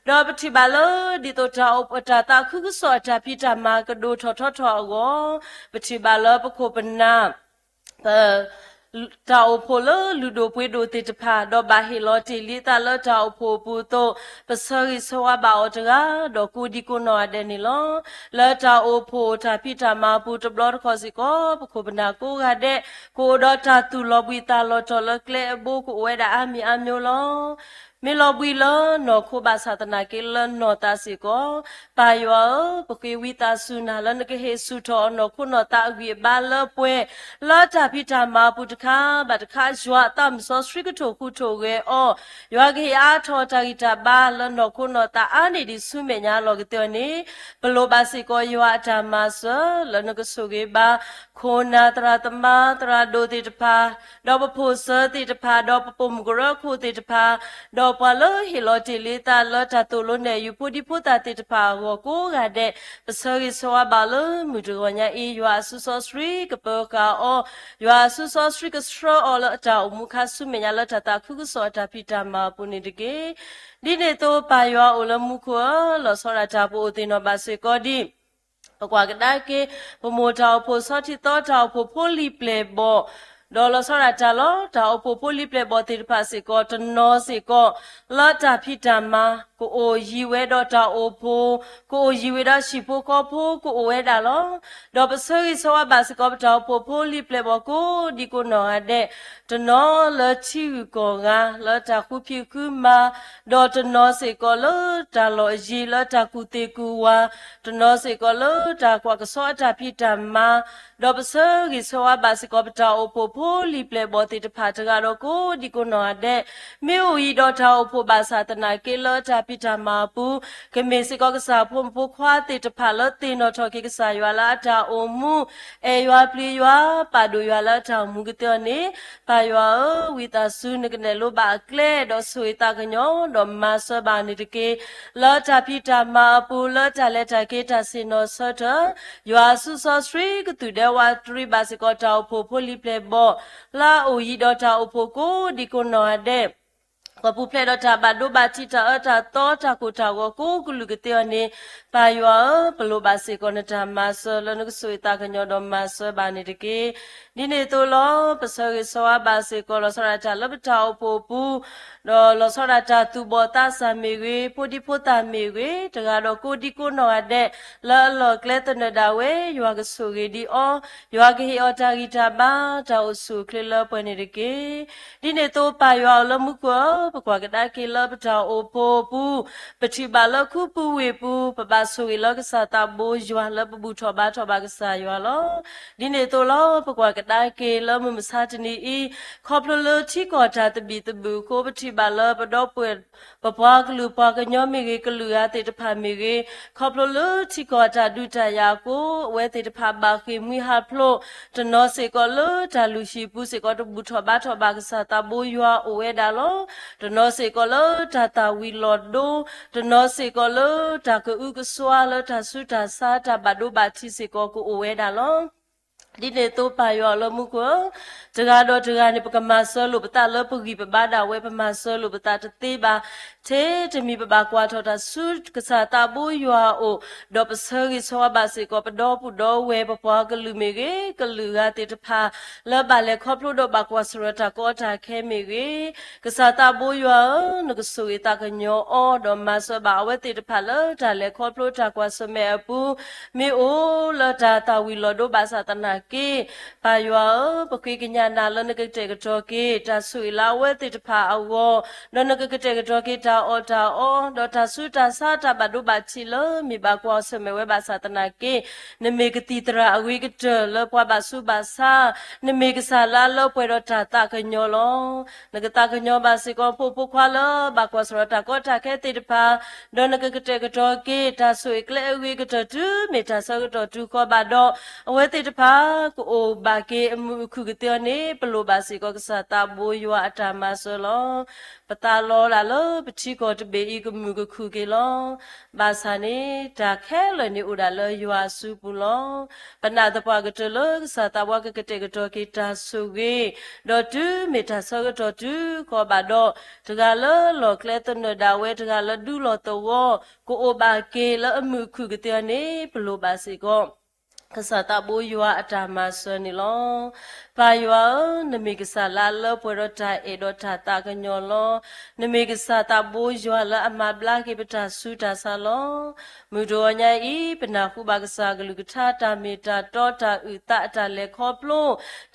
ၤ, ဒီးပထံၣ်ဘၣ်လၢဒ်သိးတၢ်အိၣ်ဖှိၣ်တၢ်သးခုကစီၣ်အတၢ်ဖံးတၢ်မၤကဒိၣ်ထီၣ်ထီထီၣ်အဂီၢ်, ပထံၣ်ဘၣ်လၢပခိၣ်ပနၢ် ပ တၢ်အိၣ်ဖှိၣ်လၢလုၢ်ဒိၣ်ပှ့ၤဒိၣ်သ့ၣ်တဖၣ် ဒီးဘၣ်ဟ့ၣ်လီၤတ့ၢ်လံအသးလၢတၢ်အိၣ်ဖှိၣ်အပူၤအသိး, ပဆၢဂ့ၤဆၢဝါဘၣ်အီၤတဂၤ ဒီးကိးဒံကိးနီၢ်ဂၤဒဲးန့ၣ်လီၤ. လၢတၢ်အိၣ်ဖှိၣ်တၢ်ဖံးတၢ်မၤအပူၤတဘျီတခီၣ်စ့ၢ်ကီး ပခိၣ်ပနၢ်ကိးဂၤဒဲး ကအိၣ်ဒီးတၢ်သူၣ်လီၤဘှံးသးလီၤတီၤလၢကျဲအဘိ ကအိၣ်ဝဲဒၣ်အါမံၤအါမျိၤလီၤ. မ့ၢ်လီၤဘှံးလၢနီၢ်ခိဘၣ်ဆၣ်သနာ်က့လၢနီၢ်သးစ့ၢ်ကီး, ပၢ်ယွၤဧၢ, ပဃ့ဝံသးစူၤနၤလၢနကဟ့ၣ်ဆူၣ်ထီၣ်အီၤနီၢ်ခိနီၢ်သးအဂံၢ်အဘါလၢပှဲၤ, လၢတၢ်ဖံးတၢ်မၤအပူၤတခါဘၣ်တခါ ယွၤအသးမုၢ်စီဆှံကထိၣ်ဃူထိၣ်ဂဲၤအီၤ, ယွၤကဟ့ၣ်အါထီၣ်တၢ်ဂံၢ်တၢ်ဘါလၢနီၢ်ခိနီၢ်သးအါန့ၢ်ဒံးဆူမဲာ်ညါလီၤကသ့အီၤန့ၣ်, ပလိၣ်ဘၣ်စ့ၢ်ကီးယွၤအတၢ်မၤစၢၤ လၢနကဆိၣ်ဂ့ၤဘၣ် ခိၣ်နၢ်သရၣ်သမါသရၣ်ဒိၣ်သ့ၣ်တဖၣ်, ဒီးပဖိၣ်စၢၤသ့ၣ်တဖၣ်, ဒီးပပိာ်မုၣ်ကရၢခိၣ်သ့ၣ်တဖၣ်, ဒီးပှၤလၢဟ့ၣ်လီၤတ့ၢ်လံအသးလၢတၢ်သိၣ်လိနဲၣ်ယုာ်ဖိဒံဖိသၣ်သ့ၣ်တဖၣ်အဂီၢ်ကိးဂၤဒဲး, ပဆၢဂ့ၤဆၢဝါဘၣ်လၢမုၢ်တဂီၤညါအံၤ ယွၤအစုစီဆှံကပၢၤဃာ်အီၤ, ယွၤအစုစီဆှံကဆှၢအီၤလၢအတၢ်အိၣ်မူခါဆူမဲာ်ညါလၢတၢ်သးခုကစီၣ်အတၢ်ဖံးတၢ်မၤအပူၤန့ၣ်တက့ၢ်. ဒ်န့ၣ်အသိးပၢ်ယွၤအိၣ်လၢမူခိၣ်ဧၢ, လီၤဆီဒၣ်တၢ်ပအိၣ်သ့ၣ်နီၣ်ဘၣ်စ့ၢ်ကီးဒံး ပကွၢ်ကဒါက့ၤ ပမိၢ်တၢ်အိၣ်ဖှိၣ်ဆီထံသီတၢ်အိၣ်ဖှိၣ်ဖိလံၤပျဲၢ်ဘီၣ်, ဒီးလီၤဆီဒၣ်တၢ်လီၤ တၢ်အိၣ်ဖှိၣ်ဖိလံၤပျဲၢ်ဘီၣ်သ့ၣ်တဖၣ်စ့ၢ်ကီး တနီၤစ့ၢ်ကီး လၢတၢ်ဖံးတၢ်မၤ ကအိၣ်ယံၤဝဲဒီးတၢ်အိၣ်ဖှိၣ်, ကအိၣ်ယံၤဝဲဒီးဟံၣ်ဖိဃီဖိကအိၣ်ဝဲဒၣ်လီၤ. ဒီးပဆၢဂ့ၤဆၢဝါဘၣ်စ့ၢ်ကီးပတၢ်အိၣ်ဖှိၣ်ဖိလံၤပျဲၢ်ဘီၣ်ကိးဒံကိးနီၢ်ဂၤဒဲး, တနီၤလၢထံဂုၤကီၢ်ဂၤ လၢတၢ်ဃုဖံးဃုမၤ, ဒီးတနီၤစ့ၢ်ကီးလၢတၢ်လီၢ်အယံၤ လၢတၢ်ကူၣ်သ့ၣ်ကူၣ်ဝၤ, တနီၤစ့ၢ်ကီးလၢတၢ်ကွၢ်ကဆီအတၢ်ဖံးတၢ်မၤ, ဒီးပဆၢဂ့ၤဆၢဝါဘၣ်စ့ၢ်ကီးပတၢ်အိၣ်ဖှိၣ်ဖိလံၤပျဲၢ်ဘီၣ်သ့ၣ်တဖၣ်တဂၤဒီးကိးဒံကိးနီၢ်ဂၤဒဲး, မ့ၢ်အိၣ်ယံၤဒီးတၢ်အိၣ်ဖှိၣ်ဘၣ်ဆၣ်သနာ်က့လၢတၢ်ဖံးတၢ်မၤအပူၤ, ကမ့ၢ်စ့ၢ်ကီးကစၢ်ဖိမုၣ်ဖိခွါသ့ၣ်တဖၣ်လၢသ့ၣ်နီၣ်ထီၣ်က့ၤကစၢ်ယွၤလၢအတၢ်အိၣ်မူ, အဲၣ်ယွၤပျံၤယွၤ, ပာ်ဒိၣ်ယွၤလၢအတၢ်အိၣ်မူကသ့အီၤန့ၣ်, ပၢ်ယွၤဧၢ, ဝံသးစူၤနကနဲၣ်လိဘၣ်အကျဲ ဒီးဆိၣ်ဂ့ၤသးကညီၤ ဒီးမၤစၢၤဘၣ်န့ၣ်တက့ၢ်. လၢတၢ်ဖံးတၢ်မၤအပူၤ လၢတၢ်လဲၤတၢ်က့ၤတၢ်ဆ့ၣ်နီၤဆၢထၢၣ်, ယွၤအစုစီဆှံကသူၣ်ဒဲဝးတရံးဘၣ်စ့ၢ်ကီးတၢ်အိၣ်ဖှိၣ်ဖိလံၤပျဲၢ်ဘီၣ်, လၢအအိၣ်ယံၤဒီးတၢ်အိၣ်ဖှိၣ်ကိးဒံကိးနီၢ်ဂၤဒဲး ပှၤပူၤဖျဲးဒီးတၢ်ဘၣ်ဒိဘၣ်ထံး တၢ်အၢတၢ်သီ တၢ်ကိၢ်တၢ်ဂီၤကိးကလုာ်ကသ့အီၤန့ၣ်, ပၢ်ယွၤဧၢ, ပလိၣ်ဘၣ်စ့ၢ်ကီးနတၢ်မၤစၢၤလၢနကဆိၣ်ဂ့ၤသးကညီၤဒီးမၤစၢၤဘၣ်န့ၣ်တက့ၢ်. ဒ်န့ၣ်အသိးလီၤ. ပဆၢဂ့ၤဆၢဝါဘၣ်စ့ၢ်ကီး လီၤဆီဒၣ်တၢ်လၢပတၢ်အိၣ်ဖှိၣ်အပူၤ, ဒီးလီၤဆီဒၣ်တၢ်သူၣ်ဘီၣ်သးစၢ်မ့ၢ်ဂ့ၤ, ဖိဒံဖိသၣ်မ့ၢ်ဂ့ၤ, တဂၤဒီးကိးဒံကိးနီၢ်ဂၤဒဲး, လၢအလီၢ်ကျဲသနၢၣ်ဒၣ်ဝဲ, ယွၤကဆိၣ်ဂ့ၤဒံးအီၤ, ယွၤကဟ့ၣ်အီၤတၢ်ဂံၢ်တၢ်ဘါ, တၢ်အိၣ်ဆူၣ်အိၣ်ချ့လၢပှဲၤန့ၣ်တက့ၢ်. ဒ်န့ၣ်အသိး ပၢ်ယွၤအိၣ်လၢမူခိၣ်ဧၢ, ပကွၢ်ကဒါက့ၤလၢပတၢ်အိၣ်ဖှိၣ်အပူၤ, ပထံၣ်ဘၣ်လၢခူပူၤဝ့ၢ်ပူၤ, ပဘၣ်ဆိၣ်ဂ့ၤလၢကစၢ်သးဘိယွၤလၢပဘူၣ်ထီၣ်ဘါထီၣ်ဘၣ်ကစၢ်ယွၤလီၤ. ဒ်န့ၣ်အသိးလီၤ. ပကွၢ်ကဒါက့ၤလၢမုၢ်မဆါတနံၤအံၤ, ခီဖျိလၢထံကီၢ်တၢ်သဘံၣ်သဘုၣ်အဃိ, ပထံၣ်ဘၣ်လၢပဒီပုၢ် ပပှၤကလုာ်ပှၤကညီမ့ၢ်ဂ့ၤ, ကလုာ်ဂၤသ့ၣ်တဖၣ်မ့ၢ်ဂ့ၤ, ခီဖျိလၢထံကီၢ်အတၢ်ဒုးတၢ်ယၤအဃိ, အဝဲသ့ၣ်တဖၣ်ဘၣ်ဃ့ၢ်မှံဟးဖျိး, တနီၤစ့ၢ်ကီးလၢတၢ်လုၢ်ဟံၣ်ပူၤစ့ၢ်ကီး တဘူၣ်ထီၣ်ဘါထီၣ်ဘၣ်ကစၢ်သးဘိယွၤအိၣ်ဝဲဒၣ်လီၤ. တနီၤစ့ၢ်ကီးလၢတၢ်သၣ်ဝံၤလီၤဒိ, တနီၤစ့ၢ်ကီးလၢတၢ်ကအုကစွါလၢတၢ်ဆူးတၢ်ဆါ တၢ်ဘၣ်ဒိဘၣ်ထံးစ့ၢ်ကီးကအိၣ်ဝဲဒၣ်လီၤ. ဒ်န့ၣ်အသိးပၢ်ယွၤလၢမူခိၣ်ဧၢ, တဂၤဒီးတဂၤန့ၣ် ပကမၤစၢၤလိာ်ပသးလၢပဂံၢ်ပဘါဒၣ်ဝဲ ပမၤစၢၤလိာ်ပသးတသ့ဘၣ်. ထဲတမံၤပဘၣ်ကွၢ်ထီၣ်တၢ်ဆူကစၢ်သးဘိယွၤအအိၣ်, ဒီးပဆၢဂ့ၤဆၢဝါဘၣ်စ့ၢ်ကီး ပဒီပုၢ်ဒီဝဲၢ် ပပှၤကလုာ်မ့ၢ်ဂ့ၤ, ကလုာ်ဂၤသ့ၣ်တဖၣ် လၢဘၣ်လဲၤခီဖျိဒီးဘၣ်ကွၢ်ဆၢၣ်တၢ်ကီတၢ်ခဲမ့ၢ်ဂ့ၤ, ကစၢ်သးဘိယွၤဧၢ, နကဆိၣ်ဂ့ၤသးကညီၤအီၤ, ဒီးမၤစၢၤဘၣ်အဝဲသ့ၣ်တဖၣ်လၢတၢ်လဲၤခီဖျိတၢ်ကွၢ်ဆၢၣ်မဲာ်အပူၤ, မ့ၢ်အိၣ်လၢတၢ်သၣ်ဝံၤလီၤဒိဘၣ်ဆၣ်သနာ်က့, ပၢ်ယွၤဧၢ, ပဃ့ကညးနၤလၢနကကတဲာ်ကတီၤက့ၤ တၢ်ဆိၣ်ဂ့ၤလၢအဝဲသ့ၣ်တဖၣ်အဂီၢ်, ဒီးနကကတဲာ်ကတီၤက့ၤတၢ်အီၣ်တၢ်အီ, ဒီးတၢ်ဆူးတၢ်ဆါ တၢ်ဘၣ်ဒိဘၣ်ထံးလၢမ့ၢ်ဘၣ်ကွၢ်ဆၢၣ်မဲာ်ဝဲဘၣ်ဆၣ်သနာ်က့, နမ့ၢ်ကသံၣ်သရၣ်အဂ့ၤကတၢၢ်လၢပှၤဘၣ်ဆူးဘၣ်ဆါ, နမ့ၢ်ကစၢ်လၢအလၢပှဲၤဒီးတၢ်သးကညီၤလီၤ. နကသးကညီၤဘၣ်စ့ၢ်ကီးဖိဖိခွါလၢဘၣ်ကွၢ်ဆၢၣ်ဒီးတၢ်ကီတၢ်ခဲသ့ၣ်တဖၣ်, ဒီးနကကတဲာ်ကတီၤက့ၤ တၢ်ဆိၣ်ဂ့ၤကျဲအဂ့ၤကတၢၢ်တုၤမ့ၢ်တၢ်ဆၢကတီၢ်တုၤဃီဘၣ်ဒီး, အဝဲသ့ၣ်တဖၣ်ကအိၣ်ဘၣ်က့ၤအမုာ်အခုၣ်ကသ့အီၤန့ၣ်, ပလိၣ်ဘၣ်စ့ၢ်ကီးကစၢ်သးဘိယွၤအတၢ်မၤစၢၤလီၤ. ပသးလီဒၣ်လၢပထံကီၢ်တဘ့ၣ်အံၤကမုာ်ကခုၣ်က့ၤလီၤ. ဘၣ်ဆၣ်န့ၣ် တၢ်ခဲလၢာ်န့ၣ်အိၣ်ဒၣ်လၢယွၤအစုပူၤလီၤ. ပနာ်သပှၢ်ကတၢၢ်လၢကစၢ်သးဘိကကတဲာ်ကတီၤက့ၤတၢ်ဆိၣ်ဂ့ၤ, ဒီးတုၤမ့ၢ်တၢ်ဆၢကတီၢ်တုၤဃီဘၣ်ဒီး, တဂၤလၢလီၢ်ကျဲသနၢၣ်ဒၣ်ဝဲ, တဂၤလၢဒူလီၤသဝီ, ကအိၣ်ဘၣ်က့ၤလၢအမုာ်အခုၣ်ကသ့အီၤန့ၣ်, ပလိၣ်ဘၣ်စ့ၢ်ကီး ကစၢ်သးဘိယွၤအတၢ်မၤစၢၤန့ၣ်လီၤ. ပၢ်ယွၤဧၢ, နမ့ၢ်ကစၢ်လၢအလၢပှဲၤဒီးတၢ်အဲၣ်ဒီးတၢ်သးကညီၤလီၤ. နမ့ၢ်ကစၢ်သးဘိယွၤလၢအမၤဘျါက့ၤပတၢ်ဆူးတၢ်ဆါလီၤ. မုၢ်တဂီၤညါအံၤ ပနၢ်ဟူဘၣ်ကစၢ်အကလုၢ်ကထါ တၢ်မ့ၢ်တၢ်တီ တၢ်အုၣ်သး တၢ်လဲၤခီ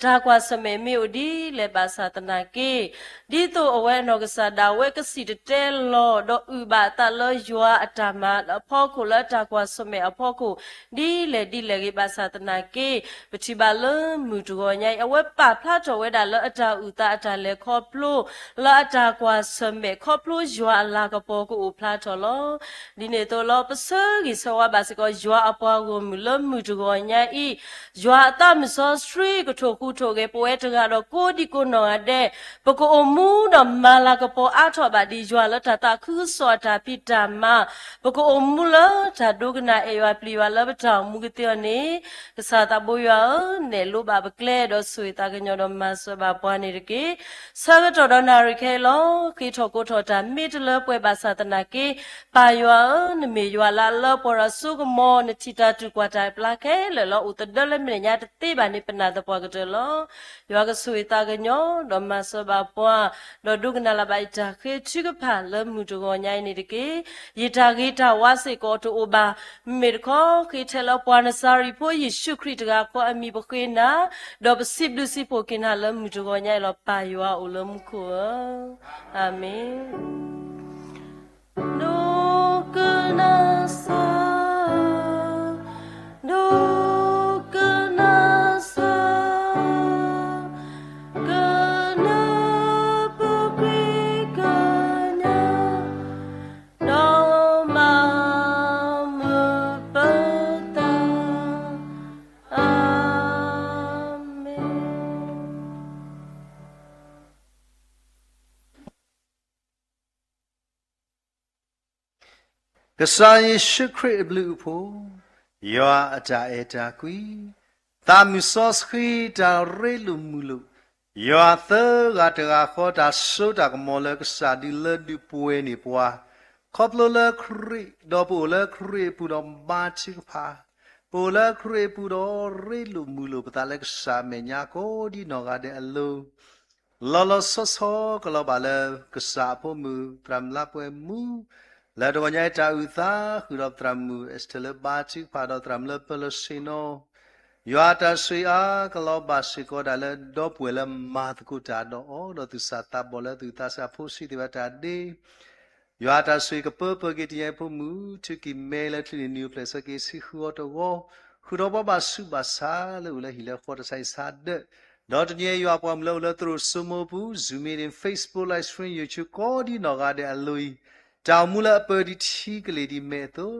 ဖျိ တၢ်ကွၢ်ဆၢၣ်မဲာ်မ့ၢ်အိၣ်ဒ်လဲၣ်ဘၣ်ဆၣ်သနာ်က့, ဒ်သိးအဝဲအနီၢ်ကစၢ်ဒၣ်ဝဲကစံၣ်တဲၤတဲလီၤ ဒီးအုၣ်ဘၣ်အသးလၢယွၤအတၢ်မၤအဖီခိၣ် လၢအတၢ်ကွၢ်ဆၢၣ်မဲာ်အဖီခိၣ် ဒ်လဲၣ်ဒ်လဲၣ်ဂ့ၤဘၣ်ဆၣ်သနာ်က့, ပထံၣ်ဘၣ်လၢမုၢ်တဂီၤညါအံၤ အဝဲပာ်ဖျါထီၣ်ဝဲဒၣ်လၢအတၢ်အုၣ်သးအတၢ်လဲၤခီဖျိ လၢအတၢ်ကွၢ်ဆၢၣ်မဲာ်ခီဖျိယွၤအလၤကပီၤကအိၣ်ဖျါထီၣ်လီၤ. ဒ်န့ၣ်အသိးလီၤ ပဆၢဂ့ၤဆၢဝါဘၣ်စ့ၢ်ကီး ယွၤအပှၤဂီၢ်မုၢ်လၢမုၢ်တဂီၤညါအံၤ, ယွၤအသးမုၢ်စီဆှံကထိၣ်ဃူထိၣ်ဂဲၤ ပဝဲတဂၤဒီးကိးဒံကိးနီၢ်ဂၤဒဲး, ပကအိၣ်မူဒီးမၤလၤကပီၤအါထီၣ်ဘၣ်ဒံးယွၤလၢတၢ်သးခုကစီၣ်အတၢ်ဖံးတၢ်မၤ, ပကအိၣ်မူလၢတၢ်ဒိကနၣ်အဲၣ်ယွၤပျံၤယွၤလၢပတၢ်အိၣ်မူကသ့အီၤန့ၣ်, ကစၢ်သးဘိယွၤဧၢ, နဲၣ်လိဘၣ်ပကျဲဒီးဆိၣ်ဂ့ၤသးကညီၤဒီးမၤစၢၤဘၣ်ပှၤန့ၣ်တက့ၢ်. ဆၢကတီၢ်ဒီးနၣ်ရံၣ်ခဲအံၤလီၤ ဃ့ထီၣ်ကိးထီၣ်တၢ်မ့ၢ်တလၢပှဲၤဘၣ်ဆၣ်သနာ်က့, ပၢ်ယွၤဧၢ, နမ့ၢ်ယွၤလၢအလၢပှဲၤဒီးစိကမီၤ, နထံၣ်တၢ်တူၢ်ကွၢ်တၢ်ပျၢ်ခဲလၢာ်လၢအိၣ်သဒၢလၢမဲာ်ညါတသ့ဘၣ်န့ၣ် ပနာ်သပှၢ်ကတၢၢ်လီၤ. ယွၤကဆိၣ်ဂ့ၤသးကညီၤ ဒီးမၤစၢၤဘၣ်ပှၤ, ဒီးဒိကနၣ်လၢၤဘၣ်ယတၢ်ဃ့ထုကဖၣ်လၢမုၢ်တဂီၤညါအံၤန့ၣ်တက့ၢ်. ယတၢ်ဂ့ၤတၢ်ဝါစ့ၢ်ကီးတအိၣ်ဘၣ်, မ့မ့ၢ်တခီ ဃ့ထဲလၢပှၤနစၤရ့းဖိယ့ၣ်ၡူးခရံာ်တဂၤဃီအမံၤပဃ့နၤ, ဒီးပစံးဘျုးစံးဖှိၣ်က့ၤနၤလၢမုၢ်တဂီၤညါအံၤလီၤ. ပၢ်ယွၤအိၣ်လၢမူခိၣ်ဧၢ, အၤမ့ၣ်. ဒိကနၣ်စၢ်, ဒိကနၣ်စၢ်, ကနၢ်ပူၤကွံာ်ကညး, ဒီးမၤမုာ်ပသး, အၤမ့ၣ်. ကစၢ်ယ့ၣ်ၡူးခရံာ်အဘျုးအဖှိၣ်, ယွၤအတၢ်အဲၣ်တၢ်ကွံ, သးမုၢ်စီဆှံတၢ်ရ့လိာ်မုာ်လိာ်, ယွၤသၢဂၤတဂၤဃီ တၢ်စိတၢ်ကမီၤလၢကစၢ်ဒုးလၢဒုးပှဲၤန့ၢ်ပှၤ, ခီဖျိလၢခရံာ် ဒီးပအိၣ်လၢခရံာ်အပူၤဒီးဘါထုကဖၣ်, ပအိၣ်လၢခရံာ်အပူၤဒီးရ့လိာ်မုာ်လိာ်ပသးလၢကစၢ်အမဲာ်ညါကိးဒံနီၢ်ဂၤဒဲးအလိၤ လီၤလီၤဆီဆီကလီၤဘၣ်လၢကစၢ်အဖိမုၣ် သရၣ်မုၣ်လါပှဲၤမူ, လၢတဂီၤညါအံၤတၢ်အုၣ်သးဃုာ်ဒီးသရၣ်မုၣ် Esther လၢဘါထုကဖၣ်ဒီးသရၣ်မုၣ်လၢပၢလီၤဆ့ၣ်နီၤ, ယွၤအတၢ်ဆိၣ်ဂ့ၤအါကလီၤဘၣ်စ့ၢ်ကီးဒၣ်လၢဒီပုၢ်ဝဲၢ်လၢမၤသကိးတၢ်ဒီးအီၤ ဒီးသူၣ်စၢ်သးဘီၣ်လၢသူၣ်သးစၢ်ဖိဆံးသ့ၣ်တဖၣ်တၢ်ဒ့ ယွၤအတၢ်ဆိၣ်ဂ့ၤကပၢပှဲၤက့ၤတနံၤအံၤဖိမုၣ် ထုးက့ၤမဲလၢချံန့ၣ်နံၤအိၣ်ဖျဲၣ်ဆၢက့ၤဆံဃုအီၤတဂီၢ်, ဃုာ်ဒီးပှၤဘၣ်ဆူးဘၣ်ဆါလၢအိၣ်လၢဟံၣ်လၢဃီတၢ်ဆါဟံၣ်ဆါဒၢး, ဒီးတနံၤအံၤယွၤပှၤမုၣ်လၢအိၣ်လၢသရိာ်စိမိပူၤ Zoom meeting, Facebook live stream, YouTube ကိးဒံနီၢ်ဂၤဒဲးအလိၤအံၤ, တၢ်အိၣ်မူလၢအပၢၢ်ဒံးထံကလ့ၢ်ဒံးမဲာ်အသိး,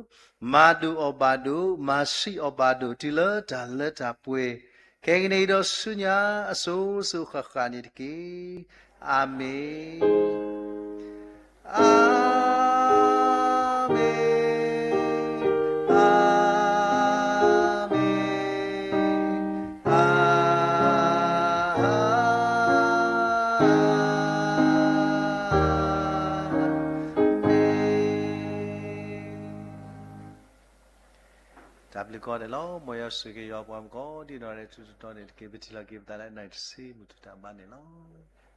မၤဒိၣ်အီၣ်ဘၣ်ဒိၣ်, မၤဆံးအီၣ်ဘၣ်ဒိၣ် တုၤလၢတၢ်လၢတၢ်ပှဲၤ, ခဲကနံၣ်အံၤဒီးဆူညါ အစိၤစိၤဃၣ်ဃၣ်န့ၣ်တက့ၢ်. အၤမ့ၣ်, အၤမ့ၣ်, အၤမ့ၣ်, အၤမ့ၣ်. တၢ်ဘျုးကိးဂၤဒဲးလီၤ. မ်ယွၤဆိၣ်ဂ့ၤက့ၤယွၤပှၤမုၣ်ကိးဒံနီၢ်ဂၤဒဲးထူးထူးတီၤတီၤန့ၣ်တက့ၢ်. ပထံၣ်လိာ်က့ၤပသးလၢ နံၣ်တဆံ မုၢ်ထူၣ်တၢ်ဘါန့ၣ်လီၤ.